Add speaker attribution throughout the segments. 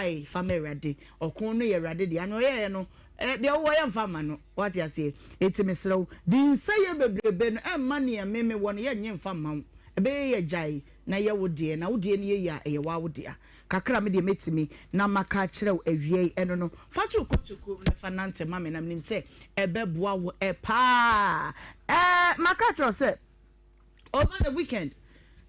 Speaker 1: Gyae fa ma Awurade. Ɔko no yɛ Awurade dea. Nea ɔyɛeɛ no, deɛ wowɔ yɛmfa mma no. Woate aseɛ? Enti mesrɛ wo, di nsɛeɛ bebrebe no mma nea me mewɔ no, yɛnnye mfa mma wo. Ɛbɛyɛ yɛ gyae na yɛ wo deɛ, na wo deɛ no yɛ yie a, ɛyɛ wo ara wo dea. Kakra a me deɛ mɛtumi na maka akyerɛ wo awia yi, ɛno no, fa to wo kotokuo mu na fa nante ma me, na menim sɛ ɛbɛboa wo paa. Ɛɛ, maka akyerɛ wo sɛ, Over the weekend,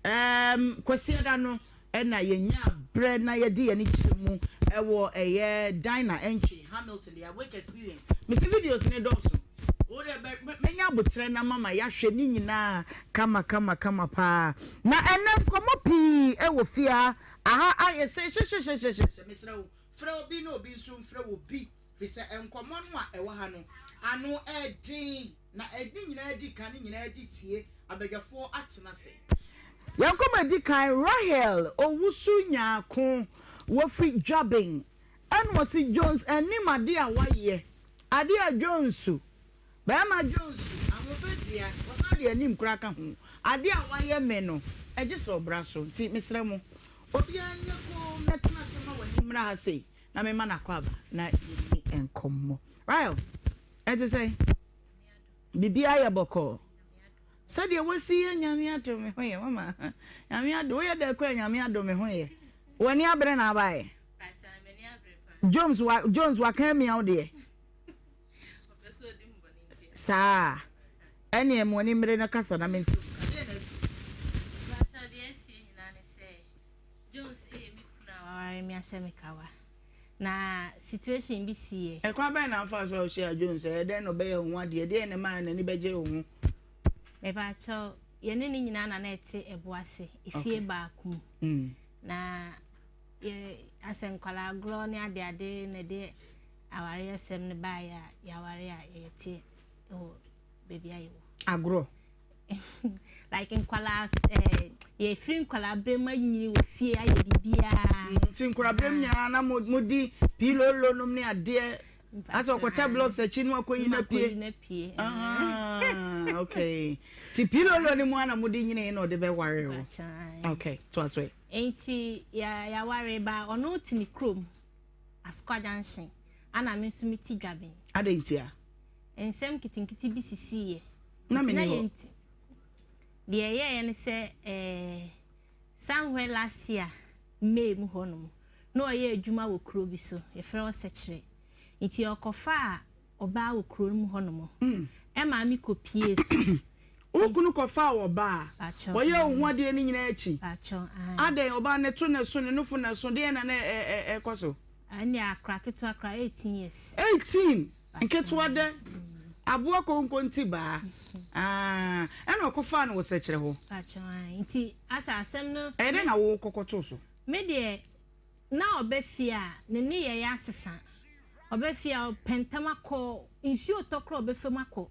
Speaker 1: um, Kwasiada no, ɛna yɛnya berɛ na yɛde yɛn kyerɛ mu ɛwɔ ɛyɛ Dina Entry, Hamilton, the Awake Experience. Mesi videos ne dɔɔso. Wo deɛ mɛnya abotrɛ na mama yɛahwɛ ne nyinaa kama kama kama paa. Na ɛnɛ nkɔmmɔ pii ɛwɔ fie ha. Aha ayɛ sɛ hyehyɛhyɛhyɛhyɛ. Mesrɛ wo, frɛ obi na obi nso mfrɛ wo bi. Firi sɛ nkɔmmɔ no a ɛwɔ ha no, ano ɛden. Na ne nyinaa di kan, ne nyinaa di tie, abadwafoɔ atena ase. Yɛn nkɔmmɔ a ɛdi kan, Rahel Owusu Nyarko, wɔfiri Dwaben, ɛna ɔse Jones anim adeɛ a wayɛ, adeɛ a Jones, barima Jones, ahoɔfɛ dua, ɔsan de anim koraa ka ho, adeɛ a wayɛ me no, ɛgye sɛ ɔbra so, nti mesrɛ mo, obiara nyɛ komm na tena ase ma w'ani mmra ha sei, na memma no akwaaba na yɛnni nkɔmmɔ. Rahel. Ɛte sɛn? Biribiara yɛ bɔkɔɔ. Sɛdeɛ wosi yɛ Nyame adom me ho yɛ mama. Nyame adom woyɛ dɛ kɔ Nyame adom me ho yɛ. W'ani abere na abaeɛ. Jones wa Jones waka amia wo deɛ. Saa. Ɛneɛ mo ani mmere no kasa na mente. Deɛ na asi.
Speaker 2: Jones yɛ me kunu a waware me ahyɛ me kawa. Na situation bi siiɛ.
Speaker 1: Ɛkwan bɛn na wofaa so a wohyiaa Jones? Ɛyɛ dɛn na ɔbɛyɛɛ wo ho adeɛ? Ɛdeɛn na ɛmaa n'ani bɛgyee wo ho?
Speaker 2: Mepakyɛw, yɛne ne nyinaa na na ɛte ɛbo ase, efie baako mu. Mm. Na yɛ asɛ nkwadaa agorɔ ne adeade na ɛde awareɛsɛm no baeɛ a yɛaware a yɛte wɔ baabi a yɛwɔ.
Speaker 1: Agorɔ?
Speaker 2: like nkwadaa ɛɛ eh, yɛfiri nkwadaa berɛ mu anyini wɔ fie ayɛ biribiara.
Speaker 1: Mm, nti nkwadaa berɛ mu nyinaa na mo mo di piilolo nom ne adeɛ asɛ ɔkɔta blocks akyi no akɔyi na pie.
Speaker 2: na pie.
Speaker 1: Ah, okay ti piilolo no mu ana mo de nyini na ɔde bɛware o. Okay to aso
Speaker 2: yi. Nti yɛaware ba ɔno te ne kurom Asokwa junction ana me nso me ti dwaben.
Speaker 1: Adɛn ntia?
Speaker 2: Nsɛm nketenkete bi sisiiɛ.
Speaker 1: Na menni hɔ.
Speaker 2: Deɛ ɛyɛeɛ ne sɛ eh, somewhere last year May mu hɔ nom na ɔyɛ adwuma wɔ kuro bi so yɛfrɛ hɔ Sɛkyerɛ nti ɔkɔfaa ɔbaa wɔ kuro no mu hɔ nom mm. ɛmaa me kɔpie so.
Speaker 1: Wo kunu kɔfaa ɔbaa ɔyɛ wo ho adeɛ no nyinaa akyi adɛn ɔbaa ne to ne so ne nofo ne so deɛ na na ɛkɔ so.
Speaker 2: Ɛne akora ketewa kora 18 years.
Speaker 1: 18 Nketewa dɛ, aboa konkonti baa, aah, ɛna ɔkɔfaa no wɔ sɛkyerɛ hɔ.
Speaker 2: Pakyɛ ae, nti asɛ asɛm no.
Speaker 1: Ɛyɛ dɛn na wo kɔkɔtoo so?
Speaker 2: Me deɛ, na ɔba fie a, ne nneyɛeɛ asesa. Ɔba fie a, ɔpɛ ntɛm akɔ, nsuo retɔ koraa a ɔbɛfa mu akɔ.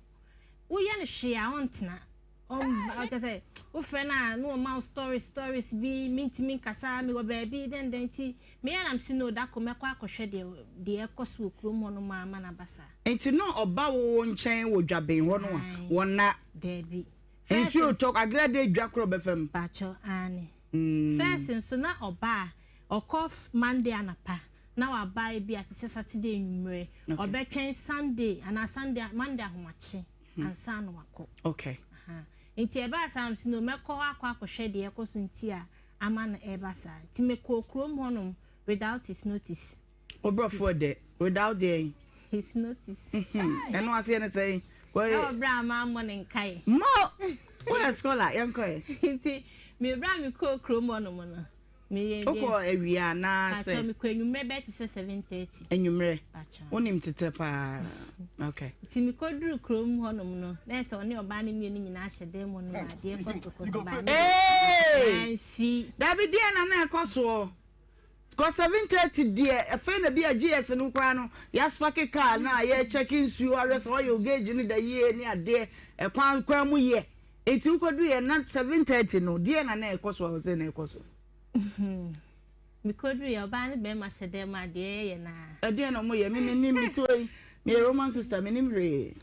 Speaker 2: Woyɛ no hwee a, ɔntena. Ɔmba, kyerɛ sɛ, wofrɛ no a, na ɔma wo stories stories bi, mentumi nkasa, mewɔ baabi, dɛn dɛn nti, me ara na mese no, da koro mɛkɔ akɔhwɛ deɛ deɛ ɛrekɔ so wɔ kurom hɔ nom ama no aba saa.
Speaker 1: Nti na ɔba wo nkyɛn wɔ dwaben hɔ no a,
Speaker 2: Ae,
Speaker 1: wɔnna?
Speaker 2: daabi. First
Speaker 1: Nsuo retɔ, Agrada dwa korɔ bɛfa mu?
Speaker 2: Pakyɛ, aane. First nso na ɔba a, ɔkɔ Monday anapa, na waba ebia te sɛ Saturday anwummerɛ, ɔbɛtwɛn Sunday anaa Sunday, Monday ahomakye. ansa na wakɔ.
Speaker 1: Okay.
Speaker 2: Aha. Nti ɛbaa saa nso no mɛkɔ hɔ akɔ akɔhwɛ deɛ ɛkɔ so nti a ama no ɛreba saa. Nti mekɔɔ kurom hɔnom without his notice.
Speaker 1: Wo brɔfoɔ dɛ without deɛn?
Speaker 2: His notice.
Speaker 1: Ɛno aseɛ ne sɛn?
Speaker 2: Ɛwɔ berɛ a mammɔ ne nkaeɛ.
Speaker 1: Mo! Woyɛ scholar, yɛnkɔ ɛ.
Speaker 2: Nti me berɛ a mekɔɔ kurom hɔnom no,
Speaker 1: Meyɛ Wokɔ awia anaasɛ?
Speaker 2: Pakyɛ mekɔ anwummerɛ bɛyɛ te sɛ 7:30.
Speaker 1: Anwummerɛ?
Speaker 2: Pakyɛ.
Speaker 1: Wonim tetɛ paa. Okay.
Speaker 2: Nti mekɔduru kurom hɔnom no, na ɛsɛ ɔne ɔbaa no mmienu nyinaa hyɛ dan mu nom adeɛ kɔ so kɔ so baa ne amfi.
Speaker 1: Dabi deɛ na na ɛkɔ soɔ. Kɔ 7:30 deɛ afei na bi a GS no koraa no yɛaspake car na yɛkyɛke nsuo ahwɛ sɛ oil gauge no da yie ne adeɛ ɛkwan kwan mu yɛ. Enti wokoduruiɛ na 7:30 no, deɛn na na ɛrekɔ so a ɔsɛ na ɛrekɔ so?
Speaker 2: Mekoduruiɛ, ɔbaa ne barima hyɛ dan mu a, deɛ yɛyɛ no ara.
Speaker 1: Ɛdeɛn na wɔyɛ? Me mennim, mete hɔ yi, meyɛ Roman sister, mennim hwee.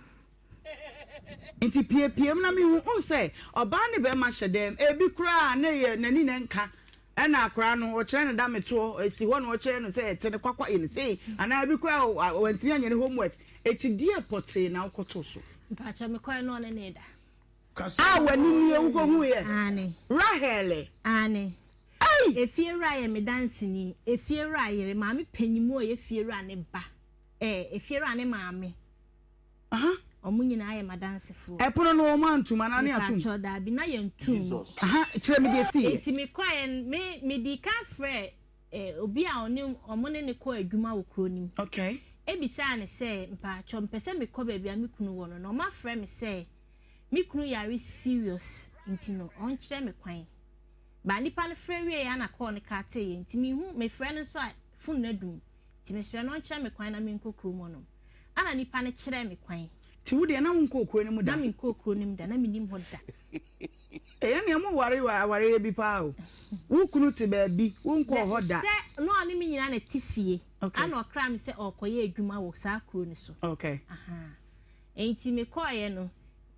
Speaker 1: Nti piepiem na mehu, wohu sɛ ɔbaa ne barima hyɛ dan mu, ebi koraa na ɛyɛ n'ani na ɛnka. Ɛna akwadaa no, ɔkyerɛ no dametoɔ, ɛsi hɔ na ɔkyerɛ no sɛ ɛte no kwakwa yɛ no sei, anaa ebi koraa wantumi anyɛ ne homework. Eti deɛ pɔtee na wokɔtoo so?
Speaker 2: Mpakyɛ mekɔɛ na ɔne ne da.
Speaker 1: A w'ani nie wokɔhuiɛ?
Speaker 2: Aane.
Speaker 1: Rahel.
Speaker 2: Aane.
Speaker 1: Ei!
Speaker 2: Efiewura yɛ me danseni. Efiewura yere, maame panyimu a ɔyɛ fiewura ne ba, ɛɛ efiewura ne maame.
Speaker 1: Aha.
Speaker 2: Wɔn nyinaa yɛ m'adansefoɔ.
Speaker 1: Ɛpono no wɔn antum anaa ne atum?
Speaker 2: Mepakyɛw daabi, na yɛntum mu.
Speaker 1: Aha, kyerɛ me deɛ ɛsiiɛ.
Speaker 2: Enti mekɔeɛ no, me, medii kan frɛɛ eh, obi a ɔne, wɔn ne no kɔ adwuma wɔ kuro no mu.
Speaker 1: Okay.
Speaker 2: Ebisaa no sɛ, mpakyɛw, mepɛ sɛ mekɔ baabi a me kunu wɔ no, na wɔafrɛ me sɛ me kunu yare serious, nti no ɔnkyerɛ me kwan. But nipa no frɛ wieeɛ a na call no kateeɛ, nti mehu, mefrɛ no nso a, phone no adum. Nti mesrɛ no ɔnkyerɛ me kwan na menkɔ kurom hɔnom. Ɛna nipa no kyerɛɛ me kwan.
Speaker 1: Nti wo deɛ na wonkɔɔ kuro no mu da?
Speaker 2: Na menkɔɔ kuro no mu da, na mennim hɔ da.
Speaker 1: Ɛyɛ nea mo ware wɔ awareɛ bi paa o. Wo kunu te baabi, wonkɔɔ hɔ da.
Speaker 2: Sɛ na ɔne me nyinaa na ɛte fie. Okay. Ɛna ɔkraa me sɛ ɔrekɔyɛ adwuma wɔ saa kuro no so.
Speaker 1: Okay.
Speaker 2: Aha. Nti mekɔeɛ no,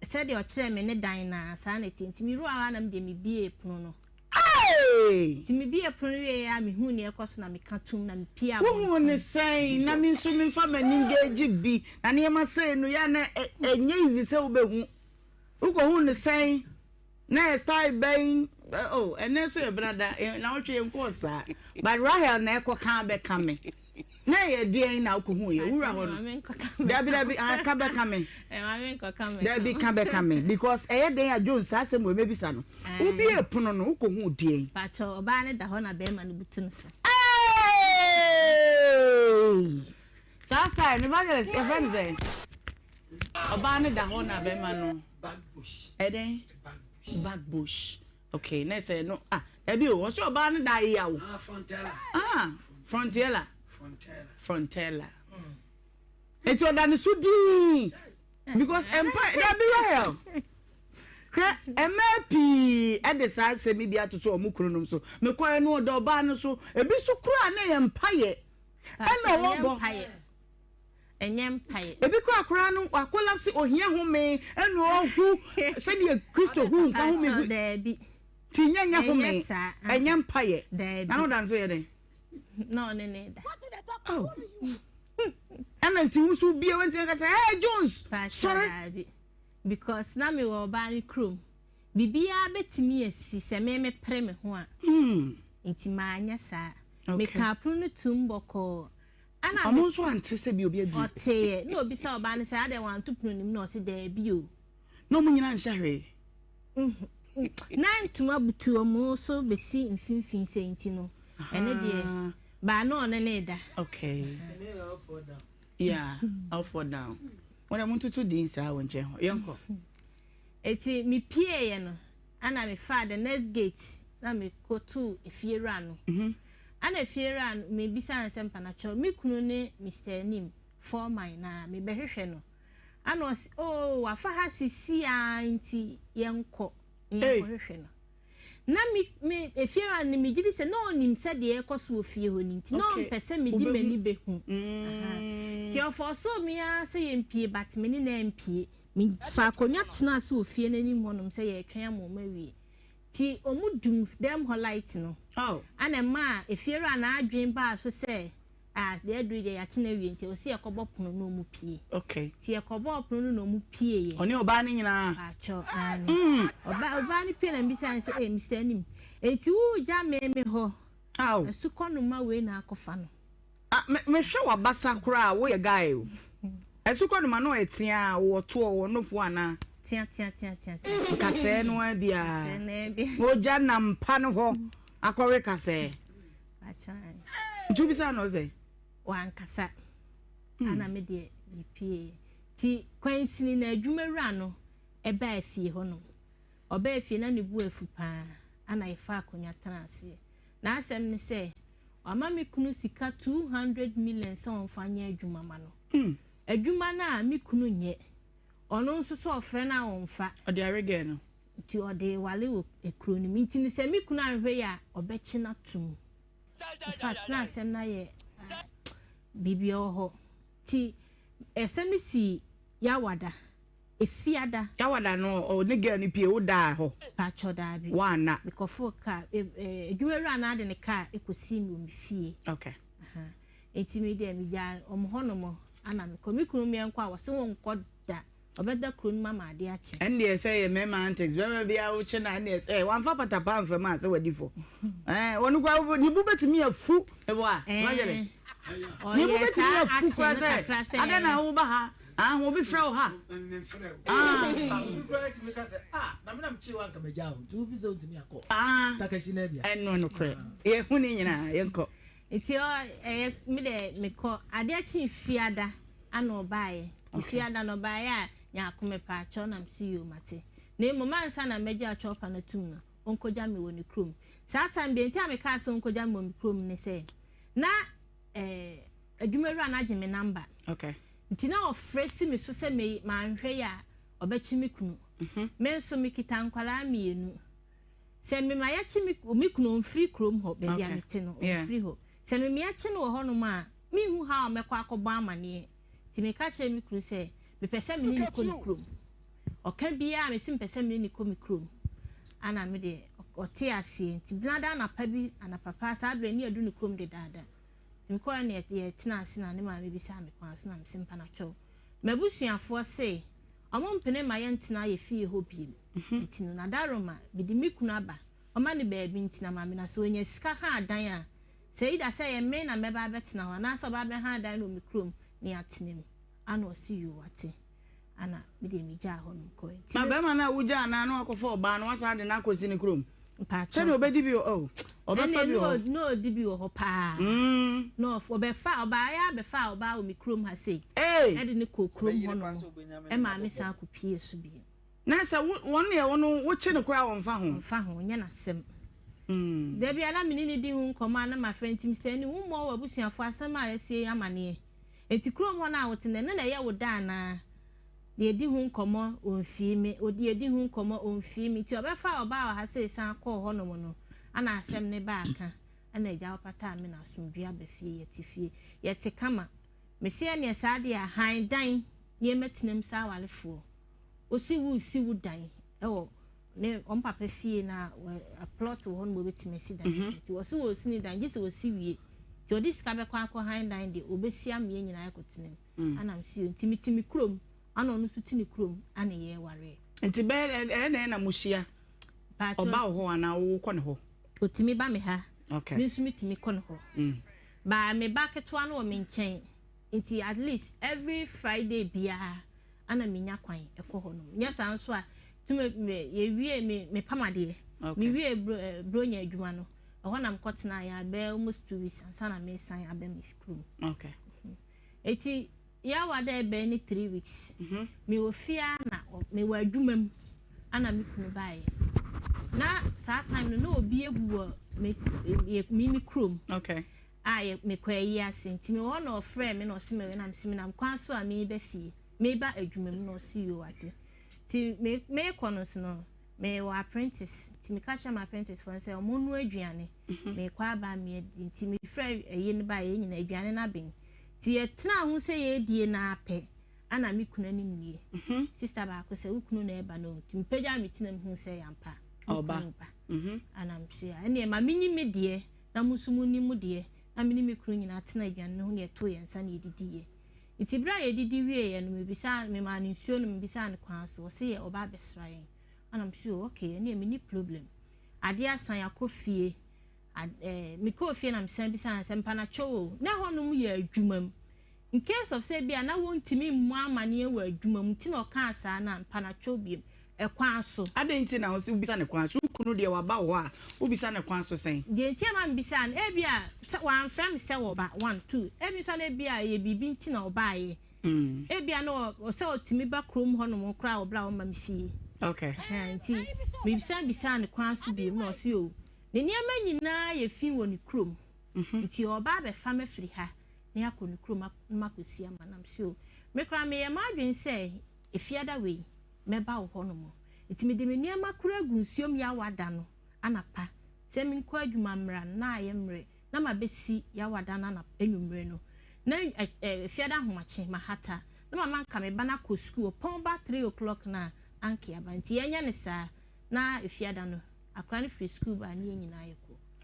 Speaker 2: sɛdeɛ ɔkyerɛɛ me ne dan no ara, saa na ɛteɛ. Nti mewuraa hɔ ara na me deɛ mebuee pono no.
Speaker 1: Hey!
Speaker 2: Nti mebuee pono no wieeɛ a, mehuu nea ɛrekɔ so na meka toom na mepuee abɔnten.
Speaker 1: Wohuu no sɛn? Na me nso memfa m'ani engage bi. Na nneɛma sei no, yɛ a na ɛnyɛ easy sɛ wobɛhu. Wokɔhuu no sɛn? Na ɛyɛ style bɛn? Oh, ɛnnɛ nso yɛ benada, nnawɔtwe yɛnkɔɔ saa. But Rahel na ɛkɔka abɛka me. Na ɛyɛ deɛn na wokɔhuiɛ? Wura hɔ no. Dabi dabi, ah, ka bɛka me. Dabi ka bɛka me. Because ɛyɛ dɛn a Jones saa asɛm wei mɛbisa no. Wobie pono no, wokɔhuu deɛn?
Speaker 2: Pakyɛ, ɔbaa no da hɔ na bɛrima no butu no so.
Speaker 1: Hey! Saa style no, evangelist, yɛfrɛ no sɛn? Ɔbaa no da hɔ na bɛrima no.
Speaker 3: Back bush.
Speaker 1: Ɛdɛn?
Speaker 3: Back bush.
Speaker 1: Back bush. Okay, na sɛ no ah dabi o, ɔsɛ ɔbaa no da ayeyaw.
Speaker 3: Ah, frontella.
Speaker 1: Ah, frontiella.
Speaker 3: Frontella.
Speaker 1: Frontella. Eti ɔda ne so dii because mpa dabi Rahel. Hwɛ mmaa pii ɛde saa asɛm yi bi atoto wɔn kununom so. Mekɔɛ no ɔda ɔbaa no so. Ebi so koraa na yɛ mpayɛ. Ɛna ɔwɔ bɔ.
Speaker 2: Ɛnyɛ mpaeɛ.
Speaker 1: Ebi koraa koraa no wakolapse ohia home ɛna ɔhu sɛdeɛ Kristo hu nkwa home gu.
Speaker 2: Daabi.
Speaker 1: Ti nyɛ nyɛ home.
Speaker 2: Ɛnyɛ saa.
Speaker 1: Ɛnyɛ mpaeɛ.
Speaker 2: Daabi.
Speaker 1: Na no da nso yɛ dɛn?
Speaker 2: Na ɔne ne da.
Speaker 1: Oh. Ɛna nti wo nso bie wɔn ti ka sɛ hey Jones sɔre.
Speaker 2: Daabi. Because na me wɔ ɔbaa ne kurom. Biribiara bɛtumi asi sɛ me mepere me ho a.
Speaker 1: Hmm.
Speaker 2: Nti maanyɛ saa.
Speaker 1: Okay.
Speaker 2: Mekaa pono no tum bɔkɔɔ. Ɛna
Speaker 1: Ɔmo nso ante sɛ bi obi abue.
Speaker 2: Ɔteeɛ. Na obisa ɔbaa no sɛ adɛn wanto pono no mu na ɔse daabi o.
Speaker 1: Na ɔmo nyinaa nhyɛ hwee.
Speaker 2: Na ntoma butu ɔmo so besi mfimfini sɛ nti no ɛno deɛ baa na ɔne ne da.
Speaker 1: Okay. Yeah, all fall down. Wɔn a montoto din saa wɔ nkyɛn hɔ. Yɛnkɔ.
Speaker 2: Eti mepieeɛ no ɛna mefaa the next gate na mekɔtoo efiewura no. Ɛna efiewura no mebisaa no sɛ mpanakyɛw me kunu ne Mister Anim foreman na mebɛhwehwɛ no. Ɛna ɔse oh wafa ha sisi ara nti yɛnkɔ na yɛnkɔhwehwɛ no. Na me me efiewura no megye di sɛ na ɔnim sɛ deɛ ɛrekɔ so wɔ fie hɔ no nti na ɔmpɛ sɛ mede m'ani bɛhu. Nti ɔfɔɔsoo me ara sɛ yɛmpie but me ne no ampie. Mefaa akonnwa tenaa ase wɔ fie no anim hɔnom sɛ yɛretwɛn ama wɔn awie. Nti wɔdum dɛm hɔ light no. Ɛna ɛmaa efiewura no adwene baa so sɛ, ah, deɛ aduru yi deɛ yɛakye no awie nti ɛwɔ sɛ yɛkɔbɔ pono na wɔn pue. Nti yɛkɔbɔɔ pono no na wɔn pieeɛ.
Speaker 1: Ɔne ɔbaa no nyinaa?
Speaker 2: Paakyɛw, aane. Ɔbaa no pue na mebisaa no sɛ, eh, Mister Anim, enti woregya me me hɔ? Asukɔnoma wei na akɔfa no.
Speaker 1: Ah me me hwɛ w'abasa koraa woyɛ guy o. Ɛso kɔ no ma no ɔyɛ tea a wɔ toɔ wɔ nofo anaa.
Speaker 2: Tea tea tea tea tea.
Speaker 1: Kasɛɛ no ara biara.
Speaker 2: Kasɛɛ no ara biara.
Speaker 1: Ogya nam mpa no hɔ akɔwe kasɛɛ. Nti wobisa no ɔsɛ.
Speaker 2: Wankasa. Ana me deɛ me pie. Ti kwansini na adwuma wura no ɛbaa fie hɔ nom. Ɔbaa fie na ne bu afu paa. Ana yɛfa akonnwa tena aseɛ. N'asɛm ne sɛ, wama me kunu sika 200 million sɛ ɔmfa nyɛ adwuma ma no. Adwuma no a me kunu nyɛ, ɔno nso sɛ ɔfrɛ no a ɔmfa.
Speaker 1: Ɔde awe girl no.
Speaker 2: Nti ɔde rewale wɔ kuro no mu. Nti no sɛ me kunu anhwɛ yie a, ɔbɛkye no atom. In fact, na asɛm no ayɛ biribi wɔ hɔ. Nti asɛm no sii Yawada. Efiada.
Speaker 1: Yawada no ɔne girl no pie wo daa hɔ?
Speaker 2: Paatwɔ daabi.
Speaker 1: Woanna?
Speaker 2: Mekɔfoo car, adwuma wura no ara de ne car kɔsii me wɔ me fie.
Speaker 1: Okay.
Speaker 2: Aha. Nti me deɛ megyaa wɔn hɔ nom ana mekɔ. Me kunu meɛnkɔ a wɔse wonkɔ da. Ɔbɛda kuro no mu ama adeɛ akye.
Speaker 1: Ɛndeɛ sɛ yɛ mmarima antics, bɛrima biara wokye no a ɛndeɛ sɛ wamfa patapaa amfa mu a sɛ wadi fɔ. Ɛɛ ɔno koraa ne bo bɛtumi afu. Ɛwɔ a, evangelist. Ne bo bɛtumi afu koraa sɛ adɛn na woba ha, ah obi frɛ wo ha. Ah, ɛno nokorɛ. Yɛhu ne nyinaa, yɛnkɔ.
Speaker 2: Nti ɛyɛ me dɛ mekɔ adeɛ kye fiada ana ɔbaeɛ nti fiada no ɔbaeɛ a nyaako mepaakyɛw na mese yoo mate na mmom ansa na mɛgye atwɔpa no atum no ɔnkɔgya me wɔ ne kurom saa time deɛ nti a mekaa sɛ ɔnkɔgya me wɔ me kurom ne sɛ na eh, adwumawura no agye me namba
Speaker 1: okay.
Speaker 2: nti na ɔfrɛ si me so sɛ me manhwɛ yi a ɔbɛkye me kunu mm-hmm. Me nso mekita nkwadaa mmienu. Sɛ mema yɛkye me me kunu ɔmfiri kurom hɔ baabi a mete no ɔmfiri hɔ. Sɛ mema yɛkye no wɔ hɔnom a menhu how a mɛkɔ akɔbɔ amaneɛ. Nti meka kyerɛɛ me kunu sɛ mepɛ sɛ me ne no kɔ ne kurom. Ɔka biara mese mepɛ sɛ me ne no kɔ me kurom. Ana me deɛ ɔte aseɛ. Nti benada anapa bi anapa paa saa berɛ ne yɛadu ne kurom dedaada. Nti mekɔɛ ne yɛtena ase na ne maame bisaa me kwan so na mese mpanakyɛw. M'abusuafoɔ se ɔmo mpene mma yɛntena yɛ fie hɔ biem. Nti no Nadaroma mede me kunu aba ɔma no baabi ntena ma me na sɛ ɔnya sika ha dan a sɛ either sɛ ɛyɛ me na mɛba abɛtena hɔ anaasɛ ɔba abɛha dan no wɔ me kurom na yɛatena mu ana ɔse yoo wate ana me deɛ megyaa hɔ nom kɔɛ nti
Speaker 1: Na bɛrima no a wogyaa no a na wakɔfa ɔbaa no wasan de no akɔsi ne kurom
Speaker 2: mpakyɛw
Speaker 1: sɛdeɛ ɔbɛdi bi wɔ oh ɔbɛfa
Speaker 2: ɛne
Speaker 1: bi wɔ hɔ.
Speaker 2: na ɔdi bi wɔ hɔ paa na ɔbɛfa ɔbaeɛ abɛfa ɔbaa wɔ me kurom ha sei
Speaker 1: Ee!
Speaker 2: ɛde no kɔ kurom hɔ nom ɛmaa me san kɔpie so bio.
Speaker 1: Na sɛ wo wɔn deɛ wɔn wokye no koraa wɔnfa ho.
Speaker 2: Ɔmfa ho, nyɛ n'asɛm. Da bi a na me ne no di ho nkɔmmɔ a na mafrɛ nti Mister Ani, wommɔɔ w'abusuafoɔ asɛm a asie yi amaneɛ? Enti kurom hɔ no a wote no, ɛno na ɛyɛ wo dɛ anaa? Yɛdi ho nkɔmmɔ, ɔmfii me. Ɔdi yɛdi ho nkɔmmɔ, ɔmfii me. Nti ɔbɛfaa ɔbaa wɔ ha sei san kɔɔ hɔnom no, ana asɛm no baa ka, ɛna agya ɔpataa me na asomdwoeɛ aba fie, yɛte fie. Yɛte kama. Mese ɛneɛ saa deɛ a, hann dan na yɛmmɛtena mu sɛ awarefoɔ. Wosi woresi wo dan wɔ ne wɔn papa fie na plot wɔ hɔ no wɔbɛtumi asi dan mm-hmm. nti wɔsi wɔsi ne dan gye sɛ wɔsi wie nti ɔde sika bɛkɔ akɔ han dan deɛ ɔbɛsi ama yɛn nyinaa akɔtena mu mm. ana si nti mete me kurom ana ɔno nso te ne kurom ana yɛ wareɛ.
Speaker 1: Nti bɛyɛ ɛyɛ na ɛna mo hyia ɔba wɔ hɔ anaa wokɔ ne hɔ.
Speaker 2: Otumi ba me ha. Okay. Me nso metumi kɔ ne hɔ. Mm. Baa me ba ketewa no wɔ me nkyɛn nti at least every Friday biara ana menya kwan kɔ hɔ nom. Nyɛ saa nso a, tumi me yɛwie me mepam adeɛ. Okay. Mewie bro, eh, bronya adwuma no, ɛhɔ na mekɔtena yɛ abɛɛ almost 2 weeks ansa na mesan aba me kurom.
Speaker 1: Okay.
Speaker 2: Eti yawa dɛ ɛbɛn ne 3 weeks. Mewɔ fie a na mewɔ adwuma mu ana me kunu baeɛ. Na saa time no na obi awu wɔ me me me kurom.
Speaker 1: Okay.
Speaker 2: A yɛ mekɔ ayi ase nti mewɔ hɔ na ɔfrɛɛ me na ɔse me na mese menam kwan so a mereba fie mereba adwuma mu na ɔse yoo ate nti me merekɔ no so no mewɔ apprentice nti meka kyerɛ me apprentice foɔ no sɛ ɔmo noa aduane merekɔ aba meadi nti mefrɛ ɛyi no baeɛ yɛn nyinaa aduane no aben nti yɛtenaa ho sɛ yɛredie no ara pɛ ana me kunu anim nie sister baako sɛ wo kunu na ɛba no nti mepagya me tena mu hu sɛ yɛampa me kunu ba ana mese ɛneɛ ma menyi me deɛ na mo nso monni mo deɛ, na me ne me kunu nyinaa tenaa aduane no ho na yɛtoo yɛn nsa na yɛdidiiɛ. Nti berɛ a yɛdidi wieeɛ no, mebisaa, memaa no nsuo nom, mebisaa no kwan so, ɔse yɛ ɔba abɛsra yɛn. Ɛna mese oh okay, ɛneɛ menni problem. Adeɛ asa yɛakɔ fie, ad, eh, mekɔɔ fie na mesan bisaa no sɛ mpanakyɛw o, na ɛhɔnom yɛ adwuma mu. In case of sɛ ebia na wɔntumi mmɔ amaneɛ wɔ adwuma mu nti na ɔkaa saa no a, mpanakyɛw biom. Ɛkwan so.
Speaker 1: Adɛn nti na wose wobisa no kwan so? Wo kunu deɛ waba wo hɔ a, wobisa no kwan so sɛn?
Speaker 2: Deɛ nti a ɛma mebisaa no, ebia sɛ wamfrɛ me sɛ ɔba, one, two, ebi nso a na ebia ɛyɛ biribi nti na ɔbaeɛ. Ebia na sɛ ɔtumi ba kurom hɔnom koraa wɔ berɛ a ɔmma me fie.
Speaker 1: Okay.
Speaker 2: Ɛhɛn, nti mesan bisaa no kwan so bio na ɔse o, ne nneɛma nyinaa yɛ fi wɔ ne kurom. Nti ɔreba abɛfa me afiri ha na yɛakɔ ne kurom na makɔsi ama no. Na mese o, me koraa meyɛ m'adwene sɛ efiada wei mɛba wo hɔ nom. Nti mede me nneɛma koraa gu nsuom Yawa da no anapa sɛ menkɔ adwuma mmra no na ayɛ mmerɛ na mabɛsi Yawa da no anapa anwummere no na Fiada ahomakye mahata na mama anka me ba no akɔ sukuu, ɔpɔn ba 3 o'clock no a, anka yɛaba. Nti yɛnyɛ no saa na Efiada no, akwadaa no firi sukuu ba a, ne yɛn nyinaa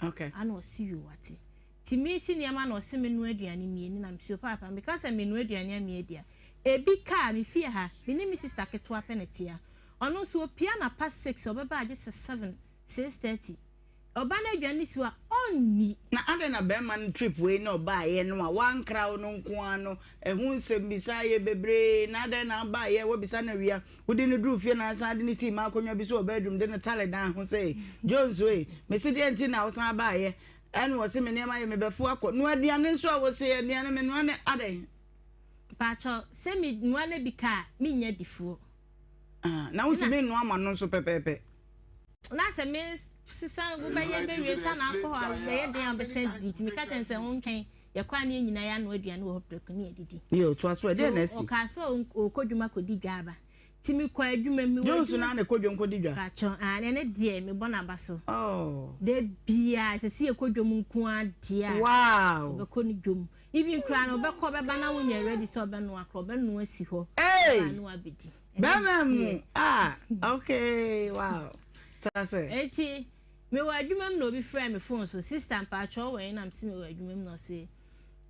Speaker 2: yɛkɔ. Ana ɔse yoo wate. Nti mesi nneɛma na ɔse menoa aduane mmienu na mese o paapa meka sɛ menoa aduane a meadi a, ebi ka a, me fie ha, me ne me sister ketewa pɛ na ɛte ha. Ɔno nso ɔpue anapa 6 ɔbɛba agye sɛ 7, 6:30. Ɔba no aduane no si hɔ a, ɔnni.
Speaker 1: Na adɛn na bɛrima no trip wei na ɔbaeɛ no a wankra wo no nko ara no ɛho nsɛmmisa yɛ bebree na adɛn na abaeɛ wabisa no awia wode no duruu fie na asan de no sii m'akonnwa bi so wɔ bedroom de no tale dan ho sɛ Jones wei mese deɛ nti na wosan baeɛ ɛna ɔse me nneɛma yɛ mebɛfo akɔ noa aduane nso a wose aduane menoa ne adɛn.
Speaker 2: Mpakyɛw sɛ me noa na bi ka a mennya difoɔ.
Speaker 1: Ah, na wontumi nnoa ma no nso pɛpɛɛpɛ.
Speaker 2: Na sɛ me sesa wobɛyɛ bɛwie sa na akɔ hɔ a bɛyɛ den a wobɛsan didi nti meka kyerɛ no sɛ wontwɛn yɛkɔ a ne yɛn nyinaa yɛanoa aduane wɔ hɔ prɛko ne yɛdidi.
Speaker 1: Yɛ ɔtoa so ɛdeɛ na asi.
Speaker 2: Ɔkaa sɛ ɔkɔ dwuma kɔdi dwa aba nti mekɔ adwuma mu.
Speaker 1: Jones na na ɛkɔ dwom kɔdi dwa.
Speaker 2: Pakyɛ ah ɛne deɛ mebɔ n'aba so. Oh. Da biara sɛ sɛ yɛkɔ dwom nko ara deɛ a.
Speaker 1: Wow.
Speaker 2: Ɔbɛkɔ ne dwom. Even koraa no ɔbɛkɔ ɔbɛba na wonyɛ ready sɛ ɔbɛnoa koraa ɔbɛnoa si hɔ.
Speaker 1: Hey.
Speaker 2: Ɔba na wabɛdi.
Speaker 1: Bɛrima mu ah okay wow. Toa so.
Speaker 2: Eti mewɔ adwuma mu na obi frɛ me phone so sister mpakyɛw wɔ he na mese mewɔ adwuma mu na ɔse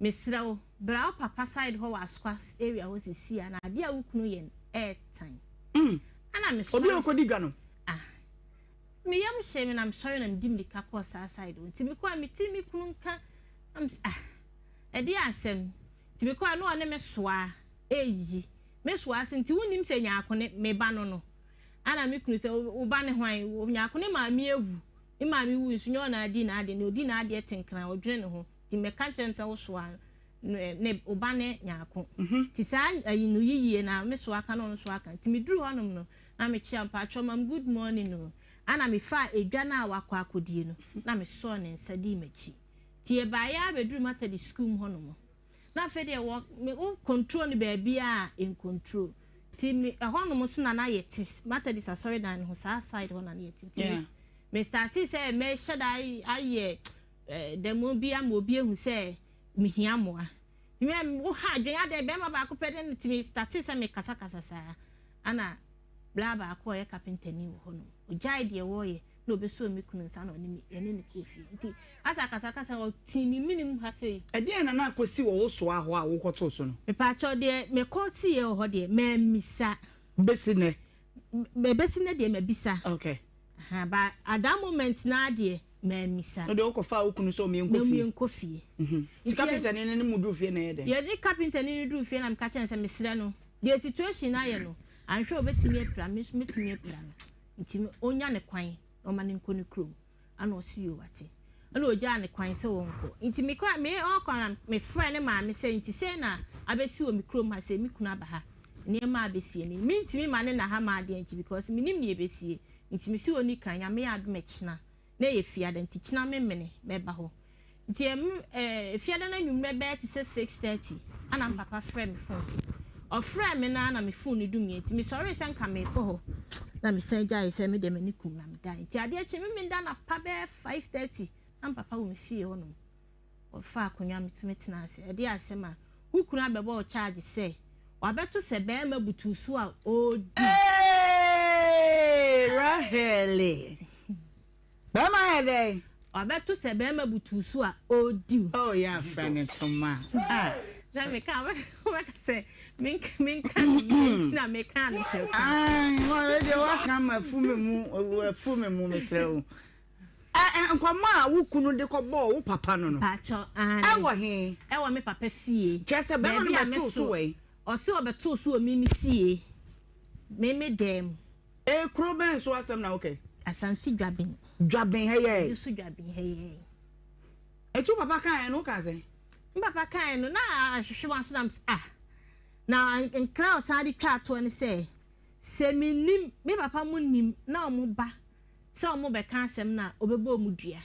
Speaker 2: mesrɛ wo bra wo papa side hɔ wɔ Asokwa area hɔ sisi a na adeɛ a wo kunu yɛ no ɛɛtan.
Speaker 1: Mm.
Speaker 2: Ana mesɔre.
Speaker 1: Obi a ɔkɔdi dwa no.
Speaker 2: Ah. Me yam hyee me na mesɔre na medi mirika kɔɔ saa side hɔ nti mekɔ a mete me kunu nka na mese ah ɛdeɛ asɛm nti mekɔ a na ɔne me soa ɛyi Me so ase nti wonnim sɛ Nyarko ne me ba no no? Ana me kunu sɛ, Wo ba ne hwan? Nyarko ne maame awu. Ne maame wui nso nyɛ ɔna adi n'adeɛ, nea ɔdi n'adeɛ te nkran, ɔdwene ne ho. Nti mɛka nkyerɛ no sɛ wo soa no ne wo ba ne Nyarko. Nti saa ayi no yiyie na me so aka na ɔno nso aka. Nti meduru hɔnom no na mekyea mpakyɛw mam good morning o. Ana mefaa edwa no a wakɔ akɔdie no na mesɔɔ ne nsa dii m'akyi. Nti yɛbaeɛ ara bɛduru Matadi sukuu mu hɔnom. Na afei deɛ wɔ me wo control no baabiara a ncontrol nti me ɛhɔ nom nso na na yɛ te Methodist asɔredan no ho saa side hɔ na na yɛ te nti me me startee sɛ mɛhyɛ da ayɛ eh, dɛm bi ama obi ehu sɛ mehia mmoa me wo ha adwene adɛn bɛrima baako pɛ de nti me startee sɛ me kasakasa saa ana Bra baako a ɔyɛ kapentani wɔ hɔnom. Ogyaee deɛ wɔreyɛ na ɔbɛsɔɔ me kunu nsa na ɔne me, yɛne no kɔɔ fie. Nti asɛ akasakasa, ɔtee me mene mu ha sei.
Speaker 1: Ɛdeɛn na na akɔsi wɔ wo soa hɔ a wokɔtoo so no?
Speaker 2: Mepaakyɛw, deɛ mekɔsiiɛ wɔ hɔ deɛ, mammisa.
Speaker 1: Bɛsi nnɛ?
Speaker 2: Ɛbɛsi nnɛ deɛ mabisa.
Speaker 1: Okay.
Speaker 2: Aha, but at that moment no ara deɛ, mammisa.
Speaker 1: Wo deɛ wokɔfaa wo kunu sɛ ɔmmie nkɔ fie?
Speaker 2: Na ɔmmie nkɔ fie.
Speaker 1: Nti kapentani no ne mo duruu fie na ɛyɛ dɛn?
Speaker 2: Yɛne kapentani no duruu fie na meka kyerɛɛ no sɛ mesrɛ no, deɛ situation no ayɛ no, Anhwɛ a obetumi apira me nso metumi apira no nti onya ne kwan na ɔma no nkɔ ne kurom ana ɔsi yoo wate ɛna ogyaa ne kwan sɛ ɔnkɔ nti mekɔ me ɔkɔ na mefrɛ ne maame sɛ nti sɛ na abɛsi wɔ me kurom ha sɛ me kunu aba ha nneɛma abɛsie ni mentumi ma ne na ha ma adeɛ nkyi because menim nea ɛbɛsie nti mesi wɔ ni kan Nyame yɛ adom ɛkyena na ɛyɛ fiada nti kyena memene mɛba hɔ Nti ɛm eh, Fiada no anwummerɛ bɛyɛ te sɛ 6:30 ana me papa frɛ me phone so. Ɔfrɛɛ me no ara na me phone no dumiiɛ nti mesɔree sɛ nka merekɔ hɔ na mesan gyaee sɛ me deɛ m'ani kum na medae. Nti adeɛ kye me meda anapa bɛyɛ 5:30 na me papa wɔ me fie hɔnom. Ɔfaa akonnwa metumi tenaa ase. Ɛdeɛ asɛm a, wo kunu abɛbɔ wo charge sɛ wabɛto sɛ barima butu so a ɔredi.
Speaker 1: Eeii Rahele. Bɛrima yɛ dɛn?
Speaker 2: Wabɛto sɛ bɛrima butuw so a ɔrediw.
Speaker 1: Oh yɛ afra ne ntoma ah.
Speaker 2: Na meka wobɛka sɛ menka no yie nti na meka no prɛko.
Speaker 1: Ae wɔn deɛ waka ma afu me mu afu me mu mesrɛ wo. Nkɔmmɔ a wo kunu de kɔbɔɔ wo papa no no.
Speaker 2: Pakyɛ aane.
Speaker 1: Ɛwɔ he?
Speaker 2: Ɛwɔ me papa fie.
Speaker 1: Kyerɛ sɛ bɛrima no bɛtoo so wɔ he?
Speaker 2: Ɔse ɔbɛtoo so wɔ me me fie. Me me dan mu.
Speaker 1: Ee kuro bɛn so asɛm na wokɛ?
Speaker 2: Asante Dwaben.
Speaker 1: Dwaben ha yɛɛ.
Speaker 2: Ebi so Dwaben ha yɛɛ.
Speaker 1: Eti wo papa kaeɛ no wokaa sɛn?
Speaker 2: Me papa kaeɛ no na ahwehwɛ m'aso na mesɛ ah na nkra a ɔsan de twaa toɔ ne sɛ sɛ mennim me papa mo nim na ɔmo ba sɛ ɔmo bɛka asɛm no a ɔbɛbɔ ɔmo dua.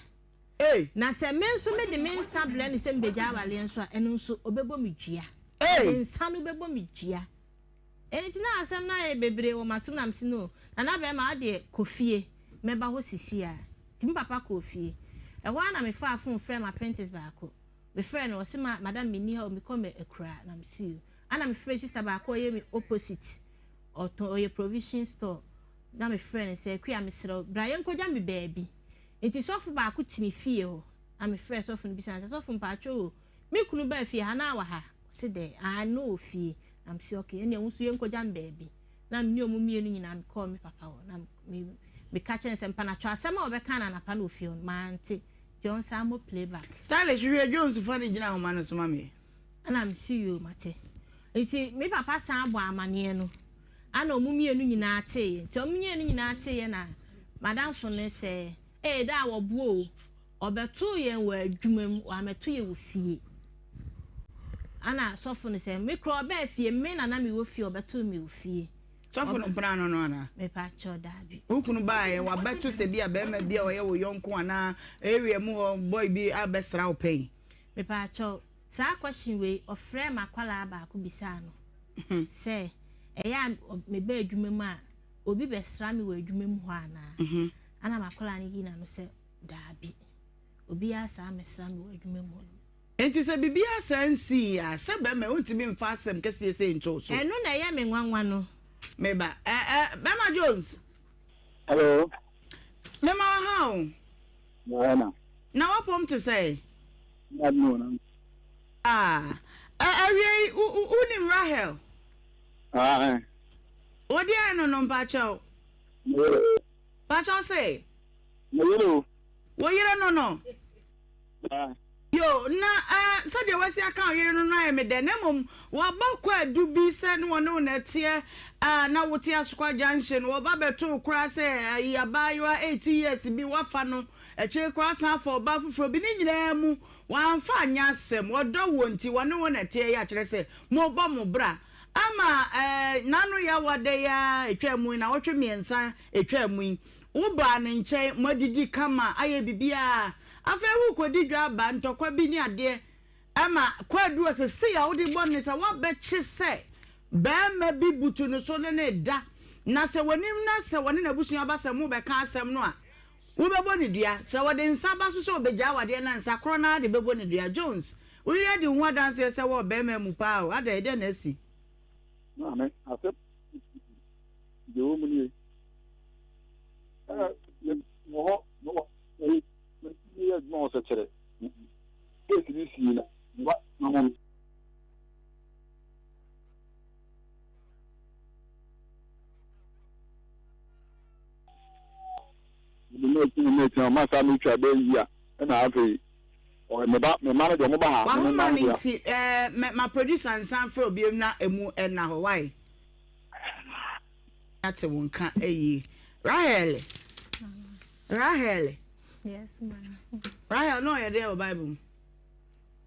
Speaker 1: Ei.
Speaker 2: Na sɛ me nso mede me nsa brɛ no sɛ mebɛgya awareɛ nso a ɛno nso ɔbɛbɔ me dua.
Speaker 1: Ei.
Speaker 2: Ne nsa no bɛbɔ me dua. Enti na asɛm no ayɛ bebree wɔ m'asom na mese no, Nana bɛrima wo deɛ kɔ fie, mɛba hɔ sisi ara. Nti me papa kɔɔ fie. Ɛhɔ ara na mefaa fon frɛɛ m'apprentice baako. Mefrɛɛ no, ɔse ma madam menni ha o, mekɔ me akuraa. Na mese yoo. Ana mefrɛ sister baako a ɔyɛ me opposite, ɔtɔn ɔyɛ provision store na mefrɛ no sɛ Akua mesrɛ wo bra yɛnkɔgya me baabi. Nti sɔfo baako te me fie hɔ na mefrɛɛ sɔfo no bisa no sɛ sɔfo mpakyɛw o me kunu baa fie ha na wɔ ha? Ɔse dɛ aane na ɔwɔ fie. Na mese okay ɛneɛ wo nso yɛnkɔgya me baabi. Na me ne ɔmo mmienu nyinaa mekɔɔ me papa hɔ na me meka kyerɛ no sɛ mpanatwɔ asɛm a ɔbɛka no anapa na ofie hɔ no mante nti ɔnsan mmɔ playback.
Speaker 1: Stylish hwehwɛ Jones fa no gyina ahoma no so ma me.
Speaker 2: Ɛna mese yoo mate. Nti me papa san bɔɔ amaneɛ no ana ɔmo mmienu nyinaa teeɛ. Nti ɔmo mmienu nyinaa teeɛ na madamfo no sɛ ee da a wɔboa o, ɔbɛtoo yɛn wɔ adwuma mu, wammɛto yɛn wɔ fie. Ana sɔfo no sɛ me koraa ɔbaa fie, me na na mewɔ fie ɔbɛtoo me wɔ fie.
Speaker 1: Sɔfo no mpena no no anaa?
Speaker 2: Mepa kyɛw daabi.
Speaker 1: Wo kunu baeɛ wabɛto sɛ bi a barima bi a ɔyɛ wo yɔnko anaa area mu hɔ boy bi abɛsra wo pɛn?
Speaker 2: Mepa kyɛw. Saa question wei ɔfrɛɛ m'akwadaa baako bisaa no sɛ ɛyɛ a meba adwuma mu a obi bɛsra me wɔ adwuma mu hɔ anaa? Ana m'akwadaa no yii n'ano sɛ daabi, obiara saa mmɛsra me wɔ adwuma mu hɔ nom.
Speaker 1: Enti sɛ biribiara saa nsii a, sɛ bɛrima yi, wontumi mfa asɛm kɛseɛ sei nto wo so.
Speaker 2: Ɛno na ɛyɛ me nwanwa no.
Speaker 1: Me ba, ɛ ɛ, Bɛrima Jones.
Speaker 4: Hello.
Speaker 1: Mema wo ha o.
Speaker 4: Diana.
Speaker 1: Na w'apɔm te sɛn?
Speaker 4: Glad no na.
Speaker 1: Ah, ɛ awiei wo wo wonim Rahel?
Speaker 4: Ah, eh.
Speaker 1: Wo deɛn no no mpakyɛw?
Speaker 4: Me yere.
Speaker 1: Mpakyɛw se?
Speaker 4: Me yere o.
Speaker 1: Wo yere no no?
Speaker 4: Ah.
Speaker 1: Yo, na eh, sɛdeɛ wasi aka wo yere no no ayɛ me dɛ, na mmom waba kwaadu bi sɛ ne wɔne wo na ɛteɛ a na wote Asokwa Junction, wɔba bɛto wo koraa sɛ ayi abaayewa 18 years bi wafa no, akyire koraa asan afa ɔbaa foforɔ bi, ne nyinaa mu wɔamfa anyɛ asɛm, wɔdɔ woɔ nti wɔne wo na ɛteɛ yi akyerɛ sɛ mobɔ mo bra ama eh, n'ano yawa da yi ara ɛtwaa mu yi, nawɔtwe mmiɛnsa ɛtwaa mu yi, wobaa ne nkyɛn, moadidi kama, ayɛ biribiara. Afei worekɔdi dwa aba, ntɔkwa bi ne adeɛ ma kwaadu a sesei a wode bɔ no ne sɛ woabɛkye sɛ barima bi butu no so ne no reda, na sɛ w'anim na sɛ wɔne n'abusua ba sɛ morebɛka asɛm no a, wobɛbɔ no dua. Sɛ wɔde nsa ba so sɛ ɔbɛgyaa wo adeɛ no a, nsa korɔ no ara de bɛbɔ no dua. Jones, wo yere adi wo ho adanseɛ sɛ wɔ ɔbarima mu paa o, adɛn, ɛdeɛn na asi?
Speaker 4: Maame, asɛm deɛ ɛwɔ mu nie. Wɔ hɔ, mewɔ meyɛ adwuma wɔ sɛkyerɛ. Case bi sii na meba na mo. Mede no akyi na akyi na ɔma saa metwa bɛyɛ yi a ɛna afei me ba me mma no deɛ ɔmo ba ha.
Speaker 1: Wahoma no nti ɛɛ ma producer nsan frɛ obiam na emu ɛna hɔ why. Ate wo nka yie. Rahel. Rahel.
Speaker 2: Yes, ma.
Speaker 1: Rahel na ɔyɛ deɛ wɔ Bible mu.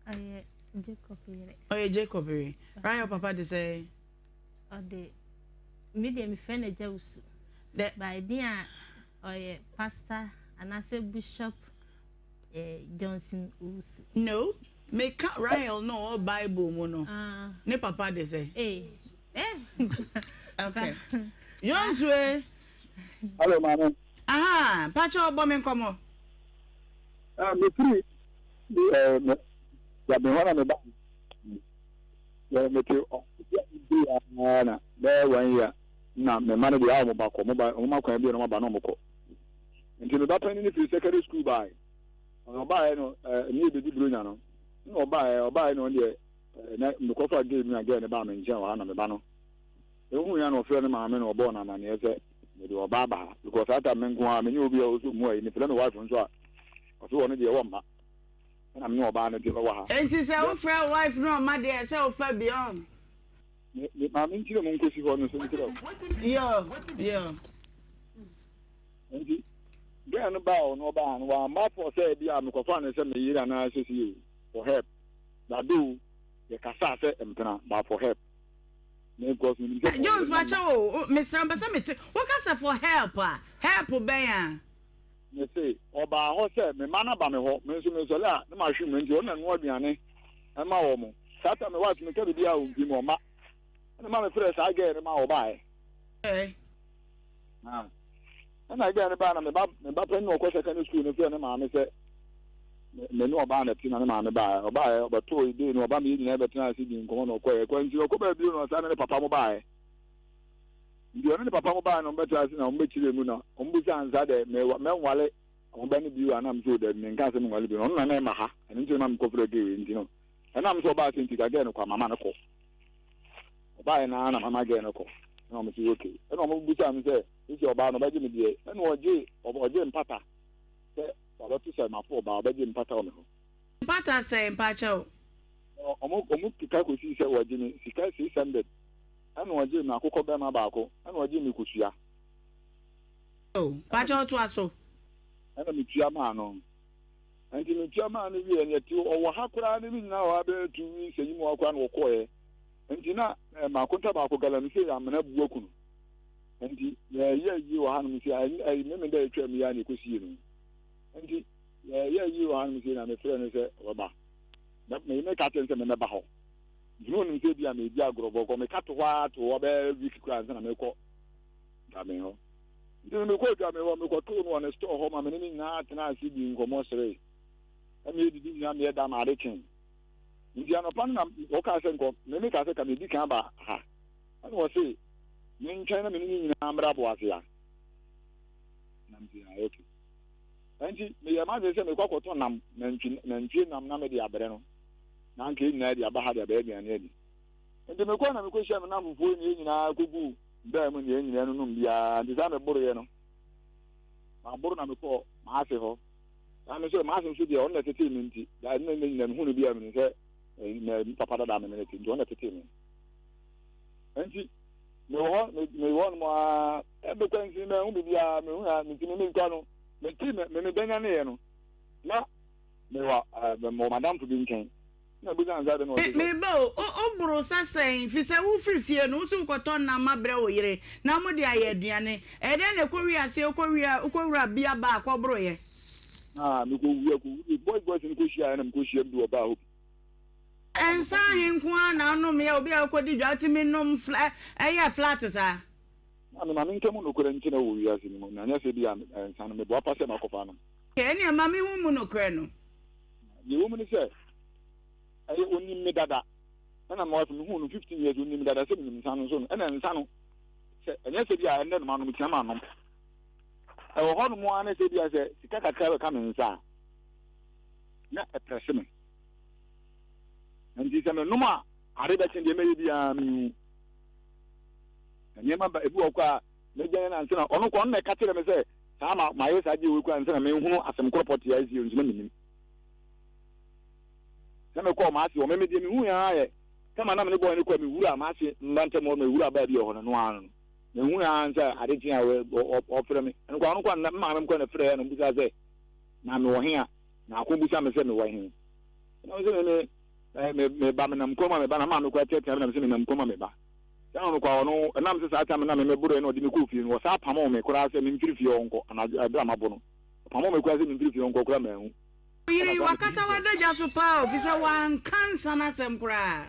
Speaker 2: Ɔyɛ Jacob yere.
Speaker 1: Ɔyɛ Jacob yere. Rahel papa de sɛ.
Speaker 2: Ɔde mi deɛ mi fɛ no agya wusu.
Speaker 1: Dɛ.
Speaker 2: By din a ɔyɛ pastor anaasɛ bishop. Eh, Johnson Owusu.
Speaker 1: No, meka Rahel no ɔwɔ Bible mu no, ne papa de sɛ.
Speaker 2: Eh, eh.
Speaker 1: Okay. Johnson eh.
Speaker 4: Hello, maame.
Speaker 1: Aha, mpakyɛ ɔbɔ me nkɔmɔ.
Speaker 4: Ah, me firi, eh, me, ya me hɔ na me ba. Ya me te, ɔ, bi ya na, bɛyɛ wɔn ya, na me ma no deɛ a wɔn ba kɔ, wɔn ba, wɔn ma kwan bi na wɔn aba na wɔn kɔ. Nti me ba panin no firi secondary school bae. Ɔno ɔbaeɛ no ɛɛ ne yɛbɛdi buronya no. Ɛna ɔbaeɛ ɔbaeɛ no ɔno deɛ ɛɛ na mekɔfa gay bi na gay no baa me nkyɛn wɔ ha na me ba no ehu ya na ɔfrɛ ne maame na ɔbɔɔ no amaneɛ sɛ mede ɔba aba ha because saa time me nko ara menye obi a ɔsɔ mu ayi mefrɛ me wife nso a ɔso ɔno deɛ wɔmma ɛna me ne ɔbaa no deɛ ɔwɔ ha.
Speaker 1: Enti sɛ wofrɛ wo wife no ɔmma deɛ sɛ wofa bi ɔn.
Speaker 4: Me me maame nkyerɛ mu nkosi hɔ no so nkyerɛ wo.
Speaker 1: Yo yo.
Speaker 4: Nti girl no baa ɔno ɔbaa no wamma fɔ sɛ bi a mekɔfa no sɛ me yere anaa sɛ sie for help. Na do yɛkasaa sɛ mpena but for help. Me because menim sɛ
Speaker 1: Jones makyɛ wo mesrɛ mpɛ sɛ mete woka sɛ for help a help bɛn a.
Speaker 4: Me se ɔbaa hɔ sɛ me mma no aba me hɔ me nso mesɔre a na mahwe mu nti ɔno na ɛnoa aduane ɛma wɔn. Saa time me wife meka biribi a ɔmpi mu ɔma ɛna ma mefrɛ saa girl no ma ɔbaeɛ. Ɛna girl no baa na me ba me ba panyin na ɔkɔ secondary school no frɛ ne maame sɛ. Me ne ɔbaa na ɛte na ne maame baeɛ. Ɔbaeɛ, ɔbɛtoo dei no, ɔba me yɛn nyinaa bɛtenaa ase dii nkɔmmɔ na ɔkɔeɛ. Ɛkɔ nti ɔkɔ baa bio no, ɔsan ne ne papa mo baeɛ. Nti ɔne ne papa mo baeɛ na ɔmbɛtena ase na ɔmbɛkyerɛɛ mu na ɔmbisaa nsa dɛ mɛnwale ɔmo ba no bio a na mesɛ dabi menkaa sɛ menwale bio no ɔno na na ɛma ha ɛno nti na ma mekɔfrɛ gay wei nti no ɛnam sɛ ɔbaa sɛ nti ka gay no kɔ a mama no kɔ ɔbaeɛ naa na mama gay no kɔ ɛna ɔmo sɛ okay ɛna ɔmo bisaa me sɛ sisi ɔbaa no ɔbɛgye me deɛ ɛna ɔgye ɔgye mpata sɛ wabɛto sɛ mafo ɔbaa ɔbɛgye mpata wɔ me hɔ.
Speaker 1: Mpata sɛn mpakyɛw?
Speaker 4: Ɔmo ɔmo keka kosii sɛ wɔgye me sika 600 ɛna ɔgyee me akokɔ bɛma baako ɛna ɔgyee me kosua.
Speaker 1: Oh, mpakyɛw toa so.
Speaker 4: Ɛna metua maa no. Nti metua maa no wieɛ no yɛte ɔwɔ ha koraa ne ne nyinaa wɔ ha bɛyɛ 2 weeks ayi mu hɔ koraa na wɔkɔɔɛ. Nti na eh, makonta baako galamsey amena bu aku no. Nti yɛyɛ yie wɔ hanom sɛ ɛyi meme dɛ atwa mu yɛ a na ɛkɔsie no. Nti yɛyɛ yie wɔ hanom sɛ na mefrɛ no sɛ ɔbɛba. Meka kyerɛ no sɛ memɛba hɔ. Nti na onim sɛ ebia meredi agorɔ bɔkɔ. Meka to hɔ ara to hɔ bɛyɛ week koraa ansa na mekɔ Dwaben hɔ. Nti no mekɔɔ Dwaben hɔ, mekɔtoo no wɔ ne store hɔ ma me ne no nyinaa tenaa ase dii nkɔmmɔ seree. Na meyɛdidi nyinaa meyɛ da ma ade kyee. Nti anɔpa no na wɔkaa sɛ nkɔ, me mekaa sɛ ka medi kan aba ha. Ɛna ɔse mentwɛn na me ne no nyinaa mmra Boasea. Na mese ah okay. Nti meyɛɛ m'adwene sɛ mekɔ akɔtɔ nam, nantwi, nantwie nam na mede abrɛ no. Na anka yɛn nyinaa de aba ha de abɛyɛ aduane adi. Enti mekɔe na mekɔhyiaa me nnamfofoɔ yi na yɛn nyinaa kɔguu baa mu na yɛn nyinaa nonom biara. Nti saa meboroeɛ no, maboro na mekɔɔ m'ase hɔ. Na me nso m'ase nso deɛ ɔno na ɛtetee me nti, da ne nna nyinaa mehu no biara menim sɛ me papa dada me ne te nti ɔno na ɛtetee me. Nti mewɔ hɔ mewɔ hɔ nom ara ɛbɛkɔ nti mahu biribiara mehu na nti me mekɔ no mete me me bɛnyaneeɛ no na Mewɔ ɛɛ mewɔ m'adamfo bi nkyɛn. Na ebisa no sɛ adɛn na ɔte sɛ.
Speaker 1: Me ba o, o woboro sa sɛn? Efisɛ wofiri fie no, wo se wokɔtɔ nam abrɛ wo yere na mode ayɛ aduane. Ɛyɛ dɛn na ɛkɔwie aseɛ wokɔwia wokɔwura bia baa kɔboroeɛ?
Speaker 4: Na mekɔwia kɔwurie boys boys no kɔhyiaeɛ na mekɔhyiam bi wɔ baa hɔ bi.
Speaker 1: Nsa ahe nko ara na wonomeɛ a obi a wokɔdi dwa wotumi nom fla ɛyɛ flat saa?
Speaker 4: Maame, ma menka mu nokorɛ nkyerɛ wo wɔ wiase no mu, na nyɛ sɛ ebia nsa no meboa pa sɛ makɔfa anom.
Speaker 1: Ɛnneɛ ma menhu mu nokorɛ no.
Speaker 4: Deɛ ɛwɔ mu ne sɛ, ɛyɛ ɔnim me dada, ɛna my wife mehuu no 15 years, ɔnim me dada sɛ menim nsa no nso no, ɛna nsa no, sɛ ɛnyɛ sɛ bi a ɛnnɛ no manom tia manom. Ɛwɔ hɔ nom ara ne sɛ bi a sɛ sika kakra bɛka me nsa a, na ɛprɛse me. Nti sɛ menom a, ade bɛkye deɛ mɛyɛ biara menhu. Nneɛma ba ebi wɔ kɔ a mɛgya yɛn ansa na ɔno kɔ ɔno na ɛka kyerɛ me sɛ saa ma mayɛ saa deɛ wei kora ansa na menhunu asɛm korɔ pɔtee a ɛsi nso na menim. Sɛ mekɔɔ m'ase hɔ meme deɛ mehu yɛn ara yɛ kama na me ne bɔɔ ne kɔ mewura m'ase mma ntam hɔ mewura baa bi wɔ hɔ no no ara no mehu yɛn ara sɛ ade kye a ɔfrɛ me ɛno kɔ ɔno kɔ na maame kɔ na frɛ yɛ no bisa sɛ na mewɔ he a na ako bisa me sɛ mewɔ he na me sɛ me me me ba menam kurom a meba na maame kɔ ateatea me na me sɛ menam kurom a meba. Saa na ɔno koraa ɔno ɛnam sɛ saa time no na me meboroɛ na ɔde me kɔɔ fie no ɔsaa pamoo me koraa sɛ memfiri fie hɔ nkɔ anadwo ɛberɛ a mabo no ɔpamoo me koraa sɛ memfiri fie hɔ nkɔ koraa manhu.
Speaker 1: Wo yere yi wakata w'adagya so paa o fisɛ wanka nsa no asɛm koraa.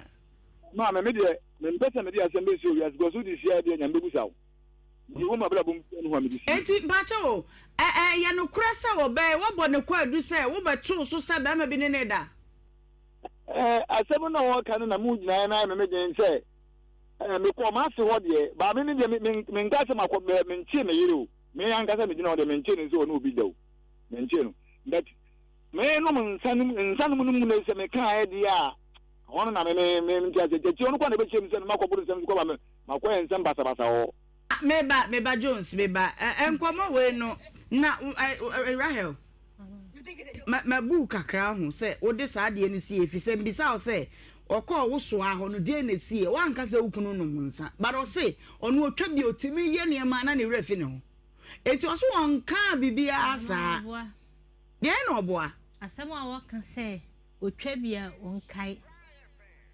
Speaker 4: Maame me deɛ mempɛ sɛ mede asɛm bɛsi wɔ wiase because wode sie a deɛ Nyame bɛbusa wo nti wo mabrabɔ mu biara nni hɔ a mede sie.
Speaker 1: Enti mpakyɛw o, ɛ ɛyɛ nokorɛ sɛ wɔbɛɛ wɔbɔ ne kwaadu sɛ wobɛtoo so sɛ barima bi ne no reda?
Speaker 4: Ɛɛ, asɛm no a wɔka no na mu gyinaeɛ no ayɛ me me den sɛ, ɛɛ, mekɔɔ m'ase hɔ deɛ, baa me me deɛ me me menka sɛ makɔ mɛ menkyee me yere o, me ankasa megyina hɔ deɛ menkyee no sɛ ɔne obi da o, menkyee no. But menom nsa no mu nsa nom no mu no sɛ mekaeɛ deɛ a, ɛhɔ no na me me me nte aseɛ. Kyɛkyɛ ɔno kɔ na ɛbɛkyerɛ me sɛ me makɔboro nsɛm so kɔba me makɔyɛ nsɛm basabasa wɔ hɔ.
Speaker 1: Me ba, me ba Jones, me ba, ɛ, nkɔmmɔ wei no, na, ɛ, ɛ, Rahel, ma, mabu wo kakra ho sɛ wode saa adeɛ no sie, ɛfiri sɛ mbisa wo sɛ, ɔkɔɔ wo soa hɔ no, deɛn na ɛsiiɛ? Woanka sɛ wo kunu nom nsa, but ɔse ɔno ɔtwa bi, ɔtumi yɛ nneɛma a na ne werɛ fi ne ho. Enti ɔse ɔnkaa biribiara saa. Deɛn na ɔboa?
Speaker 2: Asɛm a wɔka sɛ otwa bi a ɔnkae,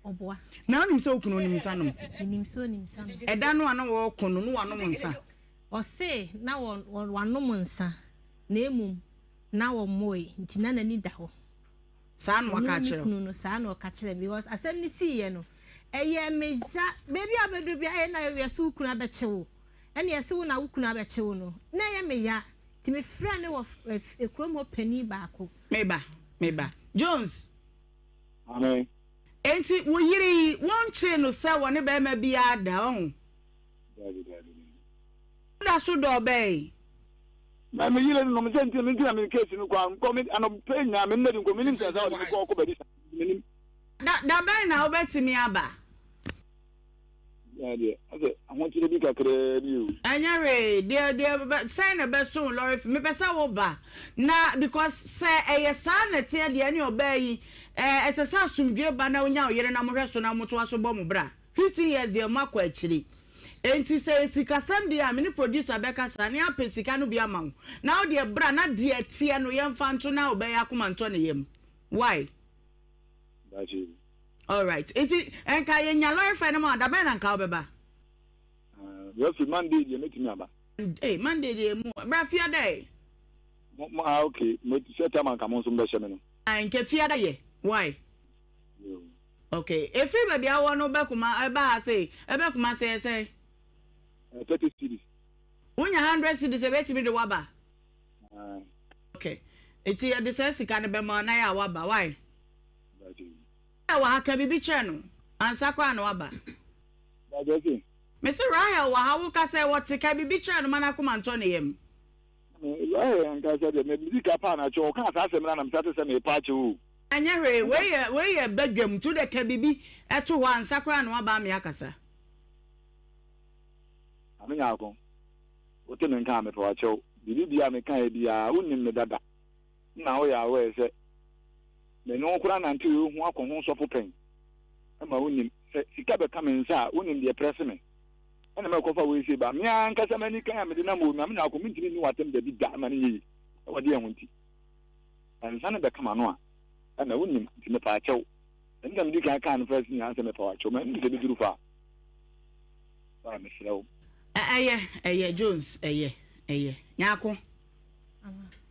Speaker 2: ɔboa.
Speaker 1: Na wonim sɛ wo kunu nim nsa nom?
Speaker 2: Menim sɛ onim nsa nom.
Speaker 1: Ɛda no a na wɔreko no, na wanom nsa?
Speaker 2: Ɔse na wanom nsa, na mmom na wɔmmoe, nti na n'ani da hɔ.
Speaker 1: Saa na waka
Speaker 2: Ɔno ne
Speaker 1: akyerɛ wo?
Speaker 2: kunu no, saa na ɔka kyerɛ me because asɛm no siiɛ no, ɛyɛɛ me ya. Baabi a wobɛduru biara, ɛyɛ na yɛse wo kunu abɛkye wo, ɛna yɛse wo na wo kunu abɛkye wo no, na ɛyɛ me ya. Nti mefrɛɛ ne wɔ kurom hɔ panin baako.
Speaker 1: Meba. Meba. Jones.
Speaker 4: Amen.
Speaker 1: Enti wo yere yi, wɔnkyee no sɛ wɔne barima biara da, ɔho?
Speaker 4: Dabi, dabi, dabi.
Speaker 1: Woda so dɔ ɔbaa yi?
Speaker 4: Na me yere no nom sɛ nti nti na me case no kɔ a nkɔ me anɔpɛ nyinaa me nna di nkɔ menim sɛ sɛ ɔde me kɔ ɔkɔ baabi sa menim.
Speaker 1: Da da bɛn na wobɛtumi aba?
Speaker 4: Yɛn deɛ asɛ ahokyere bi kakraa bi o.
Speaker 1: Ɛnyɛ hwee deɛ deɛ sɛn na ɛbɛso wo lɔre fi mepɛ sɛ wo ba na because sɛ ɛyɛ saa na ɛteɛ deɛ ɛne ɔbaa yi ɛɛ ɛsɛ sɛ asomdwie ba na wonya wo yere na mohwɛ so na motoa so bɔ mo bra. 15 years deɛ moakɔ akyiri enti sɛ ɛyɛ sikasɛm deɛ a me ne producer bɛkasa na yɛapɛ sika no bi ama wo na wo deɛ bra na deɛ ɛteɛ no yɛmfa nto na ɔbɛyɛ akoma ntɔ ne yam why?
Speaker 4: Daakye.
Speaker 1: Alright enti nka yɛnya lɔre fare no ma wo a da bɛn na nka wobɛba?
Speaker 4: Uh, referee Monday deɛ mɛtumi aba.
Speaker 1: Hey, Monday deɛ mu bra fiada ɛ.
Speaker 4: Mo, mo, ah, okay. Mo, sɛ tam anka mo nso mbɛhyɛ me no.
Speaker 1: Ah, nka fiada yɛ. Why?
Speaker 4: Yo.
Speaker 1: Okay. Efiri baabi a wɔ no bɛ kuma ɛba ha sei ɛbɛ kuma sɛ yɛ sɛn?
Speaker 4: 30 cedis.
Speaker 1: Wonya 100 cedis ebetumi de waba?
Speaker 4: Aye.
Speaker 1: Okay. Eti yɛde saa sika no bɛma na yɛ a waba. Why? Rahel wɔ ha ka biribi kyerɛ no ansa koraa na waba. Mese Rahel wɔ ha wo ka sɛ wɔte ka biribi kyerɛ no ma n'akoma ntɔ ne yam.
Speaker 4: Rahel ankasa deɛ medi ka paa na kyɛw ɔkaa saa asɛm no a na mesate sɛ merepa akyɛw o.
Speaker 1: Ɛnyɛ hwee, wei yɛ wei yɛ badwam nti wode ka biribi to hɔ ansa koraa na waba ame akasa.
Speaker 4: Maame Nyarko, wote me nka a mepɛ w'akyɛw, biribi biara a mekaeɛ biara wonim me dada, nna woyɛ aware sɛ me ne wo koraa nante wei ho akɔ ho sɔfo pɛn ma wonim sɛ sika bɛka me nsa a wonim deɛ prɛse me ɛna mɛkɔfa wei sei ba me ankasa m'ani kan a mede nam wɔ Maame Nyarko mentumi nni w'atɛm dabi da ma no nyɛ yi ɛwɔ deɛ ho nti. Nsa no bɛka m'ano a, ɛna wonim, nti mepa akyɛw. Ɛno na medi kan kaa no first nyinaa sɛ mepa wo akyɛw. M'anim sɛ bɛduru fa a, a mesrɛ wo.
Speaker 1: Ɛyɛ, ɛyɛ, Jones, ɛyɛ, ɛyɛ. Nyarko.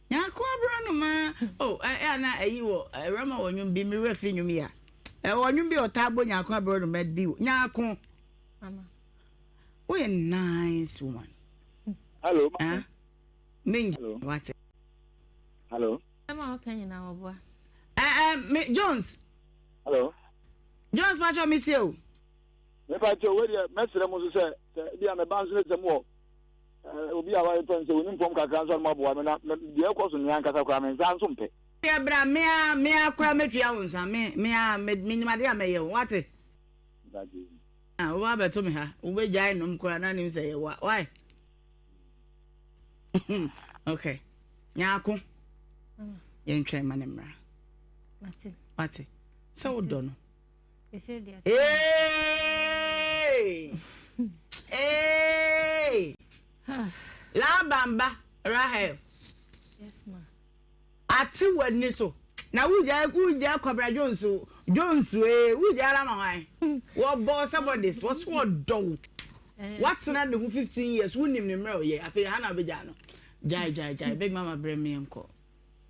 Speaker 1: Nyarko aborɔnoma. Oh, ɛ, ɛ, na ɛyi wɔ, ɛwura ma wɔ nnwom bi, me werɛ fi nnwom yi a. Ɛwɔ nnwom bi a ɔtaa bɔ Nyarko aborɔnoma di. Nyarko. Woyɛ nice woman.
Speaker 4: Hello.
Speaker 1: Ah, me, wate.
Speaker 4: Hello.
Speaker 2: Asɛm a woka nyinaa wɔboa.
Speaker 1: Eh, eh, me, Jones.
Speaker 4: Hello.
Speaker 1: Jones, pacho me tie o.
Speaker 4: Me pacho, we deɛ mɛsrɛ mo nso sɛ sɛ bi a me ba nso ne sɛ mo wɔ eh, obi a wayɛ pɛn sɛ onim fam kakra nso a mo aboa me na deɛ ɛkɔ so nea ankasa koraa me nsa nso mpɛ.
Speaker 1: Deɛ bra mea mea koraa mɛtua wo nsa me mea me menim adeɛ a mɛyɛ wo wate. Ah, wo ba bɛto me ha wobɛgyae nom koraa na nim sɛ yɛ wa why. okay nyaako yɛntwɛn ma ne mmra wate sɛ wodɔ no Laban ba Rahel Ate w'ani so. Na wogyae wogyae Kwabena Jones Jones ee wogyae ara ma hwan? Wɔbɔ sɛ bɔdes wɔso wɔdɔ wo. Watena ne ho 15 years wonim ne mmerɛ ɔyɛ afei ha na wobɛgyaa no. Gyae gyae gyae big mama brɛ me yɛnkɔ.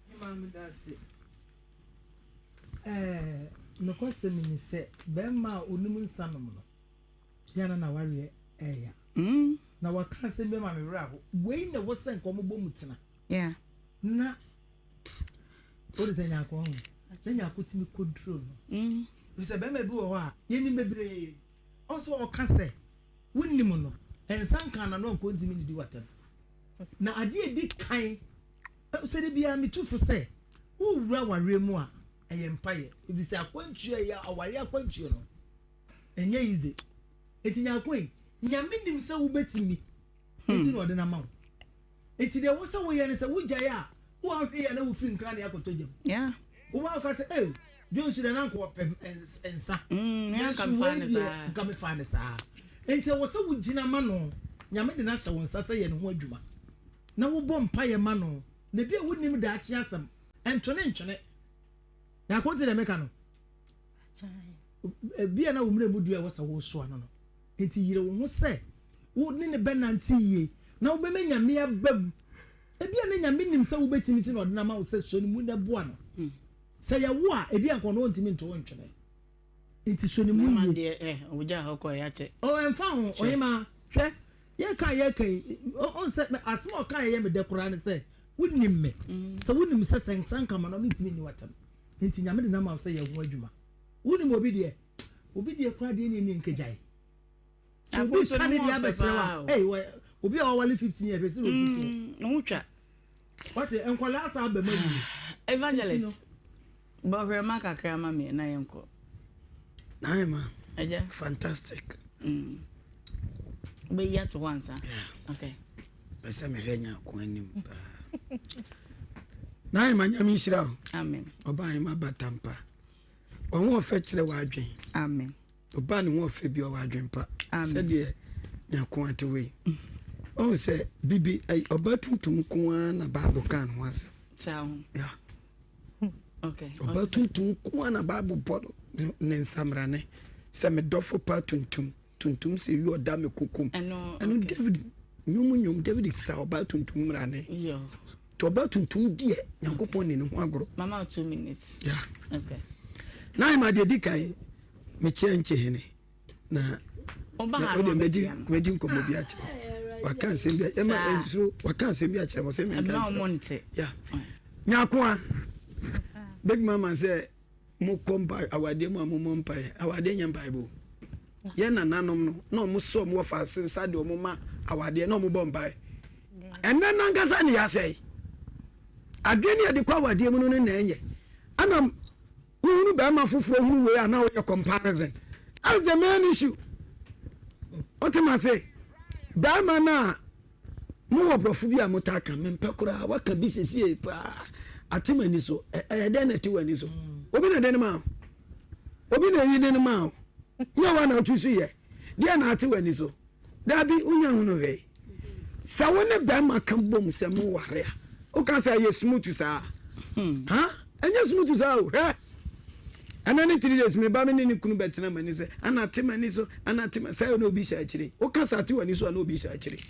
Speaker 3: Me maame da ase. Ɛɛ nokwasɛm ni sɛ bɛrima a onim nsa nom no yɛ na n'awareɛ ɛɛya. Na waka asɛm bi ama me werɛ aho. Wei na ɛwɔ sɛ nka wɔbɔ mu tena.
Speaker 1: Yeah.
Speaker 3: Na wode sɛ nyaako ho na nyaako tumi kɔduro no. Mm. Efisɛ bɛrima bi wɔ hɔ a yɛnim bebree. Ɔnso ɔka sɛ wonim no nsa nka na no anko ntumi nnidi w'atɛm. Na adeɛ edi kan sɛ de biara metu fo sɛ wowura awareɛ mu a ɛyɛ mpaeɛ. Efisɛ akwantuo ɛyɛ awareɛ akwantuo no ɛnyɛ easy. Eti nyaako yi nyame nim sɛ wobɛtumi enti na ɔde no ama wo. Enti deɛ ɛwɔ sɛ woyɛ ne sɛ wogyae a woanhwɛ yie a na wofiri nkra ne akɔtɔ gya mu. Wobaa woka sɛ ee Jones deɛ na nka ɔpɛ nsa.
Speaker 1: Mm,
Speaker 3: Nanso wei deɛ nka mefaa ne saa. Enti ɛwɔ sɛ wogyina ma no. Nyame de no ahyɛ wo nsa sɛ yɛ ne ho adwuma. Na wobɔ mpaeɛ ma no. Na ebi a wonim daakye asɛm. Ɛntwene ntwene. Nyako nte deɛ meka no. Ebi a na wo mmerɛ mu dua ɛwɔ sɛ wosoa no no. Enti yere wo ho sɛ wo ne no bɛnante yie na wobɛma Nyame aba mu. Ebia na Nyame nim sɛ wobɛtumi nti na ɔde no ama wo sɛ sɔ ne mu na boa no. Sɛ yɛ wo a, ebia nka ɔno ɔntumi nto wo ntwene. Enti sɔ ne mu yie.
Speaker 1: Deɛ eh, ogya hɔ kɔ yɛakyɛ.
Speaker 3: Oh, ɛmfa ho, ɔhemaa, hwɛ, yɛka a yɛka yi, ɔn sɛ, asɛm a ɔka a ɛyɛ me dɛ koraa ne sɛ, wonim me. Sɛ wonim sɛ sɛ nsa nka ma no a, mentumi nni w'atɛm. Nti Nyame de no ama wo sɛ yɛ ho adwuma. Wonim obi deɛ? Obi deɛ koraa deɛ ne nni nkagyae. Sɛ obi ka ne deɛ abɛkyerɛ wa, ei, obi a wawale 15 years, bɛsi na osi te hɔ.
Speaker 1: Ne ho twa.
Speaker 3: Wate, nkwadaa saa bɛma wu.
Speaker 1: Evangelist, bɔ hwɛma kakra ma me na yɛnkɔ.
Speaker 5: Naima, fantastic.
Speaker 1: Wobɛyi ato hɔ ansa. Yeah. Okay.
Speaker 5: Pɛ sɛ mehwɛ Nyako anim paa. Naima, Nyame nhyira wo.
Speaker 1: Amen.
Speaker 5: Ɔbaa ba tampa. Wɔn ho ɔfɛ kyerɛ w'adwen.
Speaker 1: Amen.
Speaker 5: Ɔbaa ne ho ɔfɛ bi ɔwɔ adwen pa. Sɛdeɛ Nyako ate wei. Ɔhu sɛ bibi ɔbaa tuntum nko ara na Bible kaa ne ho asɛm.
Speaker 1: Saa ho.
Speaker 5: Yeah.
Speaker 1: Okay.
Speaker 5: Ɔbaa tuntum nko ara na Bible bɔ no ne nsamrane sɛ me dɔfo pa tuntum tuntum sɛ wi ɔda me kokom. Ɛno David nnwom nnwom David sa ɔbaa tuntum mmrane. Nti ɔbaa tuntum deɛ Nyankopɔn ni ne ho agorɔ.
Speaker 1: Mama 2 minutes.
Speaker 5: Yeah.
Speaker 1: Okay.
Speaker 5: Na ayɛ ma deɛ di kan mekyia nkye hene na wode mɛdi nkɔmmɔ bi akyerɛ waka nsɛm bi ɛma nsuro waka nsɛm bi akyerɛ wɔ sɛ menka nkyerɛ yeah. Nyakoa big mama sɛ mokɔ mpa awadeɛ mu a momɔ mpaeɛ awadeɛ nyɛ mpaebɔ yɛ nananom no na ɔmo sɛ ɔmo wɔ faase nsa de ɔmo ma awadeɛ na ɔmo bɔ mpaeɛ ɛnɛ nankasa ne yɛasɛe adwene ne yɛde kɔ awadeɛ mu no ne na ɛnyɛ ana wohunu bɛrima foforɔ hunu wei a na woyɛ comparison. That's the main issue. Wote ma se bɛrima no a mowɔ borɔfo bi a motaa ka mempɛ koraa waka bi sesie paa ate m'ani so. Ɛyɛ dɛn na ɛte w'ani so? Obi na de no ma wo, obi na ɛyi de no ma wo, nyɛ wa na wotwi so yɛ deɛ na ate w'ani so. Daabi, wonya hunu hwee sɛ wo ne bɛrima ka bom sɛ moware a woka sɛ ɛyɛ smooth saa ha ɛnyɛ smooth saa o. Hwɛ, ɛnɛ ne 3 days me ba me ne ne kunu bɛtena m'ani sɛ ana ate m'ani so, ana ate sɛ na obi hyɛ akyire. Woka sɛ ate w'ani so a na obi hyɛ akyire.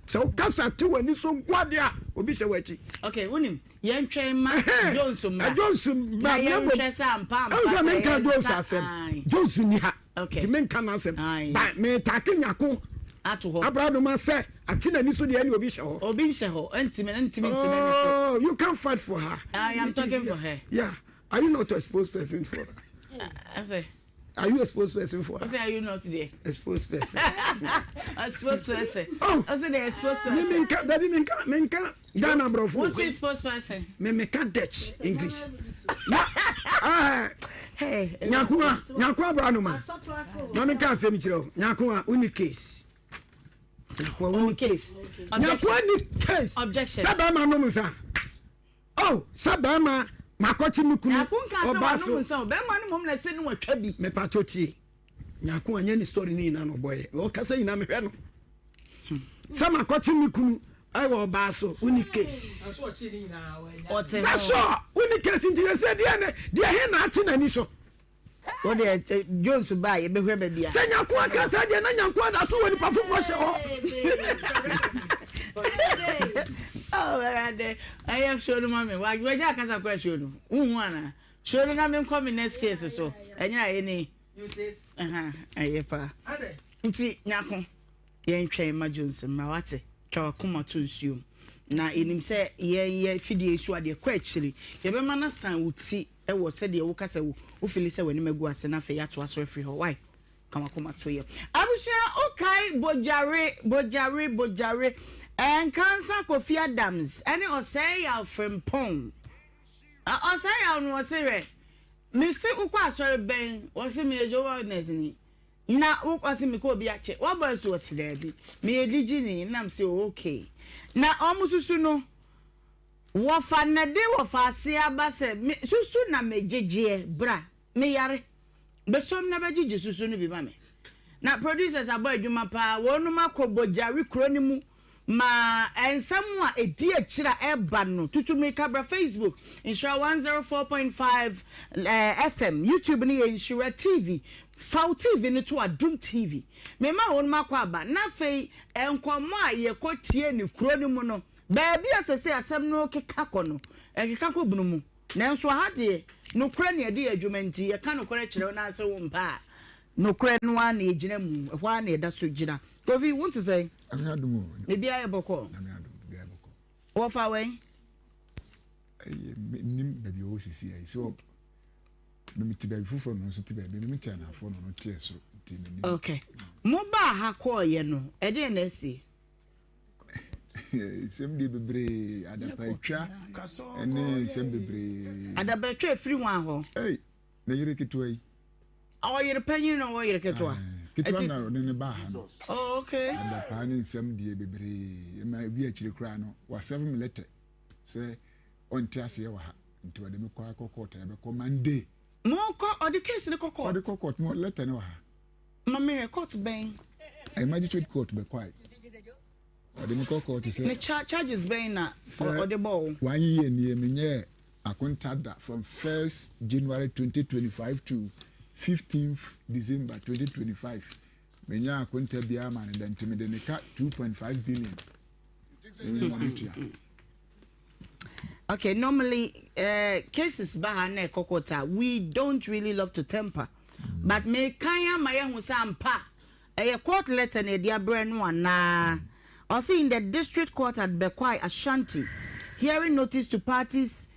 Speaker 5: Sɛ woka sɛ ate w'ani so nko adeɛ a obi hyɛ w'akyi.
Speaker 1: Okay, wonim yɛntwɛn ma Jones mmra.
Speaker 5: Jones mmra.
Speaker 1: Na yɛnhwɛ sɛ ampa ampa.
Speaker 5: Ɛwɔ sɛ menka Jones asɛm. Jones ni ha nti menka n'asɛm ba metake Nyako
Speaker 1: ato hɔ.
Speaker 5: Abradoma sɛ ate n'ani so deɛ ɛne obi hyɛ hɔ.
Speaker 1: Obi nhyɛ hɔ, ntimi ntimi nti n'ani so.
Speaker 5: Oh, you can't fight for her.
Speaker 1: I am talking for her.
Speaker 5: Yeah, are you not a spokesperson for her?
Speaker 1: I say.
Speaker 5: Are you a spokesperson for her?
Speaker 1: I say, are you not there?
Speaker 5: A spokesperson.
Speaker 1: A spokesperson.
Speaker 5: Oh.
Speaker 1: I say the spokesperson.
Speaker 5: Me menka, dabi, menka, menka Ghana brɔfo.
Speaker 1: What's the spokesperson?
Speaker 5: Me meka Dutch English. Na ah
Speaker 1: Hey.
Speaker 5: Nyakoa, Nyakoa Branoma. Na menka asɛm kyerɛ wo. Nyakoa, woni case. Nyakoa woni
Speaker 1: case.
Speaker 5: Nyakoa ni case.
Speaker 1: Objection.
Speaker 5: Sɛ bɛrima nom nsa. Oh, sɛ bɛrima makɔkye me kunu
Speaker 1: ɔba so. Bɛrima no mom na ɛsɛ ne watwa bi.
Speaker 5: Mepatɔ tie. Nyako anyɛ ne story ne nyinaa na ɔbɔyɛ. Ɔkasa nyinaa mehwɛ no. Sɛ makɔkye me kunu ɛwɔ ɔbaa so, woni case. That's all. Woni case nti yɛ sɛ deɛ ne deɛ he na ate n'ani so.
Speaker 1: Wo deɛ Jones ba a yɛbɛhwɛ baabi a.
Speaker 5: Sɛ Nyako aka saa deɛ na Nyako ada so wɔ nipa foforɔ hyɛ hɔ.
Speaker 1: Oh, Awurade, ɛyɛ show no ma me. Wagya akasa kɔ show no. Wohu ana? Show no na menkɔ me next case so. Ɛnyɛ ayɛ ni. Ɛyɛ paa. Nti Nyako, yɛntwɛn ma Jones mmra wate. Twa wakoma to nsuom. Na yɛnim sɛ yɛn yɛ fidie so adeɛ kɔ akyiri. Yɛbɛma no asan wo ti ɛwɔ sɛdeɛ woka sɛ wo feel sɛ w'anim agu ase na afei yɛatoa so afiri hɔ. Why? Kamakoma to yɛ. Abusua, wokae Bogyare, Bogyare, Bogyare, Nkansa Kofi Adams ɛne Ɔsɛe Yaw Frimpong. Ɔsɛe Yaw no ɔse hwɛ, mese wokɔ asɔre bɛn? Ɔse meyɛ Jehovah Witness ni. Na ɔse mekɔ obi akyɛ. Wabɔ asu? Ɔse daabi. Meyɛ digyini. Nam se okay. Na ɔmo susu no, wɔfa nnɛde wɔfa ase aba sɛ me susu na megyegyeɛ bra meyare bɛsom na bɛgyegye susu no bi ma me. Na producers abɔ adwuma paa, wɔnom akɔ Bogyare kuro no mu ma nsɛm a ɛdi akyire a ɛba no tutu mmirika bra Facebook Nhyira 104.5 FM, YouTube no yɛ Nhyira TV, fa wo TV no to Adom TV. Mema wɔnom akɔ aba na afei nkɔmmɔ a yɛkɔ tie ne kuro no mu no, baabi a sɛsɛ asɛm no keka kɔ no, ɛkeka kɔ bunu mu. Nanso aha deɛ, nokorɛ na yɛde yɛ adwuma nti, yɛka nokorɛ kyerɛ wo na sɛ wompɛ a, nokorɛ no ara na yɛgyina mu, ɛhɔ ara na yɛda so gyina. Kofi, wo nte sɛn?
Speaker 6: Nyame adom o.
Speaker 1: Biribiara yɛ bɔkɔɔ.
Speaker 6: Nyame adom, biribiara yɛ bɔkɔɔ.
Speaker 1: Wɔfa wɛn?
Speaker 6: Ɛyɛ nim baabi ɔwɔ sisi ayi sɛ. Me mete baabi foforɔ na ɔno nso te baabi. Me mete anaafoɔ na ɔno te ɛsoro. Nti menim.
Speaker 1: Okay. Mo baa ha kɔɔyɛ no, ɛdeɛn na asie?
Speaker 6: Nsɛm deɛ bebree, adapaatwa ne nsɛm bebree.
Speaker 1: Adapaatwa efiri hwan hɔ?
Speaker 6: Ei, ne yere ketewa yi.
Speaker 1: Ɔyere panyin na ɔwɔ yere ketewa.
Speaker 6: Ketewa na ɔne ne baa ha no.
Speaker 1: Oh, okay.
Speaker 6: Adapaa ne nsɛm deɛ bebree. Ɛma ebi akyire koraa no, wasɛve me lɛtɛ sɛ ɔnte aseɛ wɔ ha. Nti ɔde me kɔ akɔ court a yɛbɛkɔ Monday.
Speaker 1: Mo kɔ ɔde case no kɔ court.
Speaker 6: Ɔde kɔ court mo lɛtɛ no wɔ ha.
Speaker 1: Ma me hwɛ court bɛn.
Speaker 6: Ɛyɛ magistrate court bɛkwae. Ɔde me kɔ court sɛ.
Speaker 1: Ne cha charges bɛn na ɔde bɔ wo.
Speaker 6: Wanyeyɛ nie menyɛɛ akonta da from first January 2025 to 15th December 2025 menyɛɛ akonta biara ma no da nti mede ne ka 2.5 billion. Ɛna ɔde tua.
Speaker 1: Okay, normally uh, cases ba ha na ɛkɔ court a we don't really love to temper but me kan ama yɛhu sɛ ampa ɛyɛ court letter na ɛde abrɛ no anaa ɔse in the district court at Bekwai Ashanti hearing notice to parties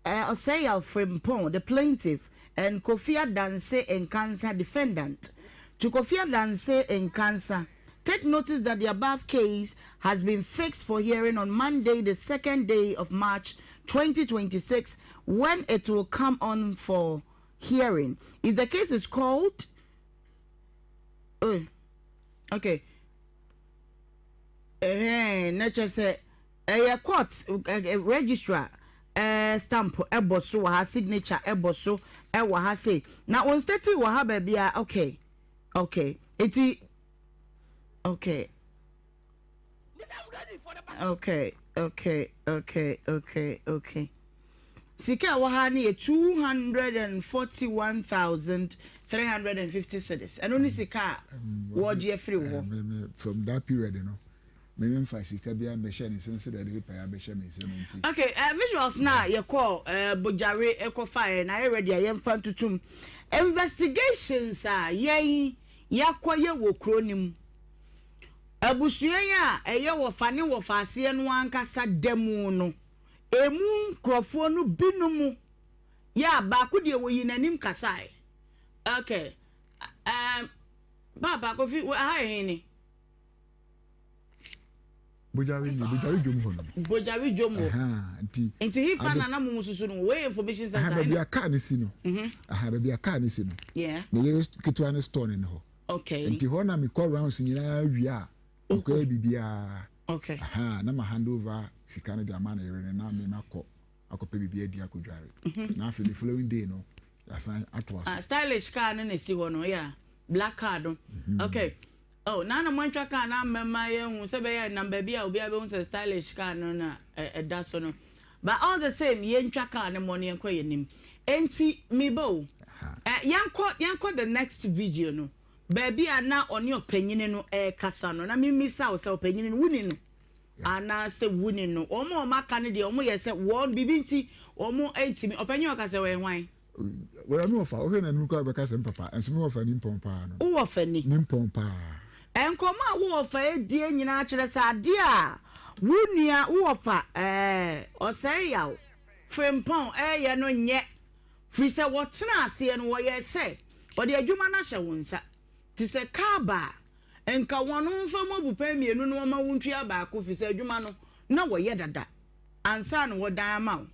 Speaker 1: uh, Osei Frimpong the plaintiff and Kofi Adanse Nkansa defendant to Kofi Adanse Nkansa Take notice that the above case has been fixed for hearing on Monday, the second day of March 2026, when it will come on for hearing. If the case is called, oh, okay. Eh, na kyerɛ sɛ ɛyɛ court registrar eh, stamp ɛbɔ so wɔ ha, signature ɛbɔ so ɛwɔ ha sei. Na wɔn state wɔ ha baabi a, okay, okay. Eti okay okay okay okay okay okay sika ɛwɔ ha no yɛ 241,350 cedis ɛno ne sika a wɔgye afiri hɔ.
Speaker 6: From that period no me nfa sika bi ambɛhyɛ ne nsam sɛdeɛ ɔde pepa abɛhyɛ me nsam nti.
Speaker 1: Okay, visuals na yɛkɔ Bojare ɛkɔ faeɛ na ayɛ ready a yɛmfa ntutum investigations a yɛn yɛakɔyɛ wɔ kuro no mu. Abusua yi a ɛyɛ wɔfa ne wɔfa aseɛ no ankasa da mu no, ɛmu nkurɔfoɔ no binom yɛ a baako deɛ wɔyi n'anim kasae. Okay, um, Paapa Kofi, aha yɛ he ni?
Speaker 6: Bojare ni Bojare dwom hɔ no.
Speaker 1: Bojare dwom hɔ.
Speaker 6: Nti.
Speaker 1: Nti he fa na na mo susu no wei information center.
Speaker 6: Aha baabi a car no si no.
Speaker 1: Mhm.
Speaker 6: Aha baabi a car no si no.
Speaker 1: Yeah.
Speaker 6: Ne yere ketewa no store no ne hɔ.
Speaker 1: Okay.
Speaker 6: Nti hɔ na mekɔ rounds nyinaa wie a. Mekɔ yɛ biribiara.
Speaker 1: Okay.
Speaker 6: Aha na ma hand over sika no de ama ne yere no na me makɔ akɔpɛ biribi adi akɔdware.
Speaker 1: Mhm.
Speaker 6: Na afei the following day no yɛasan atoa so.
Speaker 1: Ah, stylish car no na esi hɔ no yeah black car no.
Speaker 6: Mhm.
Speaker 1: Okay. Oh, na na moantwa car no ammɛma yɛahu sɛ ɛbɛyɛ a ɛnam baabi a obiara bɛhu sɛ stylish car no na ɛda so no. But all the same, yɛntwa car no mmɔ no yɛnkɔ yɛn anim. Enti, meba o. Yɛnkɔ, yɛnkɔ the next video no. Baabi a na ɔne ɔpanyini no ɛrekasa no, na memmisa wo sɛ ɔpanyini no, woni no? Anaasɛ woni no? Wɔn a wɔaka no deɛ, wɔyɛ sɛ wɔn, biribi nti, wɔn ntumi. Ɔpanyin a ɔkasa ɔyɛ hwan?
Speaker 6: Wɔyɛ me wɔfa, wohwɛ n'anim koraa bɛka sɛ me papa, nso me wɔfa ni mpɔn paa no.
Speaker 1: Wo wɔfa ni?
Speaker 6: Ni mpɔn paa.
Speaker 1: Nkɔmmɔ a wo wɔfa adie nyinaa kyerɛ sɛ adeɛ a wo nua, wo wɔfa ɛɛ Ɔsɛeyaw Frimpong ɛreyɛ no nyɛ, firi sɛ wɔtenaa aseɛ no wɔyɛɛ sɛ wɔde adwuma no ahyɛ wo nsa. Te sɛ kaa ba a, nka wɔn mfa mu abupɛn mmienu na wɔma wo ntua baako firi sɛ adwuma no na wɔyɛ dada ansa na wɔdan ama wo.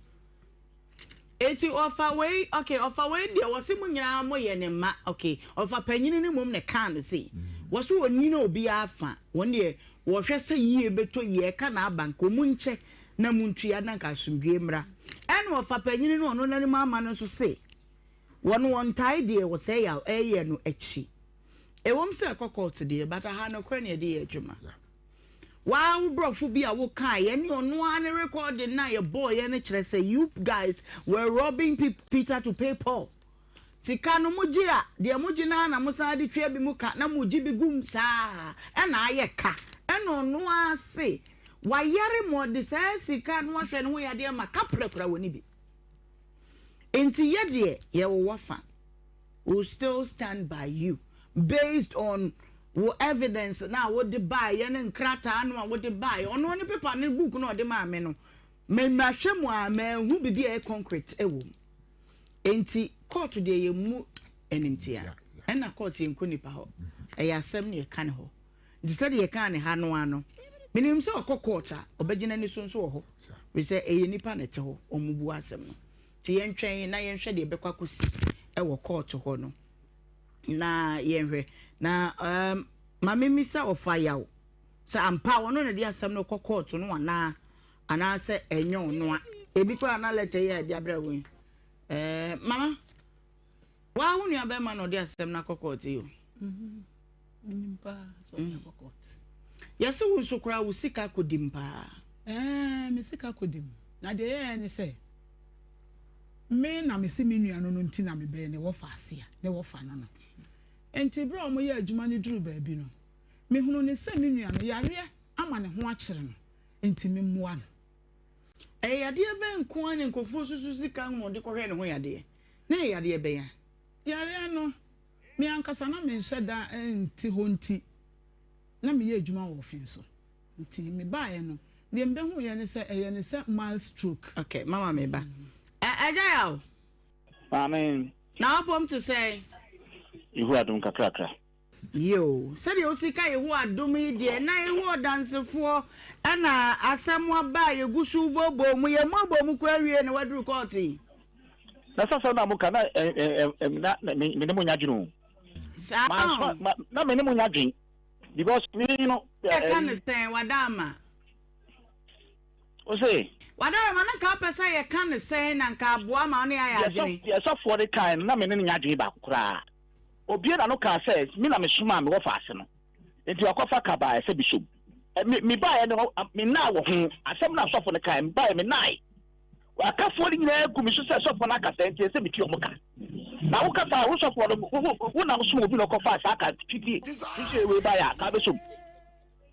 Speaker 1: Eti ɔfa wei okay ɔfa wei deɛ wɔse mo nyinaa mo yɛ ne mma okay ɔfa panyini no mmom na ɛkaa no sei wɔse ɔnyini obiara fa wɔn deɛ wɔhwɛ sɛ yie bɛtɔ yie ɛka na aba nka ɔmu nkyɛ na mo ntua na nka asomdwie mmra ɛna ɔfa panyini no ɔno n'anim ama no nso se wɔn wɔn ntae deɛ wɔsɛ yaw ɛyɛ no akyi ɛwom sɛ ɛkɔ court deɛ but aha nokorɛ na yɛde yɛ adwuma. Waa wo brɔfo bi a wo kaeɛ ne ɔno ara ne recording no a yɛbɔɔyɛ no kyerɛ sɛ you guys were robbing Peter to pay Paul. Sika no mo gye a, deɛ mo gye no ara na mo san de tua bi mu ka na mo gye bi gum saa ɛna ayɛ ka. Ɛna ɔno ara se wayare ma ɔde saa sika no ahwɛ ne ho yadeɛ ma kaprɛ kora wɔ ne bi. Nti yɛ deɛ yɛwɔ wafa. We still stand by you based on wo evidence no a wode baeɛ ne nkrataa no a wode baeɛ. Ɔno ne paper ne book no a ɔde maa me no, me mahwɛ mu a manhu biribi a ɛyɛ concrete wɔ mu. Enti. Kɔɔto deɛ yɛmmu animtia, ɛna kɔɔto yɛnkɔ nipa hɔ. Ɛyɛ asɛm na yɛka ne hɔ. Nti sɛdeɛ yɛkaa ne ha no ara no, menim sɛ ɔkɔ kɔɔto a, ɔbɛgye n'ani so nso wɔ hɔ. Firi sɛ ɛyɛ nipa na ɛte hɔ, wɔbu asɛm no. Nti yɛntwɛn na yɛnhwɛ deɛ ɛbɛkɔ akɔsi wɔ kɔɔto hɔ no. Na yɛnhwɛ. Na um, ma memmisa ɔfa yaw sɛ ampa ɔno na de asɛm no kɔ kɔɔto no anaa anaasɛ ɛnyɛ ɔno a. Ebi koraa na lɛtɛ yi a ɛde abrɛ wo yi. Ɛɛ mama, waa wo nua bɛrima na ɔde asɛm no akɔ kɔɔto yi o.
Speaker 3: Menim paa sɛ ɔde akɔ kɔɔto.
Speaker 1: Yɛse wo nso koraa wo sika kɔdim paa.
Speaker 3: Ɛɛ me sika kɔdim. Na deɛ ɛyɛɛ ne sɛ me na mese me nua no no nti na mebɛn ne wɔfa ase a ne wɔfa no no. Nti berɛ a wɔyɛ adwuma no duruu baabi no, mehunuu ne sɛ me nua no yareɛ ama ne ho akyere no nti memmoa no.
Speaker 1: Ɛyɛ yadeɛ bɛn nko ara na nkurɔfoɔ susu sika ho na wɔde kɔhwɛ ne ho yadeɛ? Na ɛyɛ yadeɛ bɛn a?
Speaker 3: Yareɛ no, me ankasa na menhyɛ da nte hɔ nti, na meyɛ adwuma wɔ ɔfe so. Nti mebaeɛ no, deɛ mebɛhuiɛ ne sɛ ɛyɛ ne sɛ mild stroke.
Speaker 1: Ok, mama me ba. Ɛ, Agya Yaw.
Speaker 7: Maame.
Speaker 1: Na w'apɔm te sɛn?
Speaker 7: Yehowa adom kakrakra.
Speaker 1: Yiw, sɛdeɛ wosi ka Yehowa adom yi deɛ, na Yehowa Ɔdansefoɔ na asɛm aba a yɛgu so rebobɔ mu. Yɛmmɔbɔɔ mu koraa nwiee na woaduru kɔɔto yi.
Speaker 7: Na sɛ asɛm no a moka na na me ne mo nya dwene o.
Speaker 1: Saa o.
Speaker 7: Na me ne mo nya dwen because me no.
Speaker 1: Yɛka ne sɛn wada ama.
Speaker 7: O se.
Speaker 1: Wada ama na nka wopɛ sɛ yɛka ne sɛn na nka aboa ma wo ne ayɛ adwene.
Speaker 7: Deɛ sɔfoɔ no kae no na me ne no nya adwene baako koraa. Obiee n'ano kaa sɛ, Me na mesomaa me wɔfaase no, enti wakɔfa ka baeɛ sɛ mesom. Me, mebaeɛ no, menaa wɔ ho. Asɛm no a sɔfo no kaeɛ, mebaeɛ, menae. Akafoɔ no nyinaa gu me so sɛ sɔfoɔ no aka saa nti, ɛsɛ sɛ metua wɔn ka. Na woka saa a, wo sɔfoɔ no, wo, wo, wo na wosoma obi na ɔkɔfaa saa ka fiti, fiti wei baeɛ a, ka bɛsom.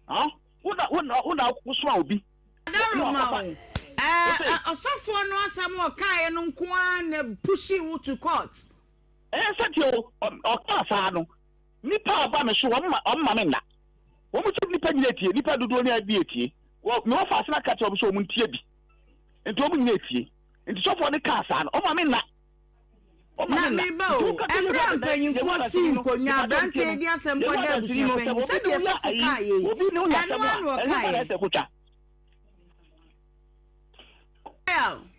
Speaker 7: Huh? Wo na, wo na, wo na wosoma obi na
Speaker 1: Adaroma
Speaker 7: ɔkɔfa.
Speaker 1: o, ɛɛ, ɔsɔfoɔ no asɛm a ɔkaeɛ no nko ara na pushii wo to court.
Speaker 7: Ɛyɛ sɛdeɛ ɔkaa saa no, nnipa a wɔba me so, wɔmma me nna. Wɔn sɛ nnipa nyina etie, nnipa dodoɔ no ara bi etie. Wɔ me wɔfa ase na ka kyerɛ wɔn sɛ wɔn ntie bi. Nti wɔn nyina etie. Nti sɔfoɔ no kaa saa no, ɔma me nna.
Speaker 1: Na meba o, ɛberɛ a mpanyinfoɔ sii nkonnwa, aberanteɛ yi de asɛm kɔda abusuapanyin, sɛdeɛ sɔfo kaa yei, ɛno ara na ɔkaeɛ.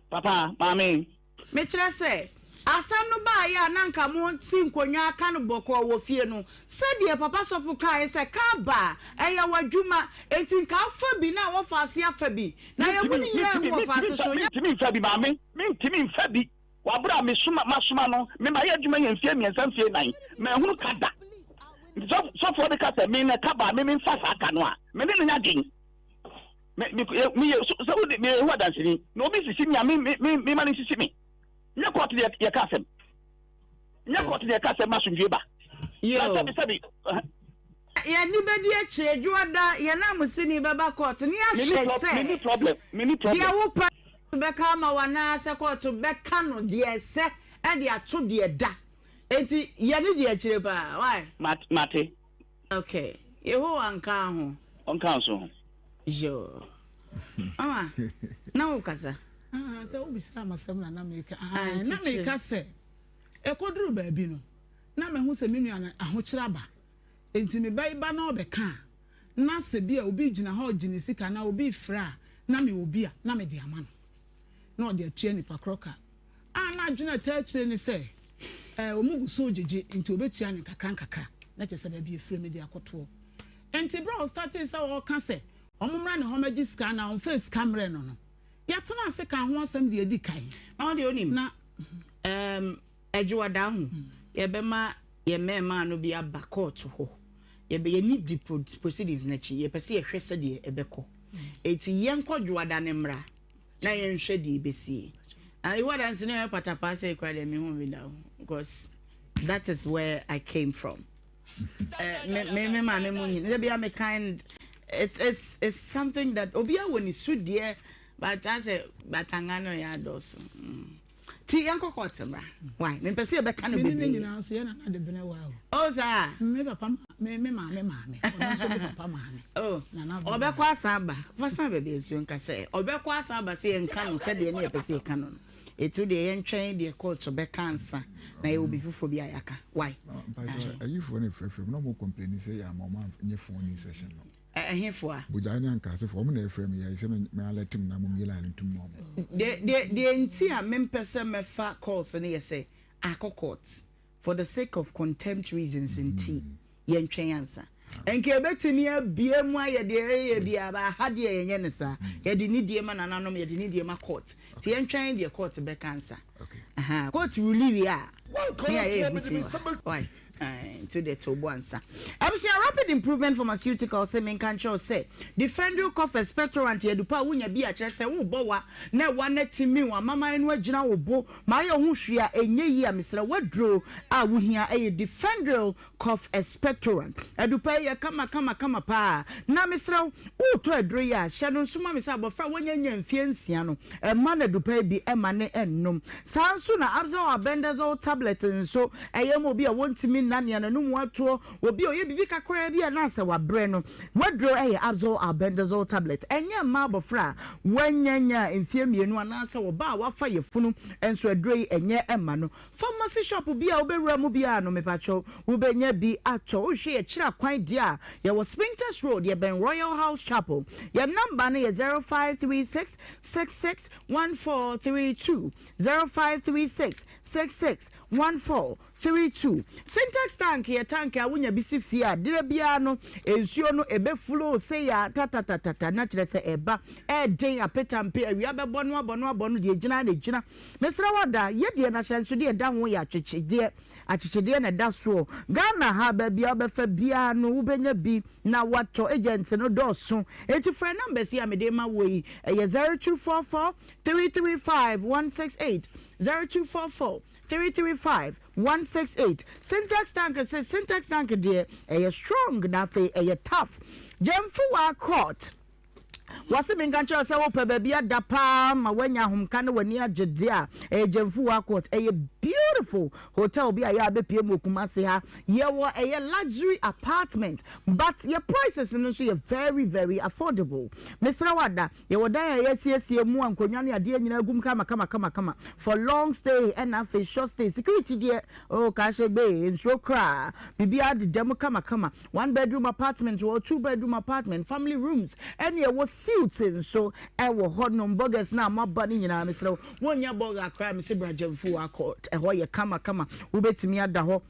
Speaker 7: Papa, maame.
Speaker 1: Mekyerɛ sɛ, asɛm no baeɛ a na anka mote nkonnwa aka no bɔkɔɔ wɔ fie no, sɛdeɛ Papa Sɔfo kaeɛ sɛ kaa ba a, ɛyɛ w'adwuma, enti nka afa bi na wɔfa ase afa bi, na yɛn mu no nyinaa nhu wɔfa ase so, nyɛ.
Speaker 7: Mentumi mfa bi, maame, mentumi mfa bi. Wɔ berɛ a mesoma, masoma no, me mayɛ adwuma yi mfeɛ mmiɛnsa, mfeɛ nnan, manhunu ka da. Nti sɔfoɔ no ka sɛ, me na ɛka ba a, me memfa saa ka no a, me ne no nya dwen. Me me me yɛ sɛ wode me yɛ Yehowa danseni na obi sisi me a me me me me ma no nsisi me. Nyɛ kɔɔto deɛ yɛka asɛm. Nyɛ kɔɔto deɛ yɛka asɛm ma asomdwie ba. Na sɛbi sɛbi.
Speaker 1: Yɛn ani bɛdi akyire dwoada yɛn ananmusini bɛba kɔɔto ne yɛahwɛ sɛ
Speaker 7: Menni problem menni problem.
Speaker 1: Deɛ wopɛ bɛka ama wo anaasɛ kɔɔto bɛka no deɛ ɛsɛ de ato deɛ ɛda. Enti yɛn ani di akyire paa. Why?
Speaker 7: Mate.
Speaker 1: Ok Yehowa nka ho.
Speaker 7: Ɔnka wo nso ho.
Speaker 1: Yoo. Mama, na wo kasa.
Speaker 3: Ah, sɛ wobisaa m'asɛm na na meka. Ah, na meka sɛ ɛkɔduru baabi no, na mahu sɛ me nua no ahokyere aba. Enti me ba yi ba na ɔbɛka a, na sɛ bi a obi gyina hɔ regye ne sika anaa obi refrɛ a, na mewɔ bi a, na mede ama no. Na ɔde atua nipa korɔ ka. A na adwene a ɛtaa akyire ne sɛ, ɛɛ, wɔn gu so regyegye, nti wɔbɛtua no nkakrankakra, na kyerɛ sɛ baabi a ɛfiri mede akɔtoɔ. Nti berɛ a ɔstartee sɛ ɔreka sɛ wɔn mmra ne hɔ mmɛgye sika anaa ɔmfaa sika mmrɛɛ no no, yɛtenaa ase kaa ho asɛm deɛ ɛdi kan.
Speaker 1: Na wo deɛ wonim,
Speaker 3: Na.
Speaker 1: ɛɛm, Adwoada ho, yɛbɛma yɛn mmarimaa no bi aba kɔɔto hɔ. Yɛbɛ, yɛn di proceedings no akyi, yɛpɛ sɛ yɛhwɛ sɛdeɛ ɛbɛkɔ. Enti yɛnkɔ Dwoada no mmra. na yɛnhwɛ deɛ ɛbɛsie. Ah, Yehowa Danseni a ɔyɛ patapaa sɛ kura deɛ mehu bi da o because that is where I came from. Uh, me me me maame mu nyina ebi a me kind it's it's it's something that obi a wɔ ne su deɛ but asɛ batanga no yɛ adɔɔso. Mm. Ti yɛn kɔ kɔɔte mmra. Why? Mempɛ sɛ yɛbɛka no
Speaker 3: bebree. Me ne ne nyinaa nso yɛn nana de bene wa o.
Speaker 1: Oh saa.
Speaker 3: Me papa me me maame maame. Ɔno nso me papa maame.
Speaker 1: Oh. Nana bene. Ɔbɛkɔ asan aba. Fa san baabi nsuo nka sɛ ɔbɛkɔ asan aba sɛ yɛnka no sɛdeɛ ne yɛpɛ sɛ yɛka no no. Eti wo deɛ yɛntwɛn deɛ court bɛka ansa na yɛwɔ biribi foforɔ bi a yɛaka. Why?
Speaker 6: Mpakyɛ ayifoɔ no frɛfrɛ mu na ɔmo complaini sɛ yɛ ama ɔmo anyɛ phone in session no.
Speaker 1: Ɛhefoɔ a?
Speaker 6: Bogyae ne Ankasefoɔ ɔmo na ɛfrɛ me yɛ sɛ me alert mu na mo mmie line no ntum ma ɔmo.
Speaker 1: Deɛ deɛ deɛ nti a mempɛ sɛ mɛfa calls no yɛ sɛ akɔ court for the sake of contempt reasons nti yɛntwɛn ansa. Nka yɛbɛtumi abue mu ayɛ deɛ yɛyɛ biara but aha deɛ yɛnyɛ no saa. Yɛde nidie ma nananom, yɛde nidie ma court. Nti yɛntwɛn deɛ court bɛka ansa. Ahaa, court rule wie a, ne ayɛ yɛn ho fi wɔ ha. Why? Ae, nti wodeɛ to wo bo ansa. Abusua, Rapid Improvement Pharmaceutical se menka nkyerɛ wo sɛ, Defendryl Cough Expectorant yɛ adupa a wonya bi a kyerɛ sɛ wobɔ wa na ɛwa no atumi wo amaman no agyina wo bo ma ayɛ wo ho hwee a ɛnyɛ yie a, mesrɛ wo aduro a wohia yɛ Defendryl Cough expectorant. Adupa yi yɛ kama kama kama paa. Na mesrɛ wo, woretɔ aduro yi a, hyɛ no nso ma me sɛ abɔfra a wanya nnya mfeɛ nsia no, mma no adupa yi bi mma no nnom. Saa ara nso na Abzal Albendazole tablet nso, ɛyɛ ma obi a wɔntumi nna nea n'anum atoɔ, obi a ɔyɛ biribi kakraa bi a na asɛ wabrɛ no. W'aduro yɛ Abzal Albendazole tablet. Ɛnyɛ mma abɔfra a wanya nnya mfeɛ mmienu anaasɛ ɔbaa a wafa yafunu nso aduro yi ɛnyɛ mma no. Pharmacy shop bi a wobɛwura mu biara no mepakyɛw wobɛnya bi atɔ. Wohwɛ yɛ kyerɛ kwan deɛ a, yɛwɔ Spintex Road, yɛbɛn Royal House Chapel. Yɛn number no yɛ 0536 66 1432, 0536 66 1432. Sintex tank yɛ tank a wonya bi si fie a, berɛ biara no nsuo no ɛbɛ flow sei a tatatatata na kyerɛ sɛ ɛba ɛɛden apetampe, awia bɛbɔ no abɔ no abɔ no deɛ ɛgyina ara na ɛgyina. Mesrɛ wo ada, yɛ deɛ na ahyɛnsodeɛ ɛda ho yɛ atwekyedeɛ, akyekyedeɛ na ɛda soɔ. Ghana ha baabi a wobɛfa biara no wobɛnya bi na woatɔ, agents no dɔɔso. Enti frɛ numbers yi a mede rema woɔ yi, ɛyɛ 0244 335 168, 0244 335 168. Syntax tank se Syntax tank deɛ ɛyɛ strong na afei ɛyɛ tough. Gyamfuwa court. Wɔse menka nkyerɛ wo sɛ wopɛ baabi ada paa ma woanya ahomka ne w'ani agye deɛ a, ɛyɛ Gyamfuwa Court. Ɛyɛ beautiful hotel bi a yɛ a bɛpue mu wɔ Kumasi ha. Yɛwɔ ɛyɛ luxury apartment but yɛ prices no nso yɛ very very affordable. Mesrɛ wo ada, yɛwɔ dan a yɛasiesie mu a nkonnwa ne adeɛ nyinaa gu mu kama kama kama kama for long stay ɛna afei short stay. Security deɛ oh kaa hyɛ gbee, nsuro koraa, biribiara deda mu kama kama. One bedroom apartment wɔ hɔ, two bedroom apartment, family rooms, ɛne ɛwɔ suites nso ɛwɔ hɔ nom. Burgers no a moaba no nyinaa mesrɛ wo, wonnya burger koraa mese bra Gyamfuo akɔ, ɛhɔ yɛ kama kama, wobɛtumi ada hɔ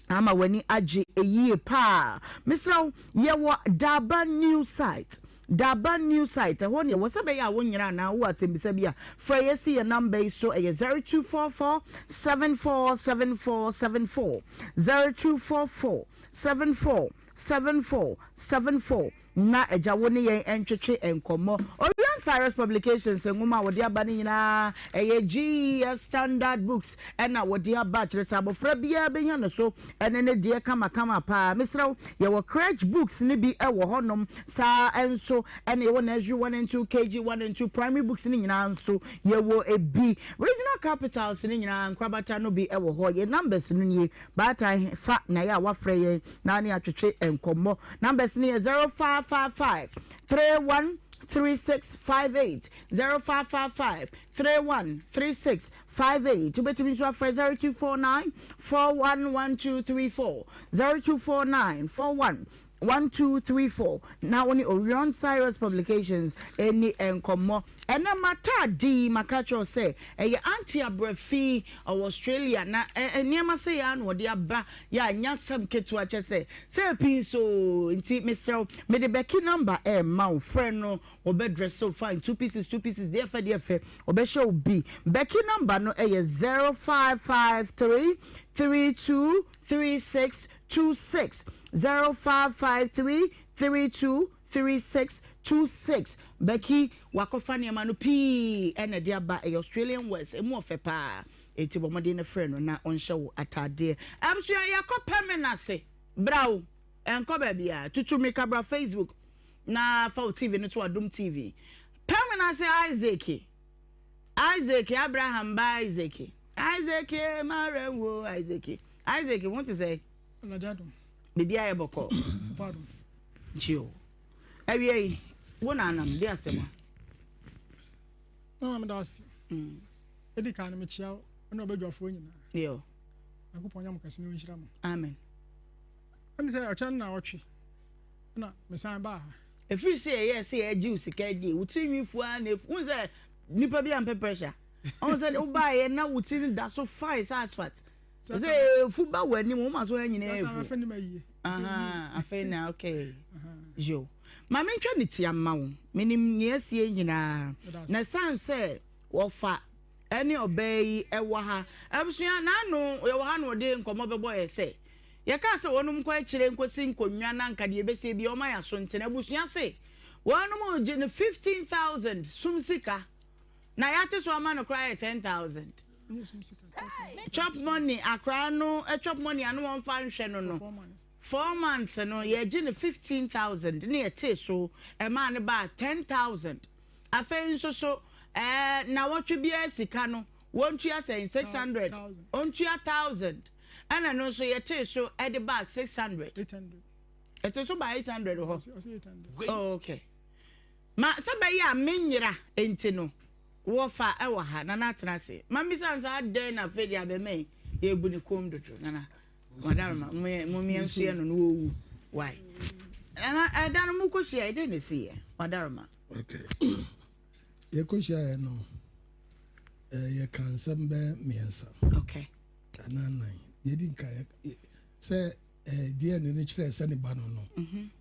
Speaker 1: ama w'ani agye yie paa. Mesrɛ wo, yɛwɔ Daaba new site. Daban new site, ɛhɔ ne ɛwɔ. Sɛ ɛbɛyɛ a wonyera anaa wowɔ asɛmbisa bi a, frɛ yɛ si yɛn number yi so, ɛyɛ 0244 74 74 74, 0244 74 74 74, na agya wo ne yɛn ntwetwe nkɔmmɔ. Orion Cyrus Publications nwoma a wɔde aba no nyinaa, ɛyɛ GES Standard Books ɛna wɔde aba, kyerɛ sɛ abɔfra biara bɛnya ne so ne ne deɛ kamakama paa. Mesrɛ wo, yɛwɔ crèche books no bi wɔ hɔnom, saa ara nso ɛna yɛwɔ nursery 1 and 2, KG 1 and 2, primary books no nyinaa nso yɛwɔ bi. Regional capitals no nyinaa nkorabata no bi wɔ hɔ. Yɛn numbers no nie, baatan fa na yɛ a woafrɛ yɛn na ne atwetwe nkɔmmɔ. Numbers no yɛ 0555 31 3658, 0555 31 36 58. Wobɛtumi nso afrɛ 0249 41 1234, 0249 41 1234 na wo ne Orion Cyrus Publications ɛni nkɔmmɔ. Ɛnɛ m'ataade yi maka kyerɛ wo sɛ ɛyɛ Auntie Abrafi ɔwɔ Australia na nneɛma sɛ yɛ ara na ɔde aba yɛ a nyɛ asɛm ketewa kyɛ sɛ sɛ pii nso nti mesrɛ wo mede Becky number ɛrema wo frɛ no Ɔbɛ dresse wo fine, two pieces two pieces, deɛ ɛfɛ deɛ ɛfɛ, ɔbɛhyɛ wo bi. Becky number no ɛyɛ 0553 32 36 26, 0553 32 36 26. Becky wakɔfa nneɛma no pii ɛna ɛde aba, ɛyɛ Australian wears, ɛmu ɔfɛ paa. Enti bɔ mmɔden na frɛ no na ɔnhyɛ wo ataadeɛ. Abusua yɛkɔ Pɛmɛn ase, bra o, ɛnkɔ baabiara, tutu mmirika bra Facebook. Na fa wo TV no to Adom TV. Pɛ me na se Isaac. Isaac, Abraham ba Isaac. Isaac, mara wo Isaac. Isaac, wo te sɛ?
Speaker 8: Awurade adom.
Speaker 1: Biribi ayɛ bɔkɔ.
Speaker 8: Papa adom.
Speaker 1: Nti o. Awia yi, wo na anam de asɛm a.
Speaker 8: Mama meda ase. Edi kan no mekyia wo ne ɔbadwafoɔ nyinaa.
Speaker 1: Yo.
Speaker 8: Nyankopɔn nyɛ mo kɛse na ɔnhyira mo.
Speaker 1: Amen.
Speaker 8: Ɛne sɛ ɔkyɛ no na ɔtwe na mesan baa ha.
Speaker 1: Ɛfiri sɛ yɛyɛɛ sɛ yɛgye wo sika adie, wo tiri nwi fu ara na efu. Wohu sɛ nipa bi ampɛ pressure. Ɔhu sɛ wobaeɛ na wo tiri no da so fine sɛ asphalt. Sɛ efu ba w'anim, wo ma so ha nyinaa efu. Afei na okay. Yo. Ma mentwa ne tia mma wo. Menim nea asie nyinaa. Na ɛsiane sɛ wɔfa ɛne ɔbaa yi ɛwɔ ha. Abusua, n'ano yɛwɔ ha na ɔde nkɔmmɔ bɛbɔ yɛ sɛ yɛkaa sɛ wɔnom nkɔ akyire nkɔsi nkonnwa na nka deɛ ɛbɛsie bi ɔma yɛ aso ntena. Abusua se wɔnom gye no 15,000 sum sika na yɛate so ama no koraa yɛ 10,000. Chop money akora no chop money ano wɔmfa nhwɛ no no 4 months no yɛgye no 15,000 ne yɛtee so ɛmaa no baa 10,000. Afei nso so ɛɛ nawɔtwe biara sika no wɔntua sɛn 600 ɔntua 1000 ɛna no nso yɛtee so ɛde back 600 ɛte so ba 800 hɔ. Oh, okay. Ma sɛ bɛyɛ a menyera nti no wɔfa ɛwɔ ha nana atena ase ma mbisa nso adɛn na afei deɛ abɛma yi yɛbu ne kɔn dodo nana madaroma momeɛ nso yɛ no no wɔwu why nana ɛda no mokɔhyia ɛdɛn na ɛsi yɛ madaroma.
Speaker 5: Okay, yɛkɔhyiaeɛ no yɛka nsɛm bɛyɛ mmiɛnsa anaa nan. Deɛ di nka sɛ DNA no kyerɛ sɛ ne ba no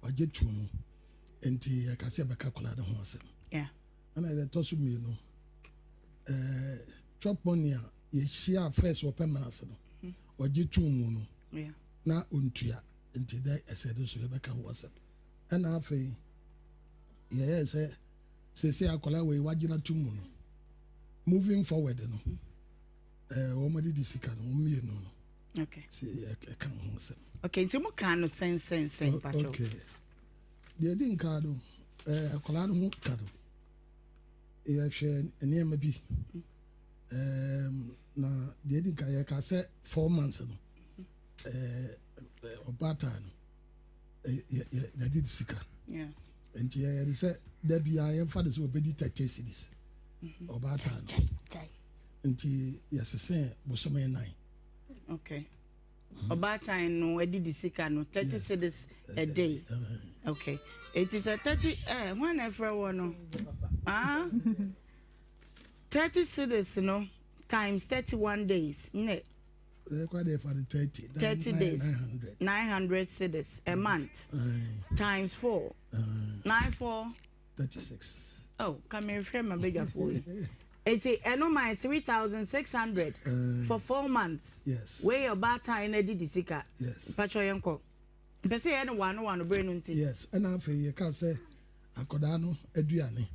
Speaker 5: wagye to mu, nti yɛka sɛ yɛbɛka akwadaa no ho asɛm. Ɛna yɛtɔ so mmienu, chop money a yɛhyia first wɔpɛ mmara ase no ɔgye to mu no na ɔntua, nti dɛ ɛsɛ no so yɛbɛka ho asɛm. Ɛna afei yɛyɛ sɛ sese akwadaa wei wagyina to mu no, moving forward no wɔn de di sika no wɔn mmienu no si ɛka ho asɛm.
Speaker 1: Okay, nti mo kan no sɛnsɛnsɛn patro.
Speaker 5: Okay, deɛ di nka no akwadaa no ho ka no, yɛhwɛ nneɛma bi na deɛ di nka yɛka sɛ 4 months no ɔbaatan no yɛde di sika, nti yɛyɛ de sɛ dabi a yɛmfa de sɛ ɔbɛdi 30 cedis ɔbaatan no, nti yɛsese bosome 4.
Speaker 1: Okay, ɔbaatan no adidi sika no 30 cedis a day. Okay, eti sɛ 30 hwan na ɛfrɛ wɔ no, ah, 30 cedis no times 31 days ne.
Speaker 5: 30.
Speaker 1: 30 days, 900 cedis a month times four, nine four.
Speaker 5: 36.
Speaker 1: Oh, kàmi ma bɛdwafoɔ yi. Eti ɛno ma 3,600 for 4 months.
Speaker 5: Yes.
Speaker 1: Wei yɛ ɔbaatan na didi sika.
Speaker 5: Yes.
Speaker 1: Mpatwɔ yɛn kɔ. Mpɛ sɛ yɛn no wano wano bere no nti.
Speaker 5: Yes, ɛna afei yɛka sɛ akwadaa no aduane,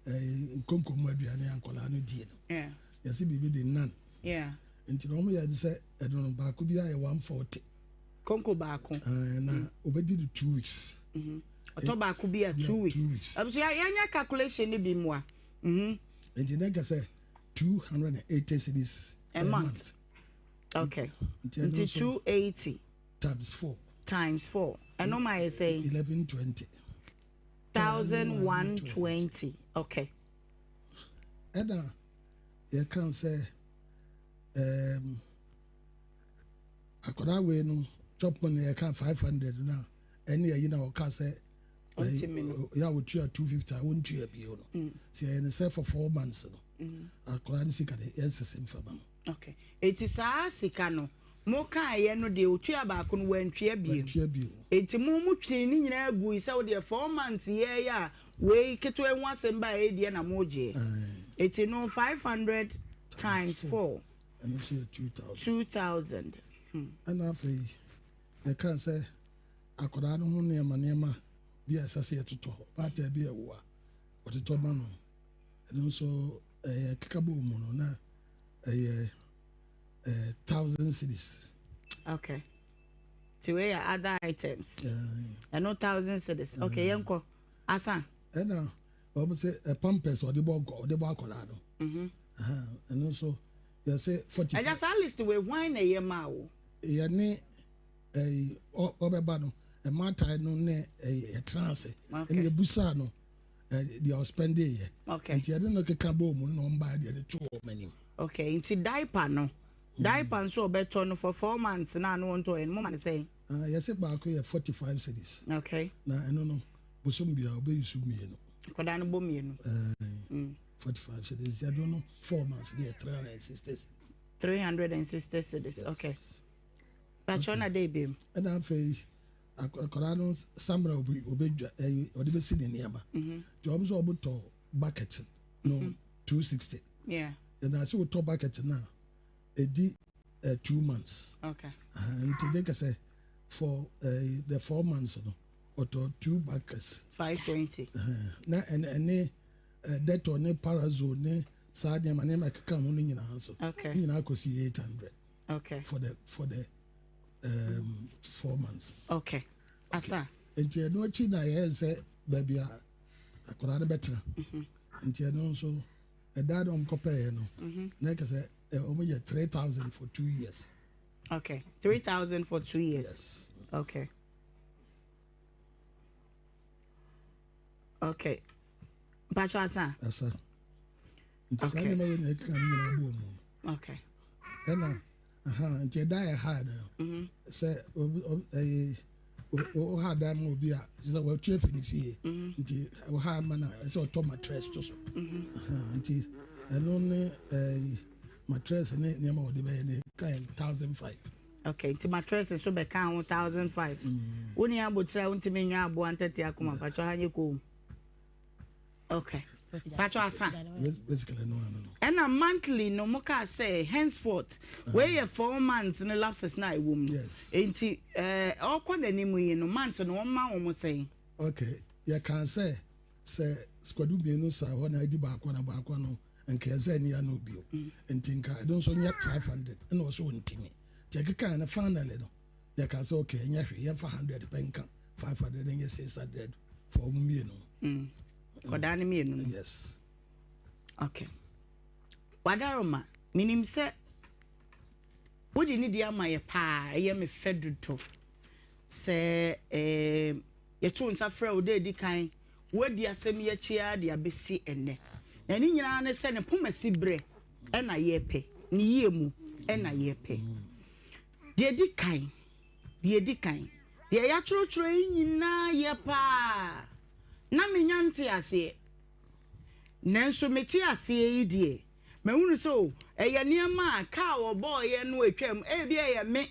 Speaker 5: nkonko mu aduane a nkwadaa no die no. Yɛsɛ biribi de nan. Nti na wɔn yɛ de sɛ ɛno no baako bi ayɛ 140.
Speaker 1: Konko baako.
Speaker 5: Na obɛdi no 2 weeks.
Speaker 1: Ɔtɔ baako bi a 2 weeks.
Speaker 5: 2 weeks.
Speaker 1: Abusua, yɛnyɛ calculation ni bi mua.
Speaker 5: Nti ne nka sɛ 280 cedis
Speaker 1: a month. Okay. Nti 280.
Speaker 5: Times four.
Speaker 1: Times four. Ɛno ma yɛ sɛ.
Speaker 5: 1120.
Speaker 1: 1120. Okay.
Speaker 5: Ɛna yɛka sɛ akwadaa wei no chop money yɛka 500 na ɛne ɛyi na ɔka sɛ yɛ a wɔtua 250 a wɔntua bio no, sɛ yɛyɛ no sɛ for 4 months no akwadaa no sika de yɛnsese mfama no.
Speaker 1: Okay, eti saa sika no mo kaayɛ no deɛ otua baako no wantua bio.
Speaker 5: Wantua bio.
Speaker 1: Eti mo twe ne nyinaa gu sɛ wo deɛ 4 months yɛyɛ a wei ketewa ho asɛm ba yɛ deɛ na mo gye. Eti no 500 times four.
Speaker 5: Ɛno nso yɛ 2,000.
Speaker 1: 2,000.
Speaker 5: Ɛna afei yɛka sɛ akwadaa no ho nneɛma nneɛma bi a ɛsɛ sɛ yɛtotɔ, ɔbaatan bi ɛwo a wɔtotɔ ma no, ɛno nso ɛyɛ keka bɔ mu no na ɛyɛ 1,000 cedis.
Speaker 1: Okay, ti wei yɛ other items, ɛno 1,000 cedis. Okay, yɛn kɔ asa.
Speaker 5: Ɛna wɔn sɛ pampers ɔde bɔ akwadaa no, ɛno nso yɛsɛ 45.
Speaker 1: Ɛgya saa list wei, hwan na ɛyɛ maa wo?
Speaker 5: Yɛne ɛyi ɔbɛba no ɛmaatan no ne ɛyi ɛtena ase ɛna ebusa no deɛ ɔspend yɛ. Nti yɛde no keka bɔ mu na ɔmba deɛ de to wɔn anim.
Speaker 1: Okay, nti diaper no, diaper nso ɔbɛtɔ no for 4 months na ano ɔntɔ yɛ no, mo ma ne sɛn?
Speaker 9: Ah, yɛsɛ baako yɛ 45 cedis.
Speaker 1: Okay.
Speaker 9: Na ɛno no, bosom bia ɔbɛyi so mmienu.
Speaker 1: Nkɔdaa no bɔ mmienu.
Speaker 9: 45 cedis. Nti ɛno no 4 months ne yɛ 360 cedis.
Speaker 1: 360 cedis, okay. Patro na de ebiem.
Speaker 9: Ɛna afei akwadaa no samina obi obedwa ɛyi ɔde bɛsi ne nneɛma. Nti wɔn nso wɔn tɔ bucket no 260. Yɛn ase wotɔ bucket na edi 2 months. Nti de kɛsɛ for the 4 months no, ɔtɔ two buckets.
Speaker 1: 520.
Speaker 9: Na ɛne ɛne Dettol ne Parazone ne saa nneɛma nneɛma ɛkeka ho no nyinaa nso. Ne nyinaa kɔsi 800. For the 4 months.
Speaker 1: Okay. Asa.
Speaker 9: Nti ɛno akyi na yɛyɛ sɛ baabi a akwadaa no bɛtena. Nti ɛno nso ɛdan no ɔmo no na ɛkɛ sɛ ɔmo yɛ 3,000 for 2 years.
Speaker 1: Okay. 3,000 for 2 years.
Speaker 9: Yes.
Speaker 1: Okay. Mpacho asa.
Speaker 9: Asa. Nti saa nneɛma wei na ɛkeka no nyinaa bɔ mu. Ɛna aha nti ɛdan yɛ ha no sɛ obi ɛyɛ o ha dan ma obi a sɛ watu afi ne fie, nti ɔha ma na ɛsɛ ɔtɔ mattress to so. Aha, nti ɛno ne ɛyɛ mattress ne nneɛma a wɔde bɛyɛ ne ka yɛ 1,500.
Speaker 1: Okay. Nti mattress nso bɛka ho 1,500. Wo ni abotire a wontumi nwa aboa ntɛte akoma, mpacho ha nye kom. Okay. Mpacho asa.
Speaker 9: Basically no ano no.
Speaker 1: Ɛna monthly no, mo kaa sɛ henceforth wei yɛ 4 months ne lapses na ɛwɔ mu no.
Speaker 9: Yes.
Speaker 1: Nti ɔkɔ n'anim yi no, month no wɔn ma wɔn sɛn?
Speaker 9: Okay, yɛka sɛ sɛ squadu mmienu sa hɔ na adi baako na baako no nka ɛsɛ ani ano bio, nti nka ɛno nso nyɛ 500, ɛna ɔsɛ ɔntimi. Nti ɛkeka no, finally no yɛka sɛ okay, ɛnyɛ hwee, yɛmfa 100 pɛ nka 500, ɛnyɛ 600 for ɔmo mmienu.
Speaker 1: Kɔdaa no mmienu no.
Speaker 9: Yes.
Speaker 1: Okay. Wadaroma, menim sɛ wode ne di ama yɛ paa, ɛyɛ me fɛ dodo sɛ yɛto nsa frɛ wo dɛ edi kan woadi asɛm yi akyi ara de abɛsi ɛnnɛ, na ne nyinaa ne sɛ ne poma si berɛ ɛna yɛpɛ ne yie mu ɛna yɛpɛ. Deɛ di kan, deɛ di kan, deɛ yɛatwerɛtwerɛ yi nyinaa yɛ paa na menya nte aseɛ, nanso mete aseɛ yi deɛ, mahunu sɛ o ɛyɛ nneɛma a kaa wɔbɔɔyɛ no atwam. Ebi ɛyɛ me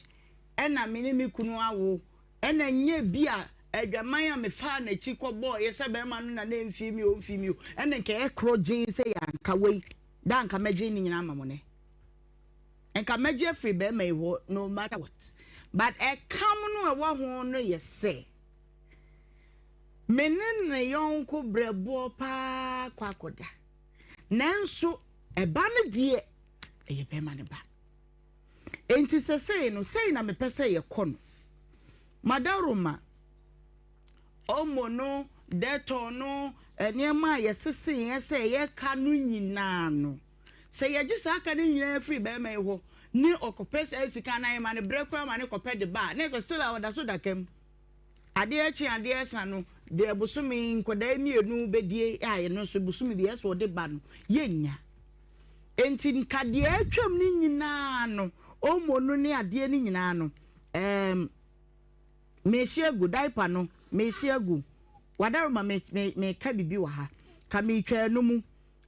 Speaker 1: ɛna me ne me kunu awo, ɛna nyɛ bi a adwaman a mefaa n'akyi kɔbɔɔyɛ sɛ bɛrima no na ne mfii mi o mfii mi o, ɛna nka ɛyɛ korɔ gyee sɛ yɛanka wei da, nka mɛgye ne nyinaa ama mo nɛ, nka mɛgye afiri bɛrima yi hɔ no matter what. But ɛkam no ɛwɔ ho no yɛ sɛ me ne ne yɔnko brɛboɔ paa kɔ akɔda, nanso ɛba no deɛ, ɛyɛ bɛrima no ba. Enti sɛ sei no sei na mepɛ sɛ yɛkɔ no, madaroma Omo no, Dettol no, nneɛma a yɛseseeɛ sɛ yɛka no nyinaa no, sɛ yɛgye saa ka no nyinaa firi bɛrima yi hɔ ne ɔkɔpɛ saa sika no ayɛ ma no berɛ koraa ma ne kɔpɛ de ba a, na ɛsɛ still a ɔda so da kam. Adeɛ kye adeɛ sa no deɛ, bosome nkwadaa mmienu bɛdie a, ɛno nso bosome bi ɛsɛ ɔde ba no yɛnnya. Enti nka deɛ atwam no nyinaa no, Omo no ne adeɛ no nyinaa no, mehye agu diaper no, mehye agu wadaroma, me me meka bibi wɔ ha ka metwa no mu.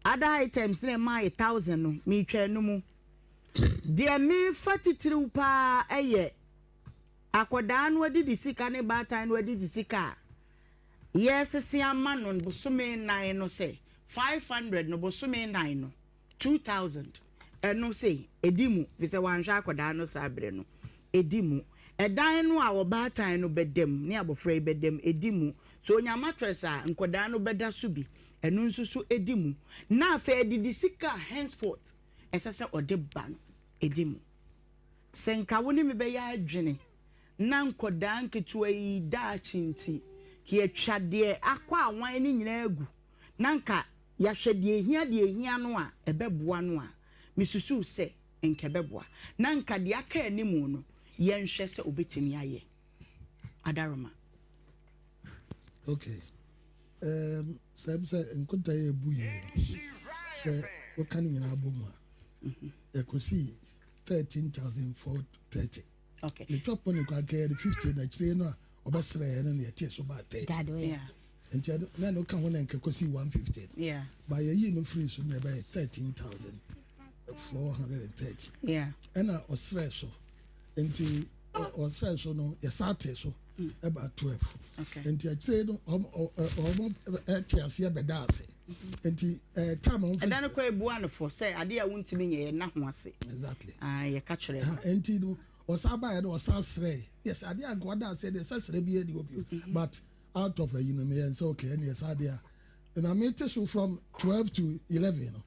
Speaker 1: Other items na ɛma yɛ 1,000 no, metwa no mu. Deɛ mefa titiriw paa ɛyɛ akwadaa no adidi sika ne baatan no adidi sika a yɛsese ama no bosome 4 no, sɛ 500 no bosome 4 no 2,000, ɛno sɛ ɛdi mu fi sɛ wanhwɛ akwadaa no saa berɛ no, ɛdi mu. Ɛdan no a ɔbaatan no bɛdam ne abɔfra yi bɛdam, ɛdi mu. So onya mattress a nkwadaa no bɛda so bi, ɛno nso so ɛdi mu. Na afei adidi sika a henceforth ɛsɛ sɛ ɔde ba no, ɛdi mu. Sɛ nka wo ne me bɛyɛ adwene na nkwadaa nketewa yi daakye nti ka yɛtwa deɛ akɔ awan no nyinaa agu na nka yɛahwɛ deɛ ehia, deɛ ehia no a ɛbɛboa no a, mesusuw sɛ nka ɛbɛboa. Na nka deɛ aka anim no, yɛnhwɛ sɛ obɛtumi ayɛ adaroma.
Speaker 9: Okay, sɛ sɛ nkonta yɛ ebu yie no, sɛ woka ne nyinaa bɔ mu a. Ɛkɔsii 13,430.
Speaker 1: Okay.
Speaker 9: Ne chop money kora nka yɛde 50 na akyire no a ɔbɛsrɛɛ no na yɛtee so baa 30. Nti ɛno na ɛno ka ho na nka kɔsii 150 no.
Speaker 1: Yeah.
Speaker 9: Ba yɛyii no firi so na ɛbɛyɛ 13,430.
Speaker 1: Yeah.
Speaker 9: Ɛna ɔsrɛɛ so. Nti ɔsrɛɛ so no yɛsan tee so ɛbaa 12.
Speaker 1: Okay.
Speaker 9: Nti akyire no ɔmo ɛte aseɛ bɛda ase. Nti ɛɛ time a wɔn
Speaker 1: Ɛda no kɔ ebua no fɔ sɛ adeɛ a wontumi nyɛ yɛ nna ho ase.
Speaker 9: Exactly.
Speaker 1: Ah, yɛka kyerɛ no.
Speaker 9: Nti no ɔsan baeɛ no ɔsan srɛɛ. Yes, adeɛ a nka ɔda aseɛ deɛ sɛ srɛ bi ɛni hɔ bio. But out of ayi no meyɛ nsɛ okay ɛne ɛsa adeɛ a na mete so from 12 to 11 no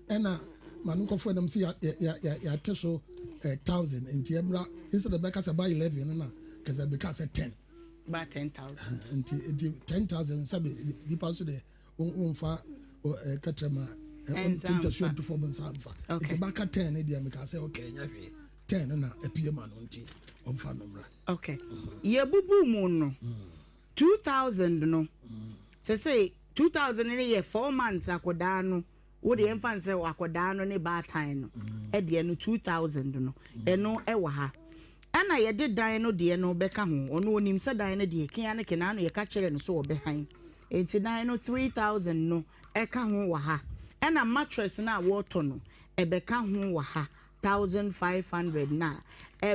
Speaker 9: ɛna ma no nkɔfoɔ nam sɛ yɛate so 1000 nti ɛmmra instead of bɛka sɛ ba 11 no na kɛsɛ bɛka sɛ 10
Speaker 1: ba 10,000
Speaker 9: nti nti 10,000 sɛbe nipa nso deɛ womfa kɛtrɛ ma ntasuo nto fam nsa mfa nti baka 10 no deɛ meka sɛ okay ɛnyɛ hwee 10 no na apue ma no nti ɔmfa no mmra.
Speaker 1: Okay. Yɛbubu mu no, 2000 no, sɛsɛ 2000 no yɛ 4 months akɔdaa no, wo deɛ ɛmfa nsɛ akɔdaa no ne baatan no, ɛdeɛ no 2000 no, ɛno ɛwɔ ha. Ɛna yɛde dan no deɛ no bɛka ho, ɔno onim sɛ dan no deɛ kea ne kenaa no yɛka kyerɛ no so ɔbɛhan. Enti dan no 3000 no ɛka ho wɔ ha. Ɛna mattress no a wɔtɔ no, ɛbɛka ho wɔ ha. 1500 no a,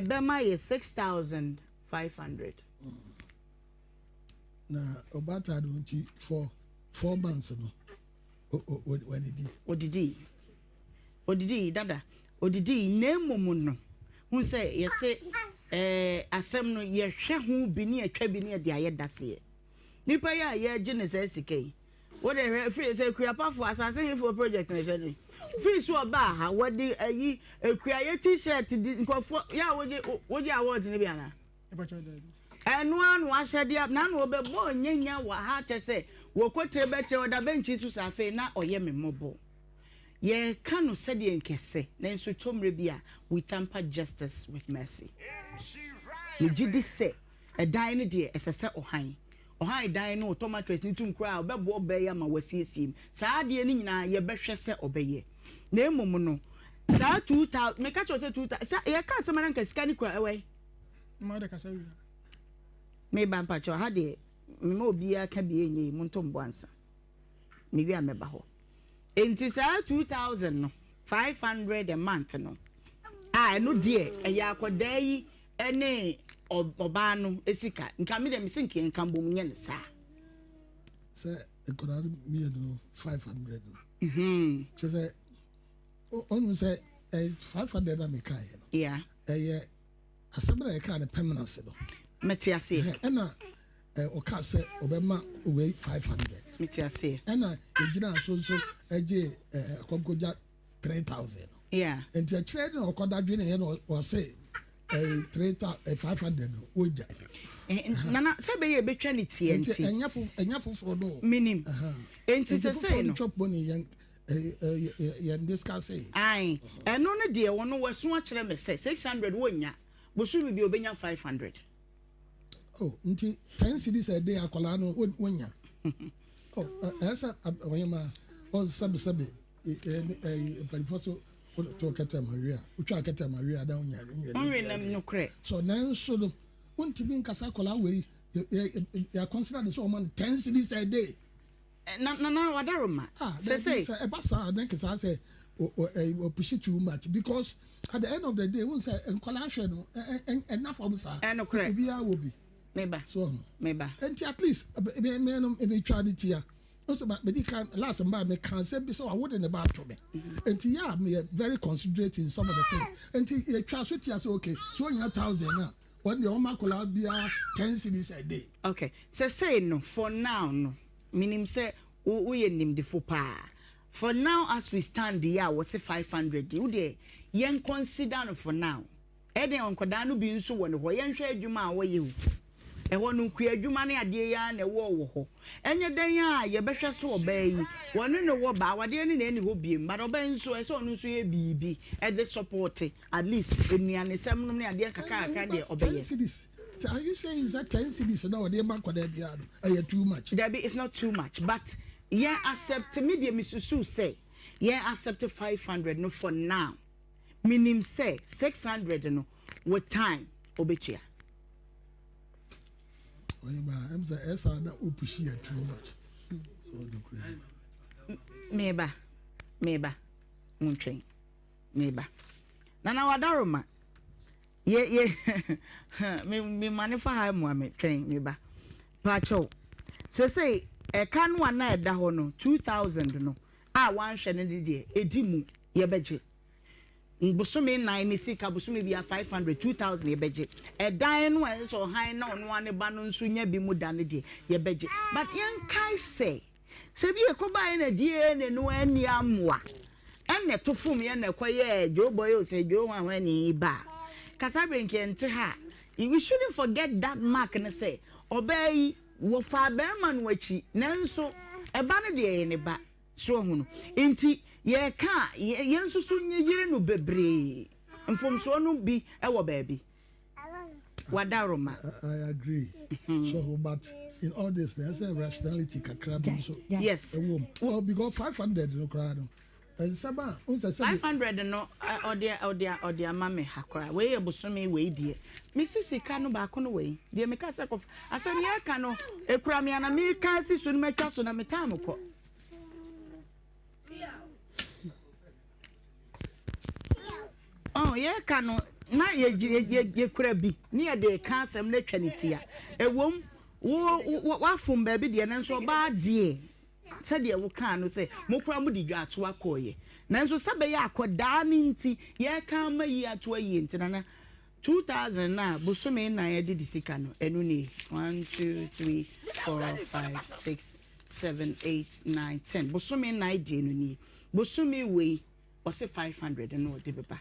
Speaker 1: ɛbɛma yɛ 6500.
Speaker 9: Na ɔbaatan no nti for 4 months no wadidi.
Speaker 1: Odidi, odidi dada, odidi. Na mmom no hu sɛ yɛsɛ asɛm no yɛhwɛ ho bi ne yɛtwa bi ne yɛde ayɛ daseɛ. Nipa yi a yɛgye ne saa sika yi, wode hwɛ firi sɛ kuapafo asase hefoɔ project na ɛhyɛ no firi so ɔbaa ha, wɔde ayi ekuayɛ T-shirt di nkurɔfoɔ yɛ a wogye awards no bi ana ɛno ano ahyɛdeɛ na ano ɔbɛbɔ nyanya wɔ ha kyɛ sɛ wɔkɔtire bɛkyerɛ ɔda bɛnkyi so sɛ afei na ɔyɛ me mmɔbɔ. Yɛka no sɛdeɛ nkɛsɛ, nanso tɔmmerɛ bi a we temper justice with mercy. Megye di sɛ ɛdan no deɛ ɛsɛ sɛ ɔhan dan no, ɔtɔ mattress ne tum koraa a ɔbɛboa ɔbaa yi ama wasiesie mu. Saa adeɛ no nyinaa yɛbɛhwɛ sɛ ɔbɛyɛ. Na mmom no saa 2000, meka kyerɛ sɛ 2000 sɛ yɛka asɛm ara nka sika no kura ɛwɔ yi. Meba mpakyɛw ha deɛ mema obiara ka bi ɛnyɛ yi mo nto mbɔ ansa mewie a mɛba hɔ. Nti saa 2000 no, 500 a month no a, ɛno deɛ ɛyɛ akɔdaa yi ɛne ɔbaa no sika. Nka me deɛ mese nka nka mbom nyɛ no saa.
Speaker 9: Sɛ nkwadaa no mmienu 500 no, kyerɛ sɛ ɔnu sɛ 500 na meka yɛ no, ɛyɛ asɛm na yɛka ne permanence no.
Speaker 1: Mete aseɛ.
Speaker 9: Ɛna ɔka sɛ ɔbɛma wei 500.
Speaker 1: Mete aseɛ.
Speaker 9: Ɛna ɛgyina so nso ɛgye akɔnkɔgya 3000 no. Nti akyerɛ no ɔkɔda dwene yɛ no ɔse three thousand 500 no wogya.
Speaker 1: Nana sɛ bɛyɛ ebɛtwa ne tie nti.
Speaker 9: Ɛnyɛ foforɔ no.
Speaker 1: Minim. Nti sɛ sɛ no.
Speaker 9: Chop money yɛn discuss.
Speaker 1: Ayi, ɛno no deɛ wɔn wɔso akyerɛ me sɛ 600 wɔnya bosomi bi obɛnya 500.
Speaker 9: Oh, nti 10 cedis a day akwadaa no wonya. Oh, ɛsɛ ɔyɛ ma ɔsɛbisɛbi mpanyinfoɔ so to kɛtɛ ma wie a wotwa kɛtɛ ma wie a na wonya.
Speaker 1: Nwe nam nokorɛ.
Speaker 9: So nanso no wontumi nkasa akwadaa wei yɛ yɛ consider de sɛ ɔma no 10 cedis a day.
Speaker 1: Na wadaroma.
Speaker 9: Ah, sɛ sɛ ɛba saa ne kesa sɛ o push it too much because at the end of the day wọn sɛ nkwadaa hwɛ no ɛna fam saa.
Speaker 1: Ɛnokorɛ.
Speaker 9: Obiara wɔ bi.
Speaker 1: Meba.
Speaker 9: So
Speaker 1: meba.
Speaker 9: Nti at least me me no ebe twa ne tia nso ma medi kan last mba me kan sɛ bi sɛ wawo de ne ba ato me nti yɛ a meyɛ very considerate in some of the things. Nti yɛtwa so tia sɛ okay, so onya 1000 a, wɔn deɛ wɔn akwadaa biara 10 cedis a day.
Speaker 1: Okay, sɛ sei no, for now no, menim sɛ woyɛ nimdefo paa. For now as we stand yi a wɔse 500 yi, wo deɛ yɛn consider no for now. Ɛdeɛ nkwadaa no bi nso wɔ ne hɔ, yɛnhwɛ adwuma a wɔyɛ o. Ɛhɔ no kua adwuma ne adeɛ yi ara na ɛwɔ wɔ hɔ. Ɛnyɛ dɛn a yɛbɛhwɛ so ɔbaa yi wɔne no wɔ ba awadeɛ no na ɛni hɔ biem, but ɔbaa yi nso ɛsɛ ɔno nso yɛ biribi ɛde support at least nnuanesɛm nom ne adeɛ kakrakra deɛ
Speaker 9: Ten
Speaker 1: ɔbɛyɛ.
Speaker 9: cedis, are you saying sɛ 10 cedis na wɔde ma akwadaa biara no ɛyɛ too much?
Speaker 1: Dabi, it's not too much, but yɛn accept, me deɛ me susu sɛ yɛn accept 500 no for now. Menim sɛ 600 no with time ɔbɛtua.
Speaker 9: Ɔyɛ ɛm sɛ ɛsa na o push yɛ too much.
Speaker 1: Meba, meba, montwɛn, meba. Nana Wadaroma, yɛ yɛ me me ma ne fa ha mua me twɛn meba. Paakyɛw, sesei ɛka no a na ɛda hɔ no 2000 no a wanhwɛ no de deɛ ɛdi mu yɛbɛgye. Bosome nnan ne sika bosome biara 500, 2000 yɛbɛgye. Ɛdan no a ɛsɛ sɛ ɔhan na ɔno ara ne ba no nso nya bi mu da no deɛ yɛbɛgye. But yɛnkae sɛ sɛ bi ɛkɔbaeɛ na DNA no anni ammoa ɛna ɛto fom yɛ na ɛkɔyɛɛ Joe Boy o sɛ Joe hwanhwani yi ba a, kasa bere nka yɛnte ha a. We shouldn't forget that mark no sɛ ɔbaa yi wɔfaa barima no akyi nanso ɛba no deɛ ɛyɛ ne ba. So wahu no? Enti yɛreka a, yɛn nso so nyeyere no bebree. Mfomsoɔ no bi wɔ baabi. Wadaroma.
Speaker 9: I agree. Mm-hmm. So, but in all this, there's a rationality kakra bi nso.
Speaker 1: Yes.
Speaker 9: Ɛwɔ mu. Well, because 500 no koraa no. Nsɛm a n sɛ sɛ.
Speaker 1: 500 no ɔde ɔde ɔde ama me ha koraa. Wei yɛ bosome wei deɛ. Mesi sika no baako no wei. Deɛ meka sɛ kɔf asɛm yɛka no ekura me ana meka si so no matwa so na me time kɔ. Oh, yɛka no na yɛkura bi ne yɛde ka asɛm no atwa ne tia. Ɛwom, wo wafom baabi deɛ nanso ɔbaa deɛ sɛdeɛ wokaa no sɛ mo koraa mode dwaatoa kɔeɛ nanso sɛ bɛyɛ akɔdaa no nti yɛka ama yi ato ayie nti nana 2000 no a bosome nnan ɛde de sika no ɛno nie 1 2 3 4 5 6 7 8 9 10 bosome nnan deɛ no nie bosome wei ɔse 500 no ɔde bɛba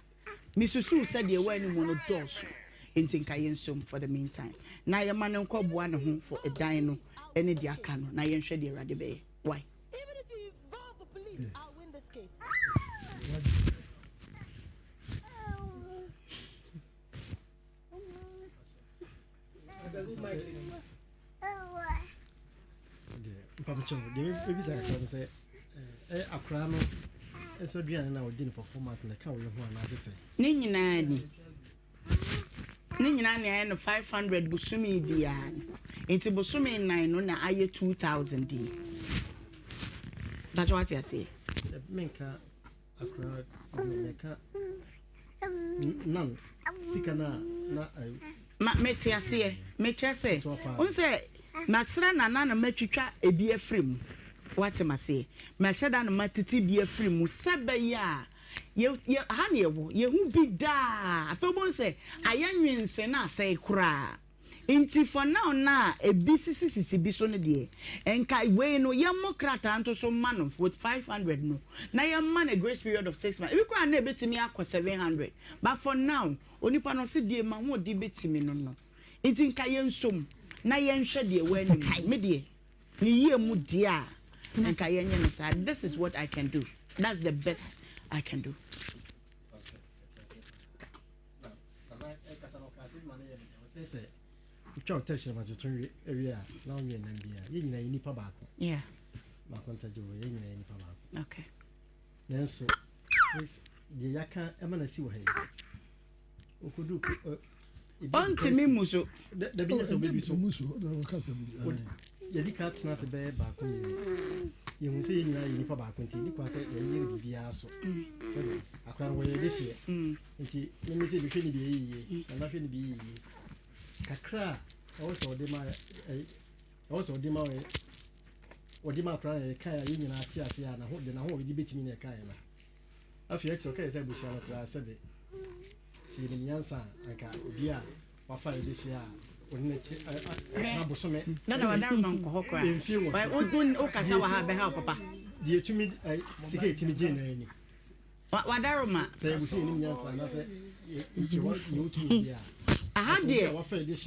Speaker 1: mesusuw sɛ deɛ ɛwɔ anim no dɔɔso nti nka yɛnsom for the meantime na yɛma no nkɔboa ne ho for ɛdan no ɛne deɛ aka no na yɛnhwɛ deɛ awurade bɛyɛ why.
Speaker 5: Mpabokyɛw, deɛ mebisa kakra no sɛ ɛyɛ akwaraa no nso aduane no a ɔdi no for months na ɛka wo ho anaasɛ sɛ?
Speaker 1: Ne nyinaa ni. Ne nyinaa ni ayɛ no 500 bosome biara no. Nti bosome nnan no na ayɛ 2000 yi. Mpakyɛw wate aseɛ?
Speaker 5: Menka akora mɛka nan sika no a na
Speaker 1: Ma mete aseɛ. Mekyerɛ sɛ, wohu sɛ masrɛ Nana na matwitwa ebi afiri mu. Woate m'aseɛ? Mahyɛ da na matete bi afiri mu sɛ ɛbɛyɛ a yɛ, yɛ, ha na yɛwɔ, yɛhu bi daa. Afei wobɛhu sɛ ayɛ nwense na asɛe koraa. Nti for now no a ebi sisisisi bi so no deɛ, nka wei no yɛmmɔ krataa nto so mma no with 500 no na yɛmma no a grace period of six months. Ebi koraa na ebetumi akɔ 700 but for now onipa no ɔse deɛ m'ahoɔden betumi no no. Nti nka yɛnsɔ mu na yɛnhwɛ deɛ ɛwɔ anim. Me deɛ ne yie mu deɛ a nka yɛnyɛ no saa. This is what I can do. That's the best I can do.
Speaker 5: Wotwa wo tɛkyerɛma toto wie a na wonwe nam bi a yɛn nyinaa yɛ nipa baako.
Speaker 1: Yeah.
Speaker 5: Baako ntagye wɔ yɛn nyinaa yɛ nipa baako.
Speaker 1: Okay.
Speaker 5: Nanso deɛ yɛaka ɛma na si wɔ ha yi okodu
Speaker 1: ɔntumi mu so.
Speaker 5: Dabi nyɛ sɛ ɔbɛbi so. Yɛdi ka tena ase bɛyɛ baako mmienu. Yɛhu sɛ yɛn nyinaa yɛ nipa baako nti ɛni kwan sɛ yɛyere biribiara so. Sɛdeɛ akora no wɔyɛ de hyeɛ. Nti meme sɛ mehwɛ ne bi ɛyɛ yie na mahwɛ ne bi yɛ yie. Kakra a ɛwɔ sɛ ɔde ma ɛwɔ sɛ ɔde ma ɔde ma akora no yɛkae a yɛn nyinaa te ase a n'aho de n'aho ɔde bɛtumi na ɛkae no. Afei akyiri ɔkae sɛ abusua no koraa sɛbe sɛ yɛnim nyansa a anka obi a wafa yɛ bɛhyia a ɔne no te atena bosome
Speaker 1: Dada wadaroma nkɔ hɔ koraa.
Speaker 5: Mfie nwɔtwe.
Speaker 1: Wokasa wɔ ha bɛha wo papa.
Speaker 5: Deɛ ɛtumi sika ɛtumi gye na ani.
Speaker 1: Wadaroma.
Speaker 5: Sɛ yɛbusu yɛnim nyansa anaasɛ yɛwɔ tumi bi a.
Speaker 1: Aha deɛ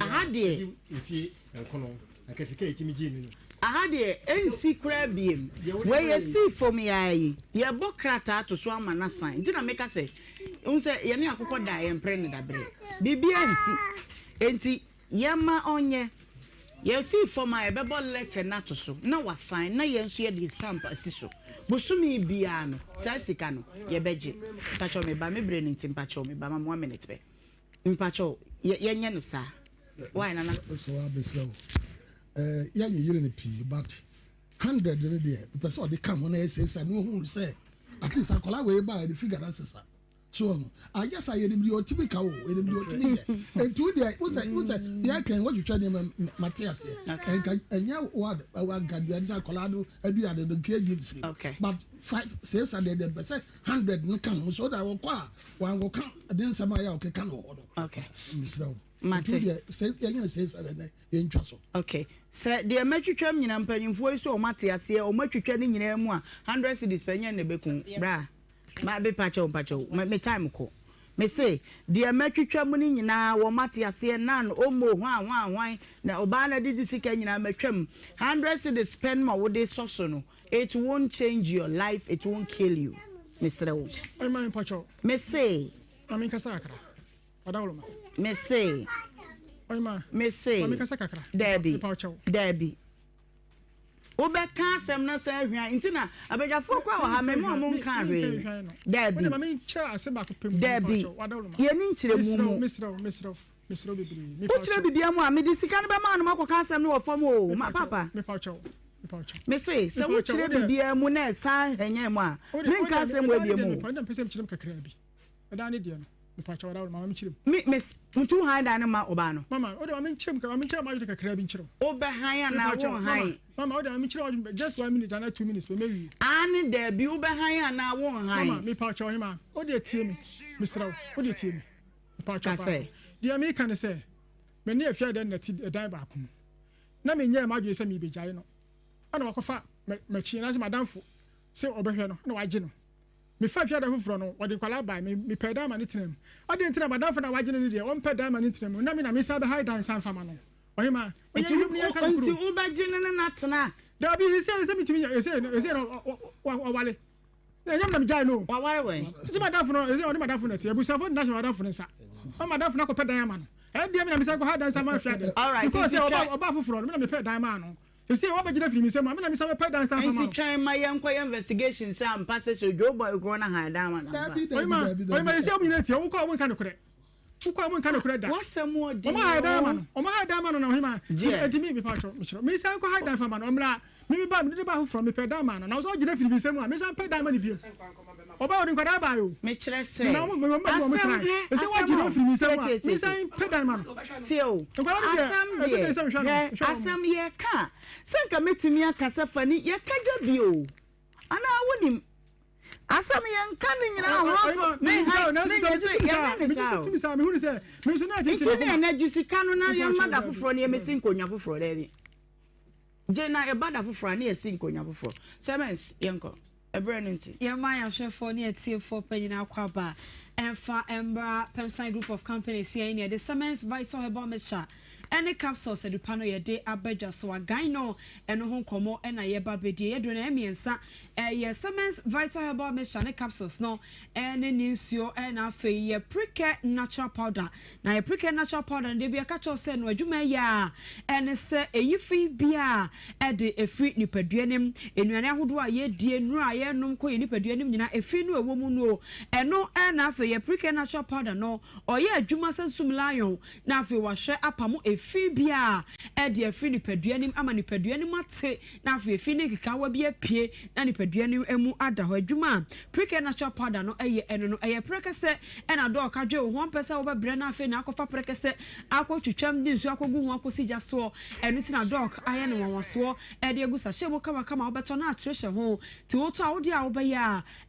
Speaker 1: aha deɛ.
Speaker 5: Mfie nkono anka sika ɛtumi gye no no.
Speaker 1: Aha deɛ ɛnsi koraa biem. Wei yɛsii fam yi ara yi, yɛrebɔ krataa to so ama no asan. Nti na meka sɛ, wohu sɛ yɛne akokɔ da a yɛmpere no daberɛ. Biribiara nsi. Enti yɛmma ɔnyɛ. Yɛsii fam a, yɛbɛbɔ letter no ato so na wasan na yɛn nso yɛde stamp asi so. Bosome biara no, saa sika no, yɛbɛgye. Mpakyɛw me ba, me berɛ no nti, mpakyɛw me ba, ma me one minute pɛ. Mpakyɛw, yɛ, yɛnyɛ no saa. Why, Nana?
Speaker 9: Mesrɛ wo, mesrɛ wo. Eh, yɛnyeyere no pii, but 100 no deɛ, mepɛ sɛ ɔde ka ho na ɛsɛ sɛ na ohunu sɛ at least akwadaa wei baa yɛde figure no asesa. So ɔho anyɛ saa yɛnim deɛ ɔtumi ka o yɛnim deɛ ɔtumi yɛ nti wo deɛ wo sɛ wo sɛ yɛ kɛn wɔtwitwa nneɛma mate aseɛ nka ɛnyɛ wa wa nka aduane sɛ akwadaa no aduane no nka enyi mfiri but 5 600 deɛ mpɛ sɛ 100 no ka ho so that wɔkɔ a wankɔka de nsɛm a yɛ a ɔkeka no wɔ hɔ no mesrɛ wo nti wo deɛ sɛ yɛnyɛ no 600 nɛ yɛntwa so.
Speaker 1: Okay sɛ deɛ mɛtwitwa mu nyinaa mpanyinfoɔ yi sɛ wɔn ate aseɛ wɔn atwitwa ne nyinaa mu a 100 cedis pɛ nyɛ na ɛbɛku bra. Ma me pakyɛw mpakyɛw me me time kɔ. Me se deɛ matwitwa mu no nyinaa wɔn ate aseɛ nan omo hwan hwan hwan na ɔbaa no adidi sika nyinaa matwam 100 cedis pɛ no ma wode sɔ so no it won't change your life it won't kill you mesrɛ wo.
Speaker 8: Ɔyɛ ma me mpakyɛw.
Speaker 1: Me se.
Speaker 8: Ma me nkasa kakra. Ɔdawoloma.
Speaker 1: Me se.
Speaker 8: Ɔyɛ ma.
Speaker 1: Me se.
Speaker 8: Ma me nkasa kakra.
Speaker 1: Daabi.
Speaker 8: Mepakyɛw.
Speaker 1: Daabi. Wobɛka asɛm no sɛ ahwan nti na abadwafoɔ koraa wɔ ha me ne ɔmo nkaa hwee daabi daabi yɛni nkyerɛmu mu wokyerɛ bibia mu a mede sika no bɛma no makɔka asɛm no wɔ fam o ma papa mese sɛ wokyerɛ bibia mu na ɛsan hɛnyɛn mu a menka asɛm wɔ abia mu
Speaker 8: Ɛdan ne deɛ no. Mepakyɛw ɔda ma me kyerɛ
Speaker 1: mu. Me me nti wo han dan no ma ɔbaa no.
Speaker 8: Mama o de ma me nkyerɛ mu ma me nkyerɛ m'adwene kakra bi nkyerɛ
Speaker 1: wo. Wo bɛ han anaa wo nhan.
Speaker 8: Mama o de ma me nkyerɛ w'adwene just one minute anaa 2 minutes pɛ mɛ wie.
Speaker 1: Aane daabi wo bɛ han anaa wo nhan.
Speaker 8: Mama mepakyɛw ɔhemaa o deɛ tie me mesrɛ wo o deɛ tie me mepakyɛw paa. Deɛ meka ne sɛ me ne Afia dɛn na ti ɛdan baako mu na me nyɛɛ m'adwene sɛ merebɛgyae no ɛna wakɔfa m'akyi anaasɛ m'adamfo sɛ ɔbɛhwɛ no na wagye no. Mefaa fie adan foforɔ no, wɔde nkwadaa bae. Me, mepɛɛ dan ma no tenaa mu. Adɛn nti na m'adamfo no a wagye no no deɛ, ɔmpɛ dan ma no ntena mu, na me na mesan bɛhae dan san mfa ma no? Ɔhemaa, ɔnyɛ
Speaker 1: Nti
Speaker 8: yeinom na yɛnka no
Speaker 1: nti
Speaker 8: kuro.
Speaker 1: wobɛgye no ne no atena?
Speaker 8: Dabi, seesei no sɛ mentumi nyɛ, seesei no, seesei no, ɔ, ɔ, ɔ, waware. Na ɛnyɛ me na megyae no o.
Speaker 1: Waware wɛn?
Speaker 8: Sɛ m'adamfo no, seesei ɔne m'adamfo na ɛte. Abusuafoɔ de no ahyɛ m'adamfo no nsa. Ɔma m'adamfo no akɔpɛ dan ama no. Ɛyɛ deɛ me na mesan kɔhae dan san ma fie adan.
Speaker 1: Alright,
Speaker 8: Because
Speaker 1: nti
Speaker 8: sɛ ɔbaa,
Speaker 1: twɛn.
Speaker 8: ɔbaa foforɔ no, me na mepɛɛ dan maa no. Sesei wabɛgyina firi me nsam a, me na mesan bɛpɛ dan san fa ma
Speaker 1: Nti
Speaker 8: wo.
Speaker 1: twɛn ma yɛnkɔ yɛ investigation sɛ ampa sɛ sɛ Joe boy korɔ no han dan ma no ampa.
Speaker 9: Dabi dabi
Speaker 8: Ɔyima,
Speaker 9: dabi
Speaker 8: ɔyima,
Speaker 9: dabi.
Speaker 8: sesei wɔn nyinaa tie, wokɔ a wɔnka nokorɛ. Wokɔ a wɔnka nokorɛ da.
Speaker 1: W'asɛm ɔden
Speaker 8: Wɔn ahae dan ama
Speaker 1: oo.
Speaker 8: no, wɔn ahae dan ama no na ɔhema. Nti,
Speaker 1: Gyeɛ.
Speaker 8: nti me, mepa kyɛw, mekyerɛ wo, mesan kɔ hae dan fa ma no, ɔmmra. Me, me ba, mede ne ba foforɔ, mepɛ dan maa no, na ɔsɛ ɔgyina firi me nsam a, mesan pɛ dan ma no bio. Ɔbaa ɔde nkwadaa bae o.
Speaker 1: Mekyerɛ sɛ,
Speaker 8: Na wɔn, wɔn ba bi wɔn
Speaker 1: asɛm
Speaker 8: tenae.
Speaker 1: hwɛ,
Speaker 8: Ɛsɛ
Speaker 1: asɛm
Speaker 8: wɔgye no
Speaker 1: o,
Speaker 8: firi me nsam
Speaker 1: tie
Speaker 8: a,
Speaker 1: tie tie tie.
Speaker 8: mesan pɛ dan ma no.
Speaker 1: Tie o,
Speaker 8: Nkwadaa no deɛ,
Speaker 1: asɛm
Speaker 8: ɛsɛ
Speaker 1: deɛ,
Speaker 8: sɛ mehwɛ no,
Speaker 1: hwɛ,
Speaker 8: mehwɛ wɔn.
Speaker 1: asɛm yɛka a, sɛ nka mɛtumi aka sɛ fa ni, yɛka gya bi o, anaa wonim? Asɛm yɛnka ne nyinaa ahorɔfo, me han, me nyɛ sɛ, yɛnyɛ ne saa o. Nti ne ɛnɛ gye sika no na yɛmma da foforɔ na yɛmmɛsi nkonnwa foforɔ, daabi. Gye na ɛba da foforɔ a na yɛasi nkonnwa foforɔ. Sɛmɛns, yɛnkɔ. Ɛberɛ no nti.
Speaker 10: Yɛma yɛn ahwɛfoɔ ne atiefoɔ panyin akwaaba mfa mmra Pemsan Group of Companies yɛn ne yɛde Semens Vital Herbal Mixture ne Capsules adupa no yɛde aba dwa so agan no ɛno ho nkɔmmɔ na yɛba bɛdie. Yɛduro no ɛyɛ mmiɛnsa ɛyɛ Semens Vital Herbal Mixture ne Capsules no ne ne nsuo na afei yɛ Precare Natural Powder. Na yɛ Precare Natural Powder no deɛ bi ɛka kyerɛ wo sɛ no adwuma ɛyɛ a ɛne sɛ ɛyi fi biara ɛde ɛfiri nipadua no mu, nnuane ahodoɔ a yɛdie, nnuro a yɛnom kɔ yɛ nipadua no mu nyinaa ɛfi no ɛwɔ mu no ɛno na afei yɛ Precare Natural Powder no ɔyɛ adwuma sɛ sum lion na afei wahwɛ apamo ɛfi biara ɛde afiri nipadua no mu ama nipadua no mu ate na afei efi ne nkekaawa bi apue na nipadua no mu ada hɔ. Adwuma a Precare Natural Powder no yɛ ɛno no, ɛyɛ prɛkɛsɛ na dɔɔka dwe wo ho. Ɔmpɛ sɛ wobɛbrɛ na afei na akɔfa prɛkɛsɛ akɔtwitwam de nsuo akɔgu ho akɔsi gya soɔ. Ɛno nti na dɔɔk ayɛ no nwanwasoɔ de agu sachet mu kamakama a wobɛtɔ na akyere hyɛ ho. Nti wotɔ a, wo deɛ a wobɛyɛ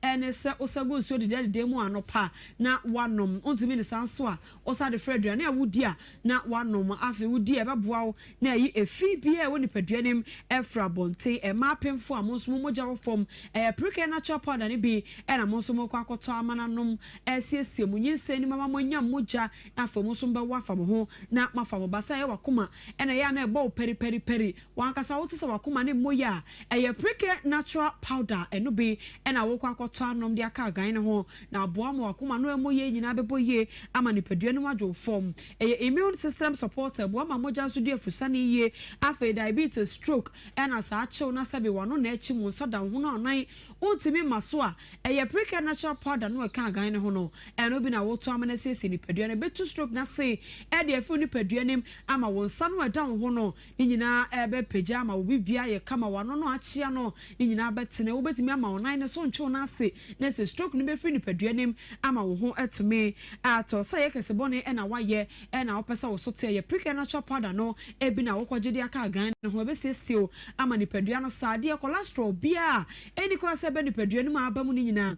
Speaker 10: ara ne sɛ wosa gu nsuo dedɛɛdedɛɛ mu anɔpa na woanom. Wontumi ne saa nso a, wosa de fra aduane a wodi a na woanom. Afei wodi a ɛbɛboa wo na ayi efi biara a ɛwɔ nipadua no mu afiri abɔnten. Mmaa apemfo a mo nso mo mogya wɔ fam, ɛyɛ Precare Natural Powder no bi na mo nso morekɔ akɔtɔ ama no anom asiesie mo nyinsɛn no mu ama moanya mogya na afei mo nso mobɛwo afa mo ho na moafa mo ba. Sɛ ɛyɛ w'akoma na ɛyɛ a na ɛbɔ wo pɛripɛripɛri, w'ankasa wote sɛ w'akoma no mmɔ yie a, ɛyɛ Precare Natural Powder ɛno bi na worekɔ akɔtɔ anom de aka agan no ho na aboa ma w'akoma no a ɛmmɔ yie nyinaa bɛbɔ yie ama nipadua no mu adwo wo fam. Ɛyɛ immune system supporter. pressure, ɛboa ma mogya nso di afusane yie. Afei diabetes, stroke, ɛna saa kyew na sɛbe w'ano na akyim, wo nsa da wo ho na ɔnan wontumi mma so a, ɛyɛ Precare Natural Powder no a ɛka agan no ho no, ɛno bi na wotɔ ama no asiesie nipadua no. Ɛbɛtu stroke no ase de afiri wo nipadua no mu ama wo nsa no a ɛda wo ho no ne nyinaa ɛbɛpagya ama wo biribiara ayɛ kama, w'ano no a akyea no ne nyinaa bɛtene. Wobɛtumi ama wo nan no so ntwe wo nan ase na sɛ stroke no bɛfiri nipadua no mu ama wo ho atumi atɔ. Sɛ ɛyɛ kɛse bɔne na woayɛ na wopɛ sɛ wo so te a, yɛ Precare Natural Powder no bi na wokɔgye de aka agan no ho. Ɛbɛsiesie wo ama nipadua no saa. Adeɛ, cholesterol biara a ɛnni kwan sɛ ɛba nipadua no mu a aba mu no nyinaa,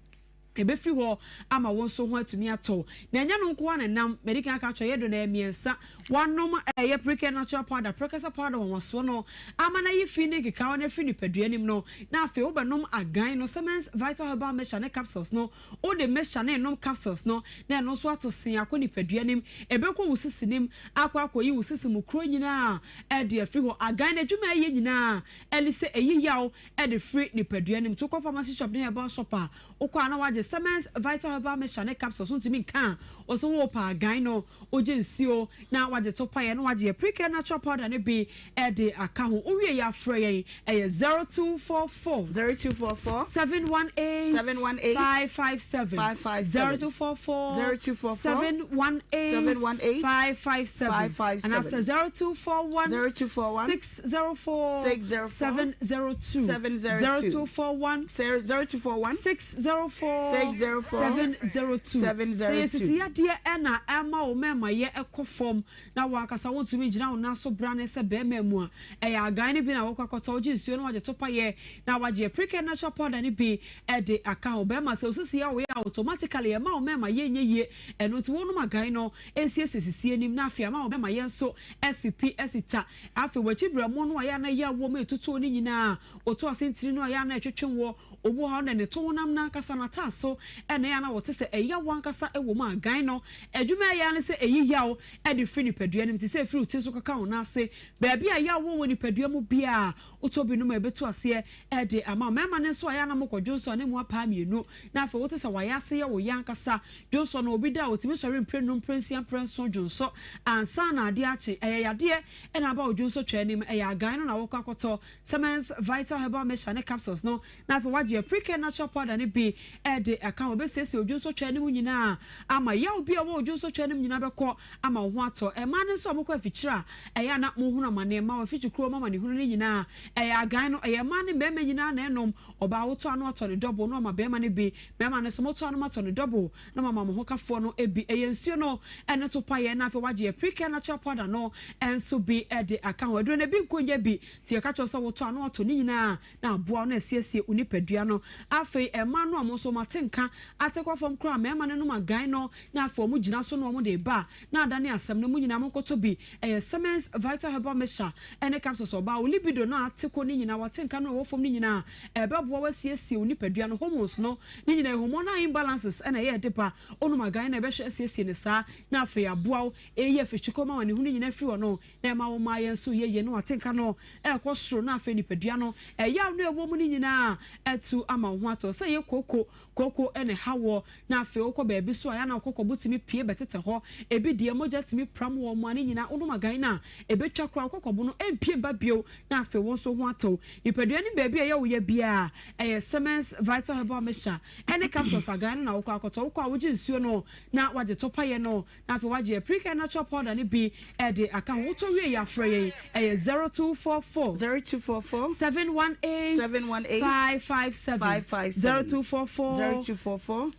Speaker 10: ɛbɛfiri hɔ ama wo nso ho atumi atɔ wo. Na ɛnyɛ no nko ara na ɛnam, madi kan aka akyerɛ wo, yɛ do no ɛyɛ mmiɛnsa. Woanom ɛyɛ Precare Natural Powder, prɛkɛsɛ powder nwanwasoɔ no ama no ayi fi ne nkekaawa no afiri nipadua no mu no, na afei wobɛnom agan no, Semens Vital Herbal Mixture ne capsules no, Wode mixture no renom capsules no na ɛno nso ato see akɔ nipadua no mu. Ɛbɛkɔ wo sisi no mu akɔ akɔyi wo sisi mu kuro nyinaa de afiri hɔ. Agan no adwuma a ɛyɛ nyinaa ne sɛ ɛyi yaw de firi nipadua no mu. Nti wokɔ pharmacy shop ne herbal shop a, wokɔ a na woagye Semens Vital Herbal Mixture ne capsules. Wontumi nka a, wo se worepɛ agan no, wogye nsuo na woagye to paeɛ na woagye yɛ Precare Natural Powder no bi de aka ho. Wowie yɛ a frɛ yɛn, ɛyɛ 0244.
Speaker 1: 0244.
Speaker 10: 718.
Speaker 1: 718.
Speaker 10: 557.
Speaker 1: 557.
Speaker 10: 0244.
Speaker 1: 0244.
Speaker 10: 718.
Speaker 1: 718.
Speaker 10: 557.
Speaker 1: 557.
Speaker 10: Anaasɛ 0241.
Speaker 1: 0241.
Speaker 10: 604.
Speaker 1: 604.
Speaker 10: 702.
Speaker 1: 702.
Speaker 10: 0241.
Speaker 1: 0241.
Speaker 10: 604.
Speaker 1: 604.
Speaker 10: 702.
Speaker 1: 702.
Speaker 10: Sɛ yɛsisi yadeɛ na ɛma wo mɛma yɛ ɛkɔ fam na wo ankasa wontumi ngyina wo nan so brane sɛ barima mu a, ɛyɛ agan no bi na wokɔ akɔtɔ, wogye nsuo na wagye to payɛ na wagye apricot natural powder no bi de aka ho. Barima, sɛ wo sisi yɛ wo ya a, automatically ɛma wo mmarima yɛ nyɛ yie, ɛno nti wonom agan no nsiesie sisi anim na afei ama wo barima yɛ nso asi pi asi ta. Afei w'akyi berɛmo no a ɛyɛ a na yaw wɔ mu ɛtutuo no nyinaa, woto ase ntini no a ɛyɛ a na ɛtwetwe woɔ, Obi wɔ hɔ a ɔno deɛ ne to honam no ankasa, n'ataaso na ɛyɛ a na wɔte sɛ ɛyaw ankasa wɔ mu a gan no adwuma a ɛyɛ ara ne sɛ ɛyi yaw de firi nipadua no mu te sɛ ɛfiri wo tiri so kɔka wo nan ase. Baabi a yaw wɔ wɔ nipadua mu biara, wotɔ bi nom a ɛbɛtu aseɛ de ama wo. Mmarima no nso a ɛyɛ a na mokɔ dwonsɔ a na emu apaa mmienu na afei wote sɛ w'ayaase yɛ wo ya ankasa. Dwonsɔ no, obi da a ɔtumi sɔre mprɛnum, mprɛnsia, mprɛnson dwonsɔ ansa na adeɛ akye. Ɛyɛ yadeɛ na aba wo dwonsɔ twa anim. Ɛyɛ agan no na wokɔ akɔtɔ. Semens Vital Herbal Mixture ne capsules no, na afei woagye Apricare Natural Powder no bi de aka ho. Ɛbɛsiesie odwonsotwa no mu nyinaa ama yaw bi a ɛwɔ odwonsotwa no mu nyinaa bɛkɔ ama wo ho atɔ. Mmaa no nso a wɔkɔ afikyire a ɛyɛ a na mohunu amaneɛ, mmaa wɔ afikyikuo mu amanehunu no nyinaa, ɛyɛ agan no, ɛyɛ mmaa ne mmarima nyinaa na ɛnom. Ɔbaa wotɔ ano atɔ no double na wama barima no bi, mmarima no nso motɔ ano matɔ no double na moama mo hokafoɔ no bi. Ɛyɛ nsuo no ne to paeɛ na afei woagye Apricare Natural Powder no nso bi de aka ho. Aduro no ebi nko nyɛ bi. Nti yɛka kyerɛ wo sɛ wotɔ a na watɔ ne nyinaa na aboa wo na asiesie wo nipadua no. Afei mmaa no a wɔn nso wɔn atenka ate kɔ fam koraa mmarima no nom agan no na afei wɔn gyina so na wɔn de reba a na adane asɛm no. Mo nyinaa monkɔtɔ bi. Ɛyɛ Semens Vital Herbal Mixture ne capsules. Ɔbaa wo libido no a ate kɔ no nyinaa, w'atenka no a ɛwɔ fam no nyinaa ɛbɛboa wo asiesie wo nipadua no. Hormones no ne nyinaa yɛ hormonal imbalances na ɛyɛ ɛde ba. Wonom agan no a ɛbɛhwɛ asiesie no saa na afei aboa wo ɛyi afikyikɔ ma w'anehunu nyinaa firi hɔ no na ɛma wo mayɛ nso yɛ yie na w'atenka no rekɔ soro na afei nipadua no ɛyaw no a ɛwɔ mu no nyinaa atu ama wo ho atɔ wo. Sɛ ɛyɛ kooko, kooko na ɛha woɔ na afei wokɔ baabi so a ɛyɛ a na wo kɔkɔbo tumi pue bɛtetɛ hɔ, ebi deɛ mogya tumi pram wɔ mu a ne nyinaa wonom agan no a ɛbɛtwa koraa wo kɔkɔbo no ɛmpue mba bio na afei wo nso wo ho atɔ wo. Nipadua no baabi a ɛyɛ wo ya biara ɛyɛ Semens Vital Herbal Mixture ɛne capsules agan no na wokɔ akɔtɔ. Wokɔ a wogye nsuo no na wagye to payɛ no Na afei wagye Apricare natural powder no bi de aka ho. Wotɔ wie yɛ a frɛ yɛn, ɛyɛ 0244.
Speaker 1: 0244.
Speaker 10: 718.
Speaker 1: 718.
Speaker 10: 557.
Speaker 1: 557.
Speaker 10: 0244.
Speaker 1: 0244.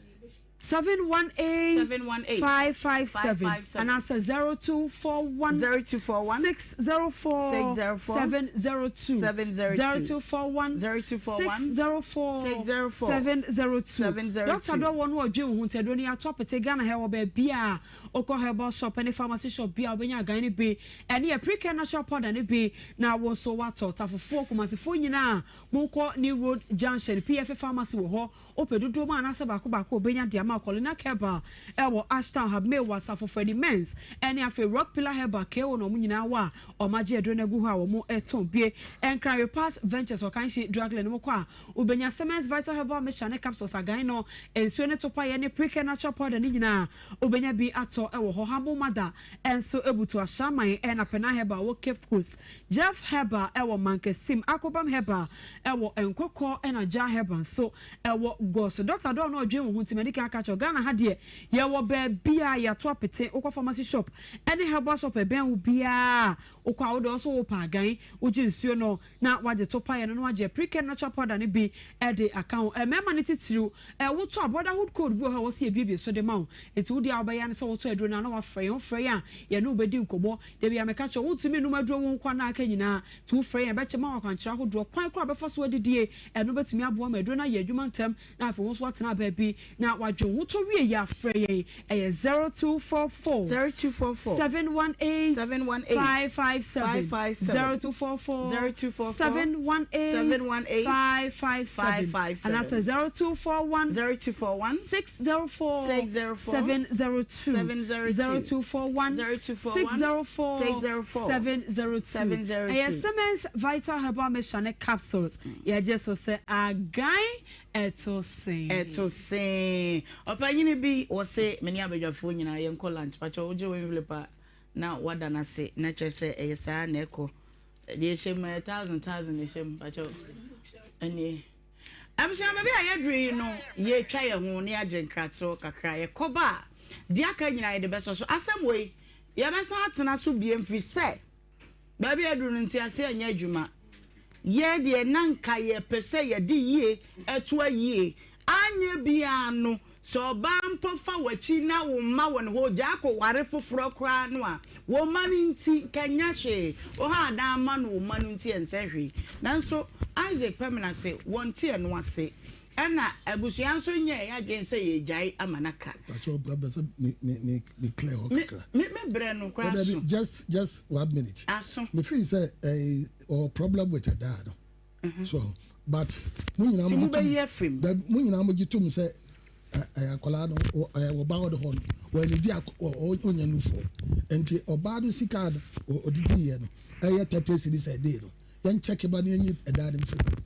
Speaker 10: 718.
Speaker 1: 718.
Speaker 10: 557.
Speaker 1: 557.
Speaker 10: Anaasɛ 0241.
Speaker 1: 0241.
Speaker 10: 604.
Speaker 1: 604.
Speaker 10: 702.
Speaker 1: 702.
Speaker 10: 0241.
Speaker 1: 0241.
Speaker 10: 604.
Speaker 1: 604.
Speaker 10: 702.
Speaker 1: 702.
Speaker 10: Dɔkta dɔ wɔ no ɔdwen wo ho nti aduro no yɛato apete Ghana ha ɛwɔ baabi a wokɔ herbal shop ne pharmacy shop bi a wobɛnya agan no bi ɛne yɛ Precare natural powder no bi na wo nso woatɔ. Tafofoɔ Kumasefoɔ nyinaa monkɔ New Road Junction PFA pharmacy wɔ hɔ wopɛ dodoɔ mu anaasɛ baako baako a wobɛnya de ama. ma Colina Herbal ɛwɔ Ashtown, Habmay wɔ Asafo Freddie Mens ɛne afei Rock Pillar Herbal KO na wɔn nyinaa wɔ a wɔn agye aduro no agu hɔ a wɔn tɔn bie. Nkran Repass Ventures Ɔkanhye Drug Lane wokɔ a wobɛnya Siemens Vital Herbal Mixture ne Capsules Agan no nsuo ne topaeɛ ne Precare Natural Powder ne nyinaa wobɛnya bi atɔ wɔ hɔ. Humble Mother nso butu Ashaiman ɛna Penang Herbal wɔ Cape Coast. Jeff Herbal wɔ Mankasim, Akobam Herbal wɔ Nkɔkɔ ɛna Jah Herbal nso wɔ Goso. Doctor dɔɔ no ɔdwen wo ho nti madi kan aka akyerɛ wo Ghana ha deɛ yɛwɔ baabi a yɛato apete wokɔ pharmacy shop ɛne herbal shop ɛbɛn wo biara wokɔ a wode ɔso wopɛ agan wogye nsuo no na wagye to paeɛ no na wagye aprikɛ natural powder no bi de aka ho. Mmarima no titiriw, wotɔ a brotherhood code bi wɔ hɔ a ɛwɔ sɛ yɛbuebue so de ma wo. Enti wo deɛ a wobɛyɛ ara ne sɛ wotɔ aduro no a na wafrɛ yɛn. Wofrɛ yɛn a, yɛne wo bɛdi nkɔmmɔ. Da biara meka kyerɛ wo, wontumi nnom aduro wo nko ara na aka nyinaa. Nti wofrɛ yɛn a, yɛbɛkyɛ ma wo akwankyerɛ ahodoɔ, kwan koraa a wobɛfa so adidie. Ɛno bɛtumi aboa ma aduro no ayɛ adwuma ntɛm na afei wo nso woatena baabi na woadwen wo ho. Tɔ wie yɛ a, frɛ yɛn. Ɛyɛ 0244
Speaker 1: 0244
Speaker 10: 718
Speaker 1: 718
Speaker 10: 557
Speaker 1: 557
Speaker 10: 0244
Speaker 1: 0244
Speaker 10: 718
Speaker 1: 718
Speaker 10: 557
Speaker 1: 557
Speaker 10: anaasɛ 0241
Speaker 1: 0241
Speaker 10: 604
Speaker 1: 604
Speaker 10: 702
Speaker 1: 702
Speaker 10: 0241
Speaker 1: 0241
Speaker 10: 604
Speaker 1: 604
Speaker 10: 702
Speaker 1: 702.
Speaker 10: Ɛyɛ Siemens Vital Herbal Mixture ne capsules. Yɛgye so sɛ agan Ɛto sen.
Speaker 1: Ɛto sen. Ɔpanyini bi wɔ se me ne abadwafoɔ nyinaa yɛnkɔ lunch. Pakyɛ wogye wo envelope a na wada no ase na kyerɛ sɛ ɛyɛ saa na ɛkɔ. Deɛ ɛhyɛ mu ɛyɛ thousand thousand na ɛhyɛ mu pakyɛ ɛnie. Abusua baabi a yɛduru yi no yɛtwa yɛn ho na yɛagye nkratoɔ kakra. Yɛkɔba a deɛ aka nyinaa yɛde bɛsɔ so. Asɛm wei yɛbɛsan atena so biem firi sɛ Baabi a aduru no, ntease anyɛ adwuma. Yɛn deɛ, na anka yɛpɛ sɛ yɛde yie to ayie. Anyɛ biara no, sɛ ɔbaa mpo fa w'akyi na wo mma wɔ ne hɔ, gyaa kɔware foforɔ koraa no a, wo mma no nti, nka ɛnyɛ hwee. Wo ha adan ama no wo mma no nti, ɛnsɛ hwee. Nanso Isaac Pamina se wɔnte ɛno ase. Ɛna abusua nso nyɛɛ yɛadwene sɛ yɛregyae ama no aka.
Speaker 9: Pacho bra bɛ sɛ me me me me clear hɔ kakra.
Speaker 1: Me me brɛ no koraa
Speaker 9: Dabi
Speaker 1: so.
Speaker 9: just just one minute.
Speaker 1: Aso.
Speaker 9: Me feel sɛ ɛɛ ɔwɔ problem with ɛdaa no. So but mo nyinaa
Speaker 1: Ti
Speaker 9: mo
Speaker 1: mo
Speaker 9: gye tom.
Speaker 1: bɛyi afiri mu.
Speaker 9: Dabi mo nyinaa mo gye tom sɛ ɛ ɛ akwadaa no wɔ ɛɛ wɔ ba ɔde hɔ no wɔn ani di ak ɔ ɔ ɔnya nufoɔ nti ɔbaa no sika no ɔdidi yɛ no ɛyɛ 30 cedis a day no yɛn check ba no yɛn nyi ɛdaa no mfiri mu.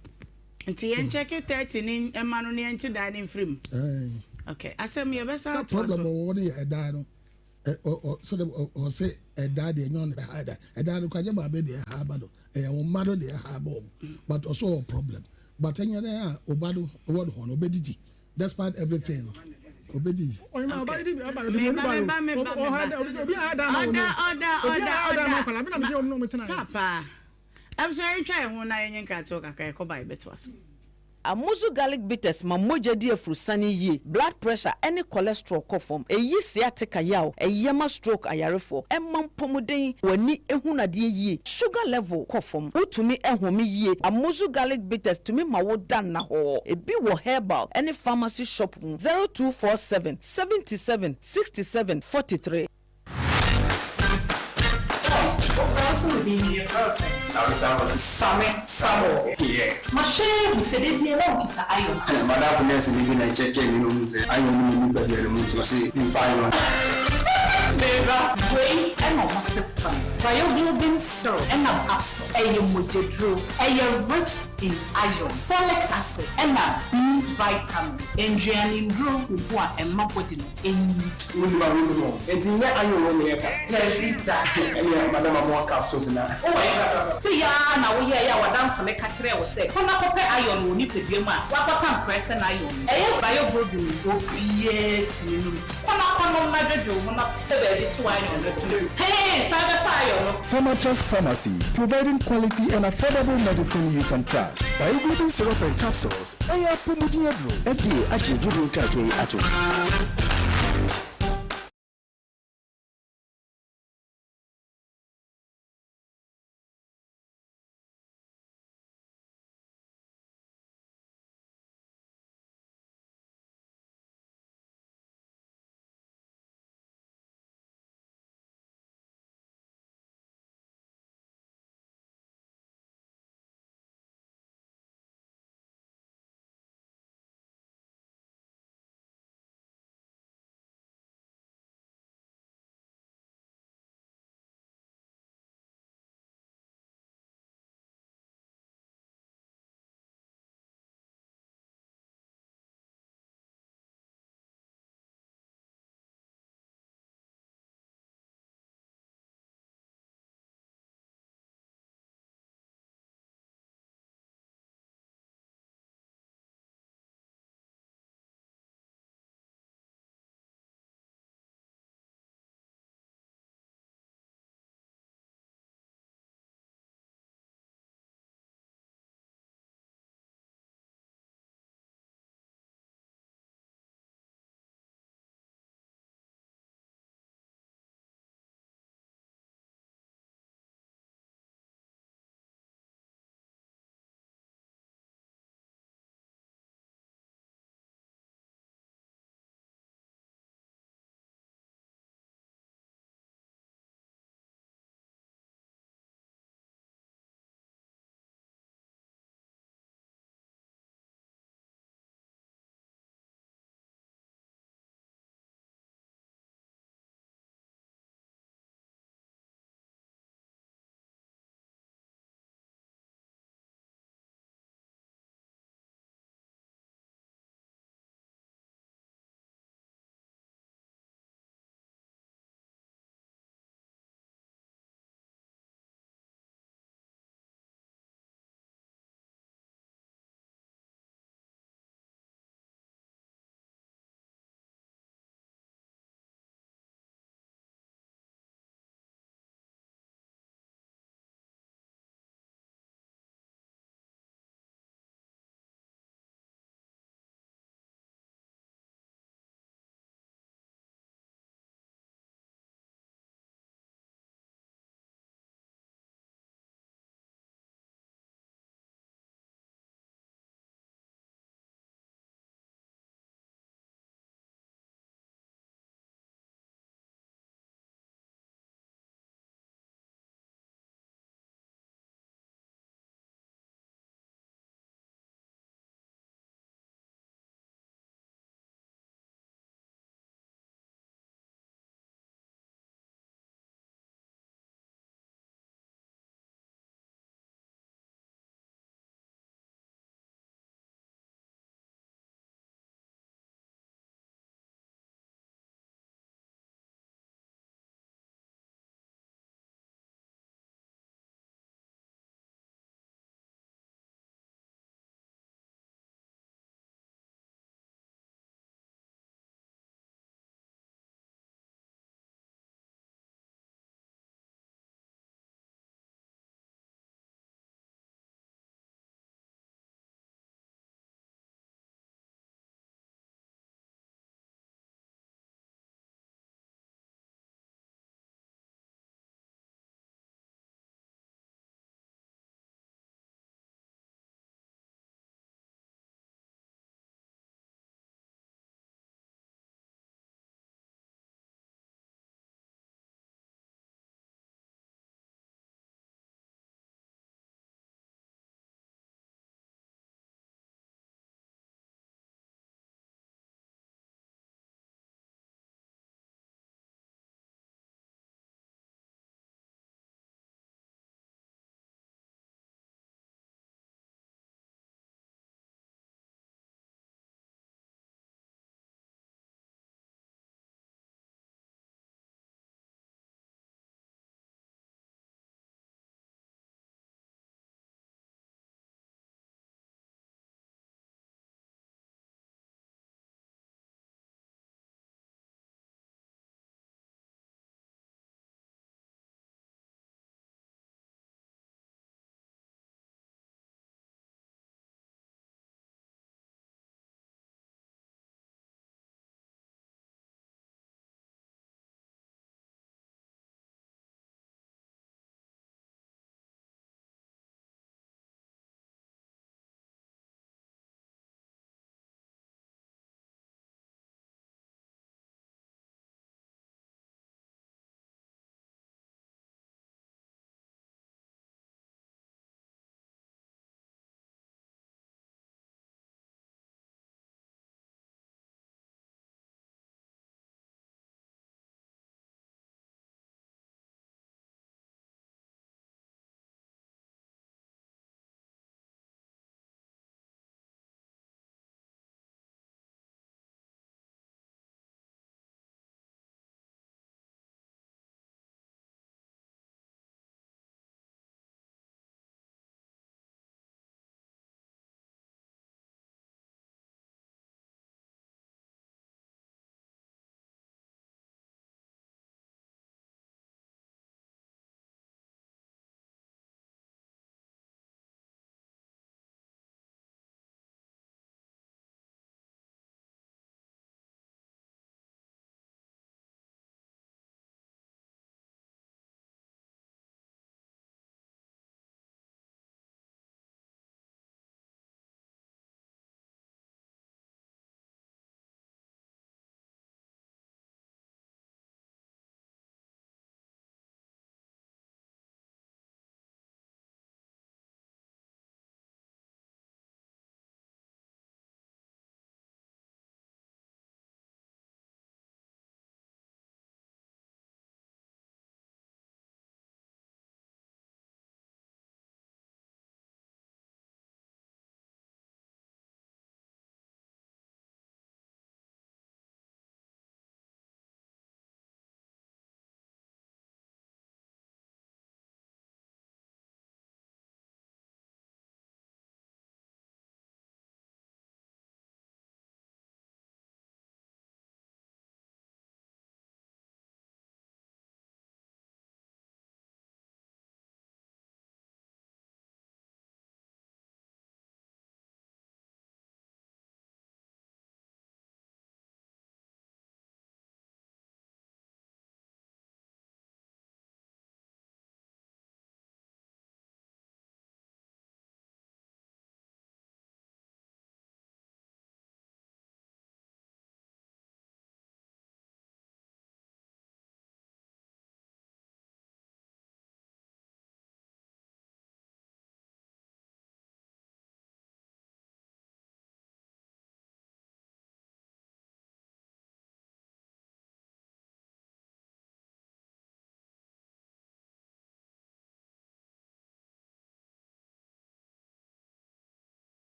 Speaker 1: Nti yɛn kyɛke 30 ne mma no ne yɛn te dan no mfiri mu. Ok asɛm yɛ bɛsan
Speaker 9: Sɛ
Speaker 1: atoa
Speaker 9: problem
Speaker 1: so.
Speaker 9: ɔwɔ no yɛ ɛdan no ɛ ɔ ɔ sɛde ɔ ɔse ɛdan deɛ ɛnyɛ ɔno na ɛha ɛdan ɛdan no kora nyɛ maame deɛ ɛha aba no ɛyɛ wɔn mma no deɛ ɛha aba wɔn but ɔso ɔwɔ problem but ɛnyɛ dɛ a ɔba no ɔwɔ no hɔ no ɔbɛdidi despite everything no ɔbɛdidi.
Speaker 8: Ɔyɛ ɔba de bi ɔba de bi
Speaker 1: Meba meba meba meba.
Speaker 8: Obi a ada ma wɔn.
Speaker 1: Ɔda ɔda
Speaker 8: Obi
Speaker 1: ɔda
Speaker 8: a ada ma
Speaker 1: ɔda.
Speaker 8: nkwadaa mi na mi gye wɔn na wɔn tena.
Speaker 1: Papa. Abusua yɛntwa yɛn ho na yɛnyɛ nkratoɔ kakra yɛkɔ ba yɛbɛtoa so.
Speaker 11: Amuzu garlic bitters ma mogya di afurusane yie, blood pressure ne cholesterol kɔ fam, ɛyi sciatica yaw, ɛyɛ ma stroke ayarefoɔ, ɛma mpɔmuden, w'ani hunu adeɛ yie, sugar level kɔ fam, wotumi home yie. Amuzu garlic bitters tumi ma wo da nnahɔɔ. Ebi wɔ herbal ne pharmacy shop mu. 0247 77 67 43.
Speaker 12: Oi, wo bra nso wo din ni yɛfrɛ wo sɛn?
Speaker 13: Same Samuel.
Speaker 12: Same Samuel.
Speaker 13: Yeah.
Speaker 12: Mahwɛ ahu sɛ da biara na wo kita iron.
Speaker 13: M'adamfo nurse ni bi na ɛkyɛkɛɛ me na ohuu sɛ iron nni me nipadua no mu nti ɔse memfa iron.
Speaker 12: Me ba, wei na ɔmo se fra no Bioglobin syrup ɛna capsule. Ɛyɛ mogyaduro. Ɛyɛ rich in iron, folic acid ɛna B vitamin. Nnuane nduro mpo a ɛma body no enyin.
Speaker 13: Wonim a wonim o. Enti nyɛ iron wei na yɛka?
Speaker 12: Dabi da.
Speaker 13: Ɛneɛ madam amoa capsules na.
Speaker 12: Wowɔ he papa? Sei ara na woyɛeɛ a w'adamfo no ka kyerɛɛ wo sɛ kɔ na kɔpɛ iron wɔ wo nipadua mu a woakɔka mprɛ sɛ na iron no. Ɛyɛ bioglobin no obiara tumi nom bi. Kɔ na kɔnom na dwodwo wo ho na pɛ baabi to iron no to. Tee! San bɛfa iron no.
Speaker 14: Pharmatrust Pharmacy, providing quality and affordable medicine you can trust. Bioglobin syrup and capsules, ɛyɛ apɔmuden aduro.
Speaker 5: FDA agye adwudie nkratoɔ yi atom.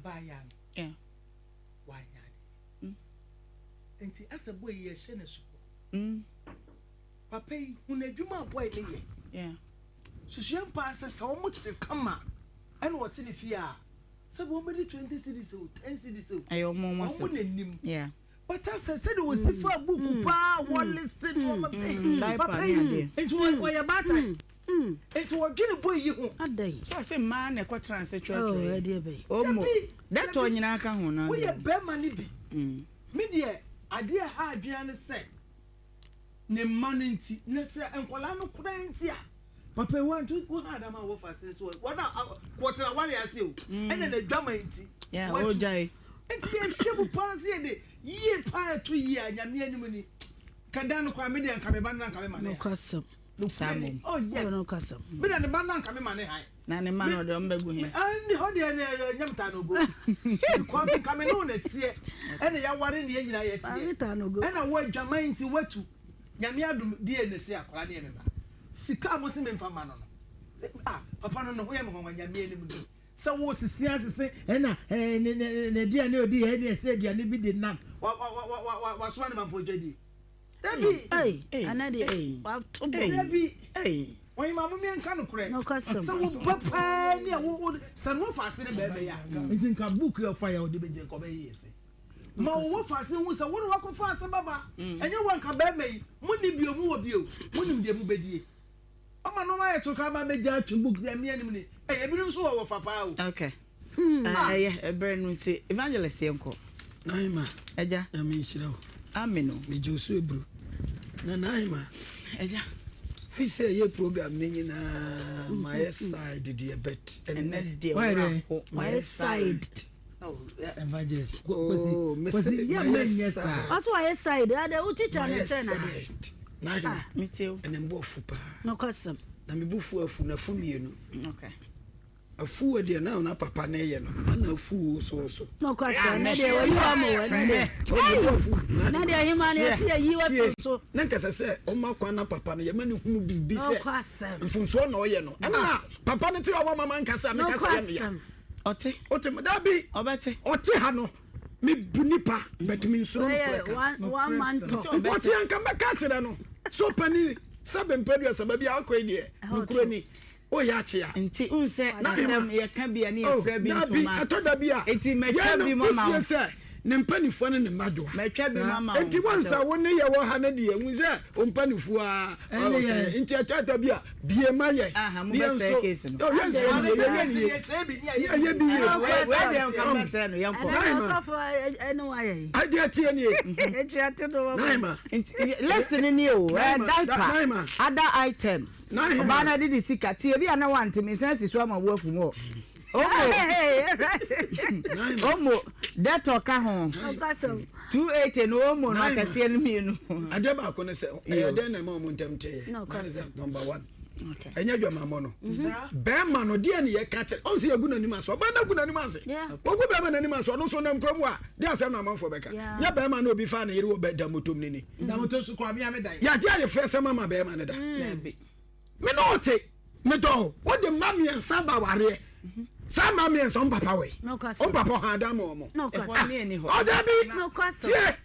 Speaker 3: Abaayaa no wanyɛ ade. Nti asɛ boy yi yɛhyɛ no asukɔ. Papa yi hu n'adwuma a boy no yɛ. Susua mpaa sɛ sɛ wɔn te kama ɛna ɔte ne fie a sɛ wɔn bɛdi 20 cedis o 10 cedis o
Speaker 1: Ɛyɛ wɔn wɔn
Speaker 3: wɔn na nim.
Speaker 1: Yeah.
Speaker 3: But asɛ sɛdeɛ wɔsi fa book paa wɔliste nneɛma sɛ
Speaker 1: Diaper
Speaker 3: papa
Speaker 1: ne
Speaker 3: yi
Speaker 1: adeɛ.
Speaker 3: nti wɔyɛ baatan. Nti wɔdwene boy yi ho.
Speaker 15: Adɛn?
Speaker 1: So ɔse mmaa na ɛkɔtena ase
Speaker 15: Oh,
Speaker 1: twerɛtwerɛ
Speaker 15: ɛdeɛ bɛn?
Speaker 1: Omo.
Speaker 3: Dabi,
Speaker 1: Dɛtɔ
Speaker 3: dabi.
Speaker 1: nyinaa ka ho na
Speaker 3: Woyɛ
Speaker 1: deɛ.
Speaker 3: bɛrima no bi. Me deɛ adeɛ a ɛha adwene ara ne sɛ ne mma no nti na sɛ nkwadaa no koraa nti a papa yi wanto wo ha adam a wɔfa ase so wɔn a wɔtena wale ase o ɛna n'adwaman nti
Speaker 1: Yeah,
Speaker 3: watu.
Speaker 1: ɔgyae.
Speaker 3: Nti yɛhwɛ mu paa sɛ yɛde yie paa ɛto yie a nyame anim ni ka dan no koraa me deɛ nka me ba no na nka me ma ne ha.
Speaker 15: Nokwasɛm.
Speaker 1: Saa mmom.
Speaker 3: Oh yes.
Speaker 15: Ɛyɛ nokwasɛm.
Speaker 3: Me deɛ ne ba no na nka me ma ne han.
Speaker 1: Na ne mma no ɔde wɔn bɛgu he?
Speaker 3: Ɛnde hɔ deɛ ne nyam taa no go. Because nka me ne wo na ɛteɛ. Ɛna yɛaware ne yɛn nyinaa yɛteɛ. Ɛna wo adwaman nti woatu. Nyame adom DNA se akwadaa no yɛ me ba. Sika a mo se memfa mma no no. Ah papa no ne ho yɛ me nwanwa Nyame anim ni. Sɛ wo sese asese ɛna ɛɛ ne ne ne aduane a odi yɛ ɛne ɛsɛ aduane bi de nam. Wa wa wa wa wa wasoma ne ma mpo dwadie. Dabi.
Speaker 15: Ɛnɛ deɛ wato bɔ.
Speaker 3: Dabi. Ɔhema mo mmea nka nokorɛ. Sɛ wo ba paa ni a wo wo sɛ no wɔfa ase ne bɛɛma yi a. Nti nka book yɛ ɔfa yɛ ɔde bɛgye nka ɔbɛyɛ yɛ sɛ. Ma wo wɔfa ase hu sɛ wo ne wakɔfa ase baba. Ɛnyɛ wo nka bɛɛma yi mo ni bio mo wɔ bio mo nim deɛ mo bɛdie. Ɔma nneɛma ayɛ to koraa ba bɛgya atwe book deɛ mmea nim ni. Ɛyɛ ebinom nso wɔ wɔfa paa o.
Speaker 1: Okay. Ɛyɛ ɛberɛ no nti evangelist yɛn kɔ.
Speaker 5: Naima.
Speaker 1: Ɛgya.
Speaker 5: Nyame nhyira wo.
Speaker 1: Amen o.
Speaker 5: Megye wo so eburu. Na Naima.
Speaker 1: Ɛgya.
Speaker 5: Fi sɛ ɛyɛ program ne nyinaa mayɛ side deɛ but ɛnɛ
Speaker 1: deɛ wura ho.
Speaker 5: Mayɛ side.
Speaker 3: Evangelist Kwasi Kwasi yɛ mɛ nyɛ saa.
Speaker 15: Ɔsɛ wayɛ side adɛ wo teacher ne sɛ na.
Speaker 5: Naima.
Speaker 1: Mete o.
Speaker 5: Ɛnɛ mbɔ afu paa.
Speaker 15: Nokwasɛm.
Speaker 5: Na me bu fu afu na afu mmienu.
Speaker 1: Okay.
Speaker 5: Afuo deɛ na na papa no yɛ no ana afuo so so.
Speaker 15: Nokwasɛm ne deɛ wayi wa ma wɔ ne deɛ. Na deɛ ɔhema no yɛsi yɛ yi wa to so.
Speaker 5: Na nkɛsɛ sɛ ɔma kwan na papa no yɛma no hunu biribi sɛ mfomsoɔ na ɔyɛ no ɛna na papa no te ɔwɔ mama nkasa meka sɛ yɛ meya.
Speaker 1: Ɔte.
Speaker 5: Ɔte dabi.
Speaker 1: Ɔbɛte.
Speaker 5: Ɔte ha no me bu nipa but me nsuro no korɛ ka. Nti ɔte anka mɛka kyerɛ no so pani sɛ bɛmpɛ dua sɛ baabi a ɔkɔ yi deɛ nokorɛ ni. Woyɛ akye a.
Speaker 1: Nti wohu sɛ asɛm yɛka bi a ne yɛfrɛ bi
Speaker 5: ntoma. Dabi, ɛtɔ da bi a.
Speaker 1: Nti mɛtwa bi mu ama wo.
Speaker 5: Yɛn no kɔsie sɛ ne mpanimfoɔ ne ne mma dwoa.
Speaker 1: Mɛtwa bi mu ama wo.
Speaker 5: Nti wɔn sɛ wo ne yɛ wɔ ha no deɛ hu sɛ mpanimfoɔ a. Nti ɛtɔ da bi a bie ma yɛ.
Speaker 1: Aha, mo bɛ sɛ case no.
Speaker 5: Yɛn sɛ bi yɛ yɛ nie. Yɛ bi yie.
Speaker 1: Wei deɛ nka bɛ sɛ no yɛn kɔ.
Speaker 5: Adeɛ tie nie. Naima.
Speaker 1: List ni nie o. Diaper, other items. Ɔbaa no de ne sika tie bi a na wante me nsa asi so ama wo afu mu hɔ. Omo omo dɛtɔ ka ho. 280 no omo no akɛseɛ no mmienu.
Speaker 5: Adeɛ baako ne sɛ ɛyɛ dɛn na ɛma ɔmo ntɛm teeɛ. That is number one. Ɛnyɛ adwamammɔ no. Bɛrima no deɛ ne yɛka kyerɛ ɔn sɛ yɛgu n'anim ase ɔbaa no agu n'anim ase. Ogu bɛrima n'anim ase ɔno nso nam kurom a deɛ asɛm na amanfoɔ bɛka. Nyɛ bɛrima no obi fa ne yere wɔ bɛ damotom ne ni.
Speaker 3: Damoto so kora mea me dan.
Speaker 5: Yɛagye ayɛ fɛ sɛ mama bɛrima no da. Me ne ɔte medɔ wo wode mma mmiɛnsa ba wareɛ saa mma mmiɛnsa ɔm papa wɔ yi ɔm papa ɔha ada ma ɔmo ɔda bi tie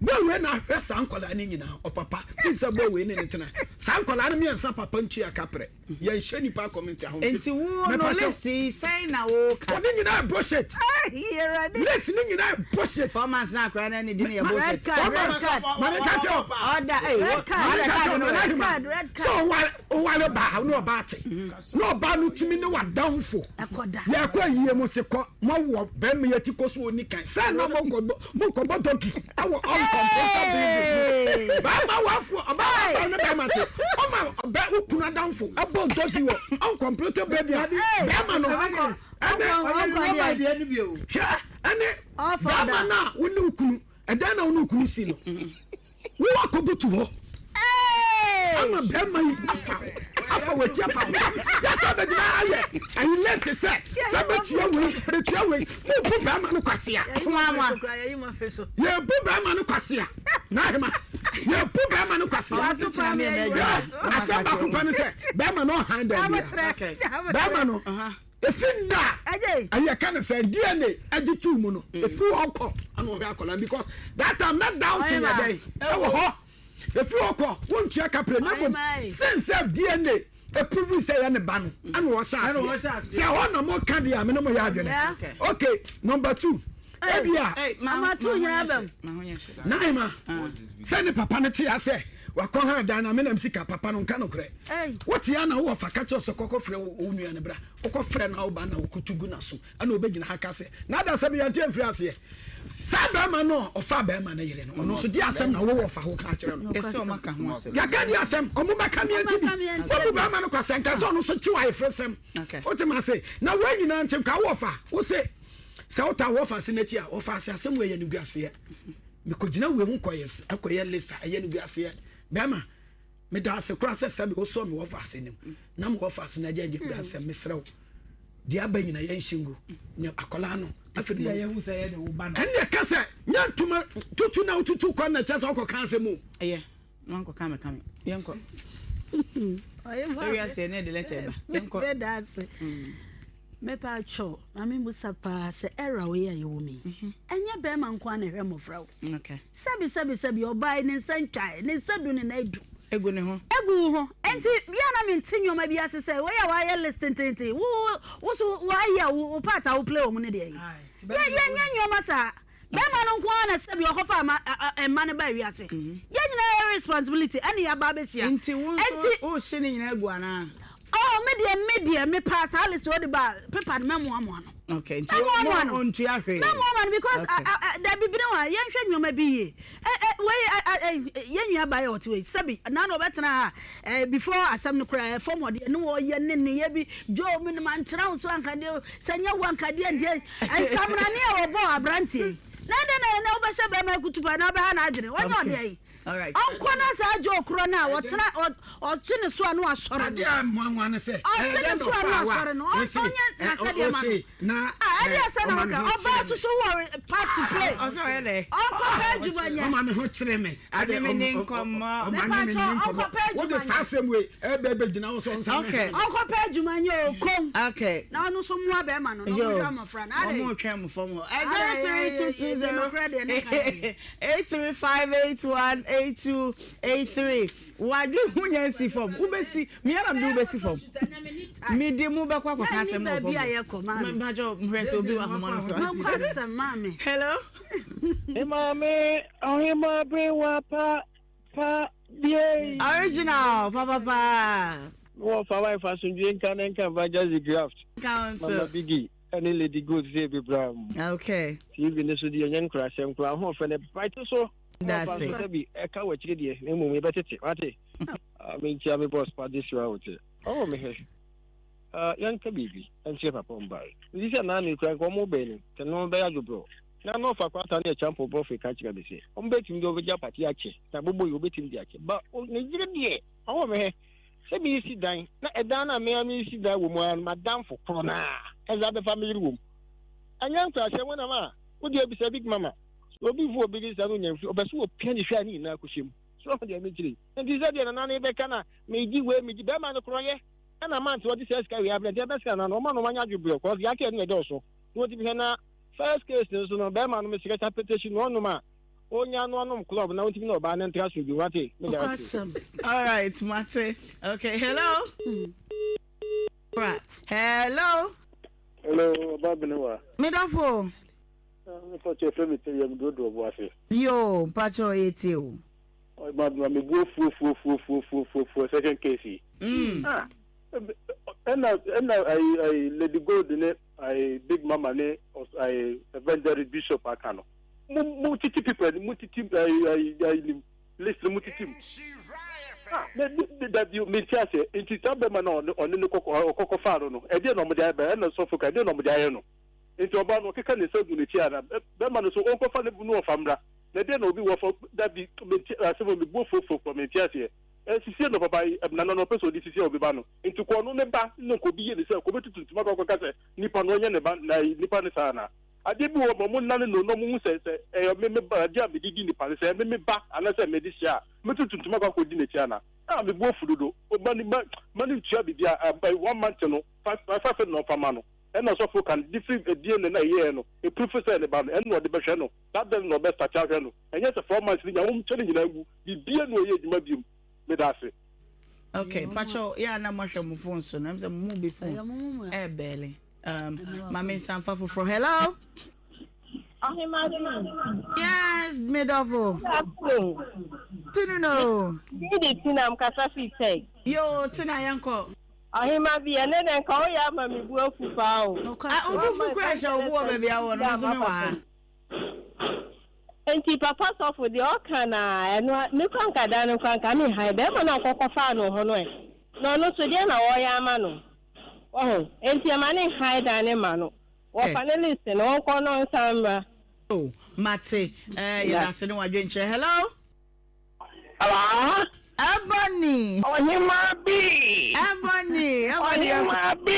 Speaker 5: bɔwei na ahwɛ saa nkɔlaa no nyinaa ɔpapa fi sɛ bɔwei ne ne tena saa nkɔlaa no mmiɛnsa papa ntua kaprɛ yɛnhyɛ nipa community ahomete.
Speaker 1: Nti wo no list yi sɛn na wo ka.
Speaker 5: Ɔne nyinaa yɛ bullshit. List ne nyinaa yɛ bullshit.
Speaker 1: 4 months na akora na ne di ne yɛ bullshit.
Speaker 5: 4 months maame ka kyerɛ o.
Speaker 1: Ɔda ee.
Speaker 5: Red card red card red card red card. Sɛ ɔware ɔware baa ne ɔbaa te na ɔbaa no tumi ne wadanfo. Yɛ kɔ ayie mo se kɔ mo wɔ bɛrima yɛ ti kɔ so oni kan sɛ na mo nkɔ mo nkɔ bɔ dɔki ɛwɔ ɔnkɔmpɔta building bɛrima wafo ɔbaa wafa ne bɛrima te ɔma ɔbɛ okunu adanfo ɛbɔ dɔki wɔ ɔnkɔmpɔta building a bɛrima no ɛnɛ hwɛ ɛne bɛrima no a wo ne okunu ɛdan na wo ne okunu si no. Wo akɔbutu hɔ ama bɛrima yi afa afa w'akyi afa wo yɛsɛ bɛgyina ayɛ ayi lɛnte sɛ sɛ bɛtua wei bɛtua wei mobu bɛrima no kwasea yɛbu bɛrima no kwasea na ahema yɛbu bɛrima no kwasea asɛm baako pɛ no sɛ bɛrima no ɔhan dan bia bɛrima no. Efi nna a ɛyɛ ka ne sɛ DNA agye tuu mu no, efi hɔ kɔ ɛna ɔhwɛ akwadaa no because that time na doubting yɛ dɛn ɛwɔ hɔ. Efi hɔ kɔ wontua kapre na mmom since sɛ DNA eprove sɛ ɛyɛ ne ba no ɛna ɔhyɛ aseɛ. Sɛ ɛhɔ na mo ka deɛ a me ne mo yɛ adwene. Okay, number two. Ebia Naima sɛ ne papa no te asɛ wakɔ ha dan na menam sika papa no nka nokorɛ. Wote a na wowɔ fa ka kyerɛ sɛ kɔkɔ frɛ wo nua no bra. Wokɔ frɛ na woba na wokoto gu n'aso ɛna wobɛgyina ha ka sɛ na ada sɛ meyɛnte amfiri aseɛ. Saa bɛrima no a ɔfa bɛrima no yere no ɔno nso de asɛm na wowɔ fa ho ka kyerɛ no. Yɛka di asɛm ɔmo bɛka meɛnti bi. Wobu bɛrima no kwasɛ nka sɛ ɔno nso kyew ayefresɛm. Wote ma se na wɔn nyinaa nti nka wowɔ fa wo se Sɛ wotaa wɔfa ase no akyi a, wɔfa ase asɛm wei yɛ animguaseɛ. Mekɔgyina wei ho kɔyɛ kɔyɛ list a ɛyɛ animguaseɛ. Bɛrima, meda ase koraa sɛ sɛbe wosɔ me wɔfa ase no mu na me wɔfa ase no agya agya kura asɛm mesrɛ wo deɛ aba nyina yɛnhyɛ ngu ne akwadaa no afei ɛne ɛka sɛ nyɛ ntoma tutu na wotutu kwan na kyɛ sɛ wokɔka asɛm o.
Speaker 1: Ɛyɛ. Wankɔ ka me ka me. Yɛnkɔ. Ewi ase ne de letter ba. Yɛnkɔ.
Speaker 15: Bɛda ase. Mepa kyɛw, maame musa paa sɛ era wei a yɛwɔ mu yi. Mhm. Ɛnyɛ bɛrima nko ara na ɛhwɛ mmɔfra o.
Speaker 1: Okay.
Speaker 15: Sɛbi sɛbi sɛbi ɔbaa yi ne nsa ntwae, ne nsa du ne nan du.
Speaker 1: Egu ne ho.
Speaker 15: Egu wo ho. Enti bia na mente nneɛma bi ase sɛ wei a wayɛ list tententen. Wo wo so wayɛ wo part a wo play wɔ mu ne deɛ yi. Yɛ yɛnyɛ nneɛma saa. Bɛɛma no nko ara na sɛbi ɔkɔfaa ma mma no baa wiase. Yɛn nyinaa yɛ responsibility ɛne yɛaba abɛhyia.
Speaker 1: Nti wo nso wo hye ne nyinaa gu anaa?
Speaker 15: Oh me deɛ me deɛ me paa saa list wode ba paper no mɛmoamoa no.
Speaker 1: Okay nti wo mo ntua hwee.
Speaker 15: Mɛmoamoa no because dabi bi ne hɔ a yɛnhwɛ nneɛma bi yie. Wei yɛn nua baa yɛ ɔte wei sɛbi na na ɔbɛtena ha before asɛm no koraa fam hɔ deɛ ne wɔyɛ ne nneyɛ bi Joe me no mantena wo so anka deɛ Sɛ nyɛ wo anka deɛ deɛ nsamrane a wɔbɔɔ aberanteɛ yi na ɛdɛn na ɛnɛ wobɛhyɛ bɛrima akutupa na wobɛha n'adwene ɔnyɛ ɔdeɛ yi ɔnkɔ na saa Joe korɔ no a ɔtena ɔkye ne so a na wasɔre no
Speaker 5: adeɛ a mmoamoa no sɛ
Speaker 15: ɔkye ne so a na wasɔre no ɔnyɛ n'asɛdeɛ ma no ɛdeɛ sɛ na wɔka ɔbaa soso wɔ part to play ɔnkɔ pɛ adwuma nyɛ
Speaker 5: ɔma me ho kyerɛ me
Speaker 1: Ade me ni nkɔmmɔ.
Speaker 5: Ɔma ne me ni nkɔmmɔ. Wode saa asɛm wei ɛbɛ bɛ gyina wo so nsa me.
Speaker 15: Ɔnkɔ pɛ adwuma nyɛ o kom.
Speaker 1: Okay.
Speaker 15: Na ɔno nso mmoa bɛrima no na ɔmo hwɛ mmɔfra no.
Speaker 1: Ɔmo twɛn mo fam hɔ. 03220 835818283. Wadwe ho nya nsi fam. Wobɛsi. Meyɛ na mede wobɛsi fam. Mede mu bɛkɔ akɔka asɛm wɔ fam. Mpakyɛ hwɛ sɛ obi wɔ ahoma no so. Hello.
Speaker 16: Me maame ɔhema berewa pa pa biei.
Speaker 1: Original papa paa.
Speaker 16: Me wɔ fa wife asomdwie nka ne nka Evangelist Graft.
Speaker 1: Nka wo nso.
Speaker 16: Mama Biggie ɛne Lady Gold sɛ ebebra mu.
Speaker 1: Okay.
Speaker 16: TV ne so deɛ nyɛ nkurasɛm koraa ho ɔfɛ ne bright so.
Speaker 1: That's it.
Speaker 16: Sɛ bi ɛka wɔ akyire deɛ na mmom yɛbɛtete wate. Menkyia me boss pa this round. Oh mehwɛ. Ah, yɛnka biribi nkyerɛ papa ɔmbae. Nti sɛ naa ne kura nka ɔmo bɛn no, sɛ no bɛyɛ adwobrɔ. Na na ɔfa kwata ne ɛkyampɔ bɔfe ka kyerɛ me sɛ, ɔmo bɛtumi de ɔbɛgya pate akyɛ, na bobo yi ɔbɛtumi de akyɛ. Ba, ne yere deɛ, ɔwɔ me hɛ, sɛ meyisi dan, na ɛdan no a me a meyisi dan wɔ mu ara no, m'adamfo korɔ no ara ɛdze abɛfa me yere wɔ mu. Ɛnyɛ nkurasɛm, wonam a, wo deɛ bisa Big Mama. Sɛ obi fu obi de saa no nya mfiri, ɔpɛ sɛ ɔpia ne hwɛ a ne nyinaa kɔhyɛ mu. So ɔho deɛ mekyerɛ yi? Nti sɛdeɛ nana no bɛka na megye wei, megye, bɛrima no korɔ yɛ. Ɛna month wɔde saa sika wei abrɛ nti ɛbɛ sika no ano ɔma no ɔma nya adwobrɛ cause deɛ aka no yɛ dɔɔso na wɔtumi hwɛ na first case no nso no bɛrima no mesrɛ sɛ apɛtɛsi no ɔnom a ɔnya no ɔnom club na ɔntumi na ɔbaa no ntra so bi wate meda ase.
Speaker 1: All right, mate. Okay, hello. Right. Hello.
Speaker 17: Hello, Ọba Benewa.
Speaker 1: Medafo.
Speaker 17: Mpacho efre mi tẹyẹ mi dúró dúró ase.
Speaker 1: Yo, mpacho etie o.
Speaker 17: Ma ma me bu afuafuafuafuafuafuafuo second case yi.
Speaker 1: Mm.
Speaker 17: Ah, ɛna ɛna ayi ayi Lady Gold ne ayi Big Mama ne ayi Evangelist Bishop aka no. Mo mo titi people ni mo titi ayi ayi ayi nim list no mo titi mu. Ah, me me dabi me nti ase nti saa bɛma na ɔne ɔne ne kɔkɔ ɔkɔkɔ faa no no ɛdeɛ na ɔmo de ayɛ bɛ ɛna sɔfo ka ɛdeɛ na ɔmo de ayɛ no nti ɔbaa no ɔkeka ne nsa gu n'akyi ana bɛma no so ɔnkɔfa ne no ɔfa mmra. Na deɛ na obi wɔ fɔ dabi mente asɛm o me bo fofo kɔ mente aseɛ ɛ sisie no papa yi nana no ɔpɛ sɛ ɔde sisie obi ba no nti kɔ ɔno ne ba ne nka obi yɛ ne sɛ kɔ bɛtutu ntoma kɔ akɔka sɛ nipa no ɔnyɛ ne ba na nipa no saa anaa adeɛ bi wɔ hɔ ma ɔmo nane no na ɔmo hu sɛ sɛ ɛyɛ me me ba adeɛ a mede di nipa no sɛ ɛyɛ me me ba anaasɛ mede hyɛ a mɛtutu ntoma kɔ akɔdi n'akyi anaa ah me bo afu dodo ma ne ma ma ne ntua biribi a one month no fa fa fɛ na ɔfa ma no. Ɛna ɔsɔfo ka no de firi DNA no a ɛyɛɛ no, ɛpurufu sɛ ne ba no, ɛno na ɔde bɛhwɛ no, that day no na ɔbɛ starte ahwɛ no, ɛnyɛ sɛ 4 months no nyinaa wɔn kyɛ no nyinaa ngu, biribiara ni ɔyɛ adwuma biom, meda ase.
Speaker 1: Ok, mpakyɛw yɛ a na moahwɛ mo phone so no, ɛm sɛ mo mu bi phone ɛɛbɛɛle. Um, ma me nsa mfa foforɔ. Hello?
Speaker 18: Ɔhema
Speaker 1: Yes, me dɔfo. Tinu no.
Speaker 18: Bi de Tina mkasa fi tech.
Speaker 1: Yo, Tina yɛnkɔ.
Speaker 18: Ɔhema bi, ɛnɛ dɛ nka woyɛ ama me bu afu paa o.
Speaker 1: Ah, wo bu fu kura hyɛ wo bo wɔ baabi a wɔ no, nso me wɔ ha.
Speaker 18: Nti papa sɔfo deɛ ɔka na ɛno me kora nka dan no kora nka me han bɛrima no ɔkɔkɔ faa no hɔ no ɛ na ɔno so deɛ na wɔyɛ ama no wɔho nti ɛma ne han dan ne ma no wɔfa ne list no ɔnkɔ no nsan mmra.
Speaker 1: Oh, mate. Eh, yɛda ase ne wadwenkyerɛ. Hello?
Speaker 19: Hello?
Speaker 1: Ebony!
Speaker 19: Ɔhema bi!
Speaker 1: Ebony! Ebony!
Speaker 19: Ɔhema bi!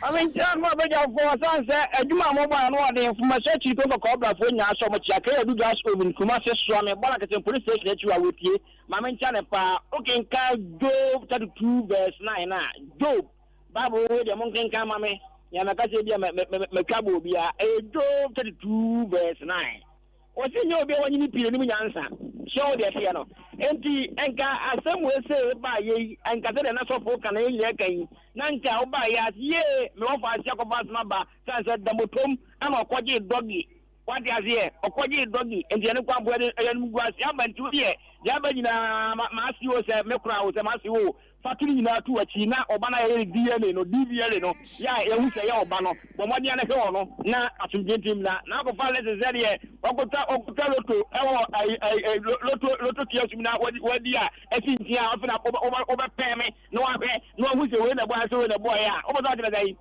Speaker 19: Ɔme nkyerɛ no abadwafoɔ san sɛ adwuma a mobɔ ano ɔden mfomasi akyiri kɔ kɔkɔɔ brafoɔ nyinaa sɛ ɔmo kyea kɛyɛ adu gas oven Kumasi soa me bɔla kɛtɛn police station akyi wa wɔtie ma me nkyɛ ne paa wokenkan Job 32 verse 9 a Job Bible wei deɛ monkenkan ma me nea mɛka sɛ bi a matwa bɔ obiara ɛyɛ Job 32 verse 9 Wɔse nyɛ obi a wanyini pii na onim nyansa. So wohu deɛ ɛteɛ no? Enti nka asɛm wei sei baeɛ yi, nka sɛdeɛ na sɔfo ka na yɛn nyinaa ka yi, na nka wobaeɛ a, yee, me wɔfa ase akɔfa asɛm aba, sane sɛ damotom na ɔkɔgyee dɔge. Wate aseɛ? Ɔkɔgyee dɔge, enti ɛno kwan po ɛde ɛyɛ animguaseɛ aba, nti wo deɛ, deɛ aba nyinaa, ma, m'ase o, sɛ me koraa o, sɛ m'ase o, Fa to ne nyinaa to w'akyi na ɔba no a yɛyɛ no DNA no, DVLA no, yɛ a yɛhu sɛ ɛyɛ ɔba no, bɔ mmɔden ara na hwɛ wɔ no na asomdwoe nti mmra. Na akɔfa lɛse sɛ deɛ wakɔtwa wakɔtwa loto ɛwɔ ɛyi ɛyi loto loto kiosk mu na wadi wadi a ɛsi ntia a afei na wobɛ wobɛ wobɛpɛn me na wahwɛ na wahu sɛ wei na ɛbɔɔ sɛ wei na ɛbɔɔ yɛ a wobɛ sɛ ɔkyerɛ sɛn?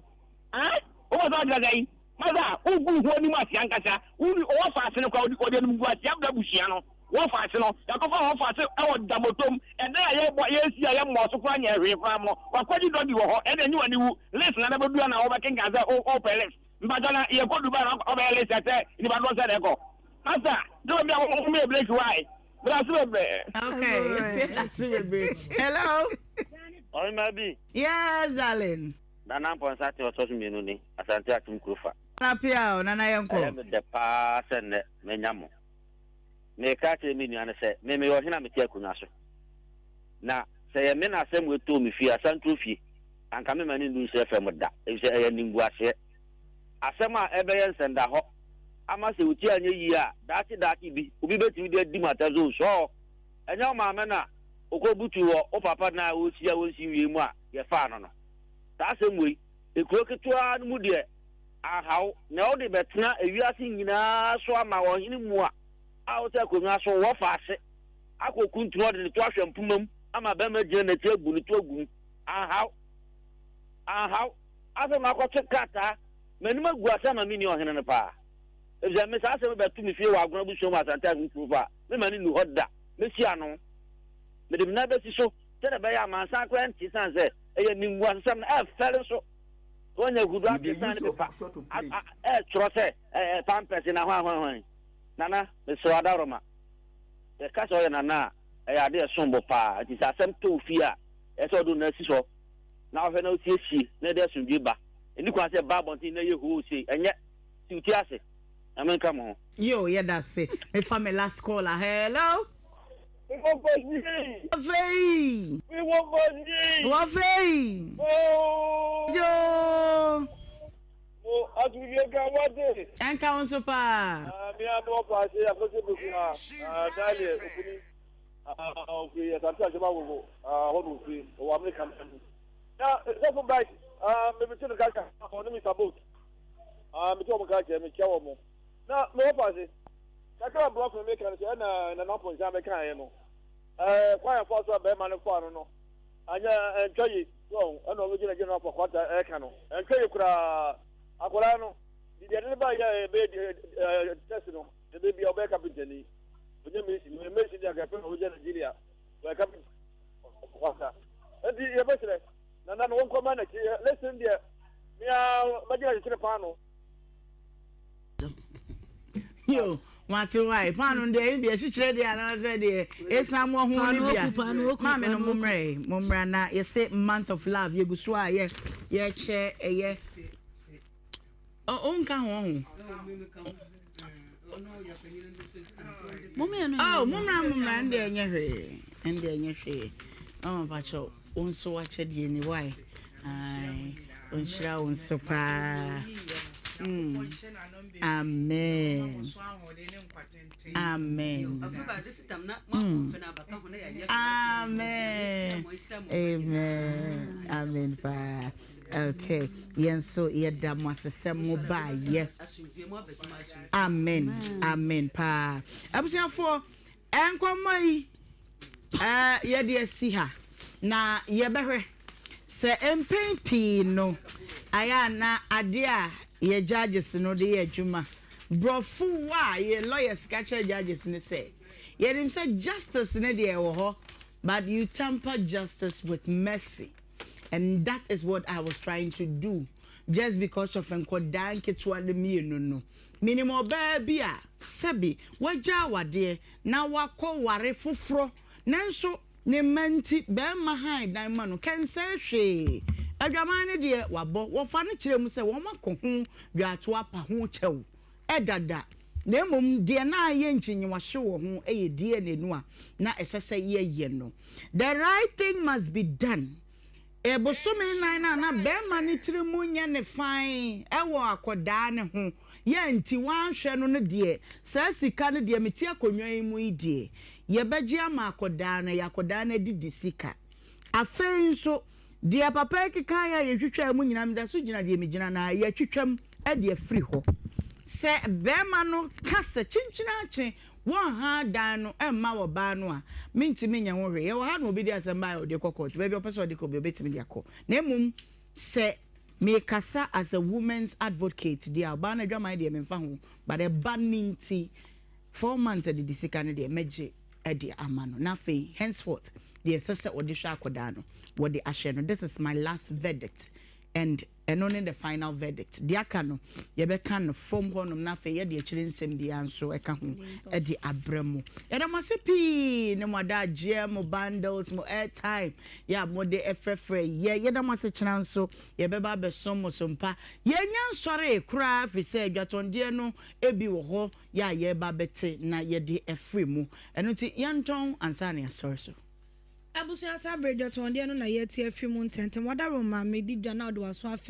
Speaker 19: Ɛn? Wobɛ sɛ ɔkyerɛ sɛn? Masa, wogu ho anim ase ankasa. Wo wɔ fa ase no koraa, wɔde animguase abrɛ abusua no. Wɔ fa ase no, yɛakɔfa wɔ fa ase wɔ damotom. Ɛdan a yɛbɔ, yɛsi a yɛmmɔɔ so koraa nyɛɛ hwee koraa no, wɔakɔgye dɔgi wɔ hɔ. Ɛnna enyi w'ani wu. List na bɛbɛdu a na wobɛkenkan sɛ wopɛ list. Mpakyɛw na yɛkɔ Dubai na wɔbɛyɛ list a sɛ nnipa dodoɔ sɛn na ɛkɔ. Masa, dwuma bi a wɔn yɛ break why? Meda ase bebree.
Speaker 1: Okay, yɛte ase bebree. Hello.
Speaker 20: Ɔhema bi.
Speaker 1: Yes, darling.
Speaker 20: Nana Amponsah te ɔtɔ so mienu ni, Asante Akyem Kurofa.
Speaker 1: Nana Appiah o, Nana yɛnkɔ.
Speaker 20: Ɛyɛ me dɛ paa sɛ nnɛ manya mo. Mereka akyerɛ me nua no sɛ, me meyɛ ɔhene a mete akonnwa so. Na sɛ ɛyɛ me na asɛm wei too me fie, Asanturo fie, anka memma no nnu nhyerɛ fam da, efisɛ ɛyɛ animguaseɛ. Asɛm a ɛbɛyɛ nsɛndahɔ ama sɛ wo ti anyɛ yie a, daakye daakye bi, obi bɛtumi de adi mo atɛm sɛ, Osɔɔ, ɛnyɛ wo maame na ɔkɔbutuu wɔ wo papa dan a ɔresi a ɔnsi nwiei mu a yɛfaa no no? Saa asɛm wei, ekuro ketewaa no mu deɛ, anha wo, na wode bɛtena ewiase nyinaa so ama ɔhene mua a ɔte akonnwa so wɔ faase akɔ kuntunu ɔde ne to ahwɛ mpoma mu ama bɛrima gyina n'akyi abu ne to agu mu. Anha wo. Anha wo. Afei makɔte krataa, m'anim agu ase ama menni ɔhene no paa. Efisɛ me saa asɛm yi bɛto me fie wɔ Agona abusua mu Asante Ahem kurow fa a, memma no nnu hɔ da. Mesi ano. Mede me nan bɛsi so sɛdeɛ ɛbɛyɛ a amansan koraa nte esiane sɛ ɛyɛ animguasesɛm na ɛfɛre nso. Wɔanya agudo ate san ne pepa ɛretwerɛ sɛ ɛɛ pampɛs na hwan hwan hwan. Nana, mesrɛ wo adaworoma. Yɛka sɛ ɔyɛ nana a, ɛyɛ ade a ɛsom bo paa. Nti sɛ asɛm tɔ wo fie a, ɛsɛ sɛ wode wo nan si so na wohwɛ na wosiesie na ɛde asomdwoe ba. Ɛnni kwan sɛ ɛba abɔnten na ɛyɛ hoo sei. Ɛnyɛ. Si wo ti ase. Nyame nka mo ho.
Speaker 1: Yoo yɛda ase. Mefa me last call a. Hello. Wafei. Wafei. Joo. Ɛnka wo nso paa.
Speaker 17: Kakra a brɔfo no meka no sɛ ɛna Nana Amponsah bɛkaeɛ no, ɛɛ kwan a ɛfaa so a bɛrima no faa no no, anyɛ ɛntwa ye. So ɔho, ɛna ɔno gyina gyina afɔ kwata ɛka no, ɛntwa ye koraa. Akwadaa no, biribi ade no ba yɛ a ɛbɛyɛ ɛɛ test no, ɛbɛ bia ɔbɛyɛ kapentani. Ɔnyɛ mason, ɔyɛ mason deɛ anka ɛpɛ na ɔbɛgya Nigeria, ɔyɛ kapenta kwata. Nti yɛbɛsrɛ Nana no wɔnkɔma n'akyi, listen deɛ, mea mɛgyina kyekyere paano.
Speaker 1: Yo, Mate wae. Paano no deɛ ɛyi deɛ kyikyerɛ deɛ anaasɛ deɛ esan mo ho no bia. Maame no mo mmerɛ mo mmra na yɛsɛ month of love yɛgu so a yɛ yɛkyɛ ɛyɛ. O nka ho ho. Oh, mo mmra mo mmra ɛnde ɛnyɛ hwee ɛnde ɛnyɛ hwee. Mama pakyɛw wo nso wakyɛ deɛ ni wae. Ae, ɔnhyira wo nso paa. Mm. Amen. Amen. Mm. Amen. Amen. Amen paa. Okay. Yɛn nso yɛda mo ase sɛ mo baayɛ. Amen. Amen paa. Abusuafoɔ, nkɔmmɔ yi yɛde asi ha na yɛbɛhwɛ sɛ mpɛn pii no ayɛ a na adeɛ a yɛ judges no de yɛ adwuma borɔfo a yɛ lawyers ka kyerɛ judges no sɛ yɛnim sɛ justice no deɛ ɛwɔ hɔ but you temper justice with mercy and that is what I was trying to do just because of nkɔdaa nketewa no mmienu no Menim ɔbaa bi a sɛbe wagya awadeɛ na wakɔ ware foforɔ nanso ne mma nti barima han dan ma no kɛnsɛe hwee. Adwaman no deɛ wabɔ wɔfa no kyerɛ mu sɛ wɔn akɔ ho dwaatoa apa ho kyɛw dada na mmom deɛ na ayɛ nkyinyiwahye wɔ ho yɛ DNA no a na ɛsɛ sɛ yɛyɛ no. The right thing must be done. Bosome nnan no a na barima no tiri mu nyɛ ne fann wɔ akɔdaa no ho yɛ nti wanhwɛ no no deɛ, saa sika no deɛ mete akonnwa yi mu yi deɛ, yɛbɛgye ama akɔdaa no, ɛyɛ akɔdaa no adidi sika. Afei nso, deɛ papa yi kekaeɛ a yɛtwitwaa mu nyinaa, meda so gyina deɛ megyina no ara, yɛatwitwa mu de afiri hɔ. Sɛ barima no ka sɛ kyenkyenaakye Wɔnha dan no mma ɔbaa no a, mentumi nyɛ ho hwee. Yɛwɔ ha na obi de asɛm baeɛ a ɔde kɔ court. Baabi a ɔpɛ sɛ ɔde kɔ biara, ɔbɛtumi de akɔ. Na mmom sɛ mekasa as a women's advocate deɛ a, ɔbaa no adwaman deɛ memfa ho. But ɛba no nti, four months adidi sika no deɛ mɛgye de ama no. Na afei henceforth, deɛ ɛsɛ sɛ ɔde hwɛ akwadaa no, wɔde ahyɛ no. This is my last verdict and Ɛno ne the final verdict. Deɛ aka no, yɛbɛka no fam hɔnom na afei yɛde akyire nsɛm biara nso ɛka ho de abrɛ mo. Yɛda mo ase pii ne mo adagyeɛ, mo bundles, mo airtime yɛ a mode frɛfrɛ yɛ. Yɛda mo ase kyena nso yɛbɛba abɛsom mo so mpa. Yɛnnya nsɔree koraa firi sɛ dwatɔndeɛ no bi wɔ hɔ yɛ a yɛreba abɛte na yɛde afiri mu. Ɛno nti yɛntɔn ansa na yɛasɔre so.
Speaker 21: Abusua saa bere dwatɔndeɛ no na yɛte afiri mu ntɛntɛm. Wadaworo maame di dwa na ɔde w'aso afe.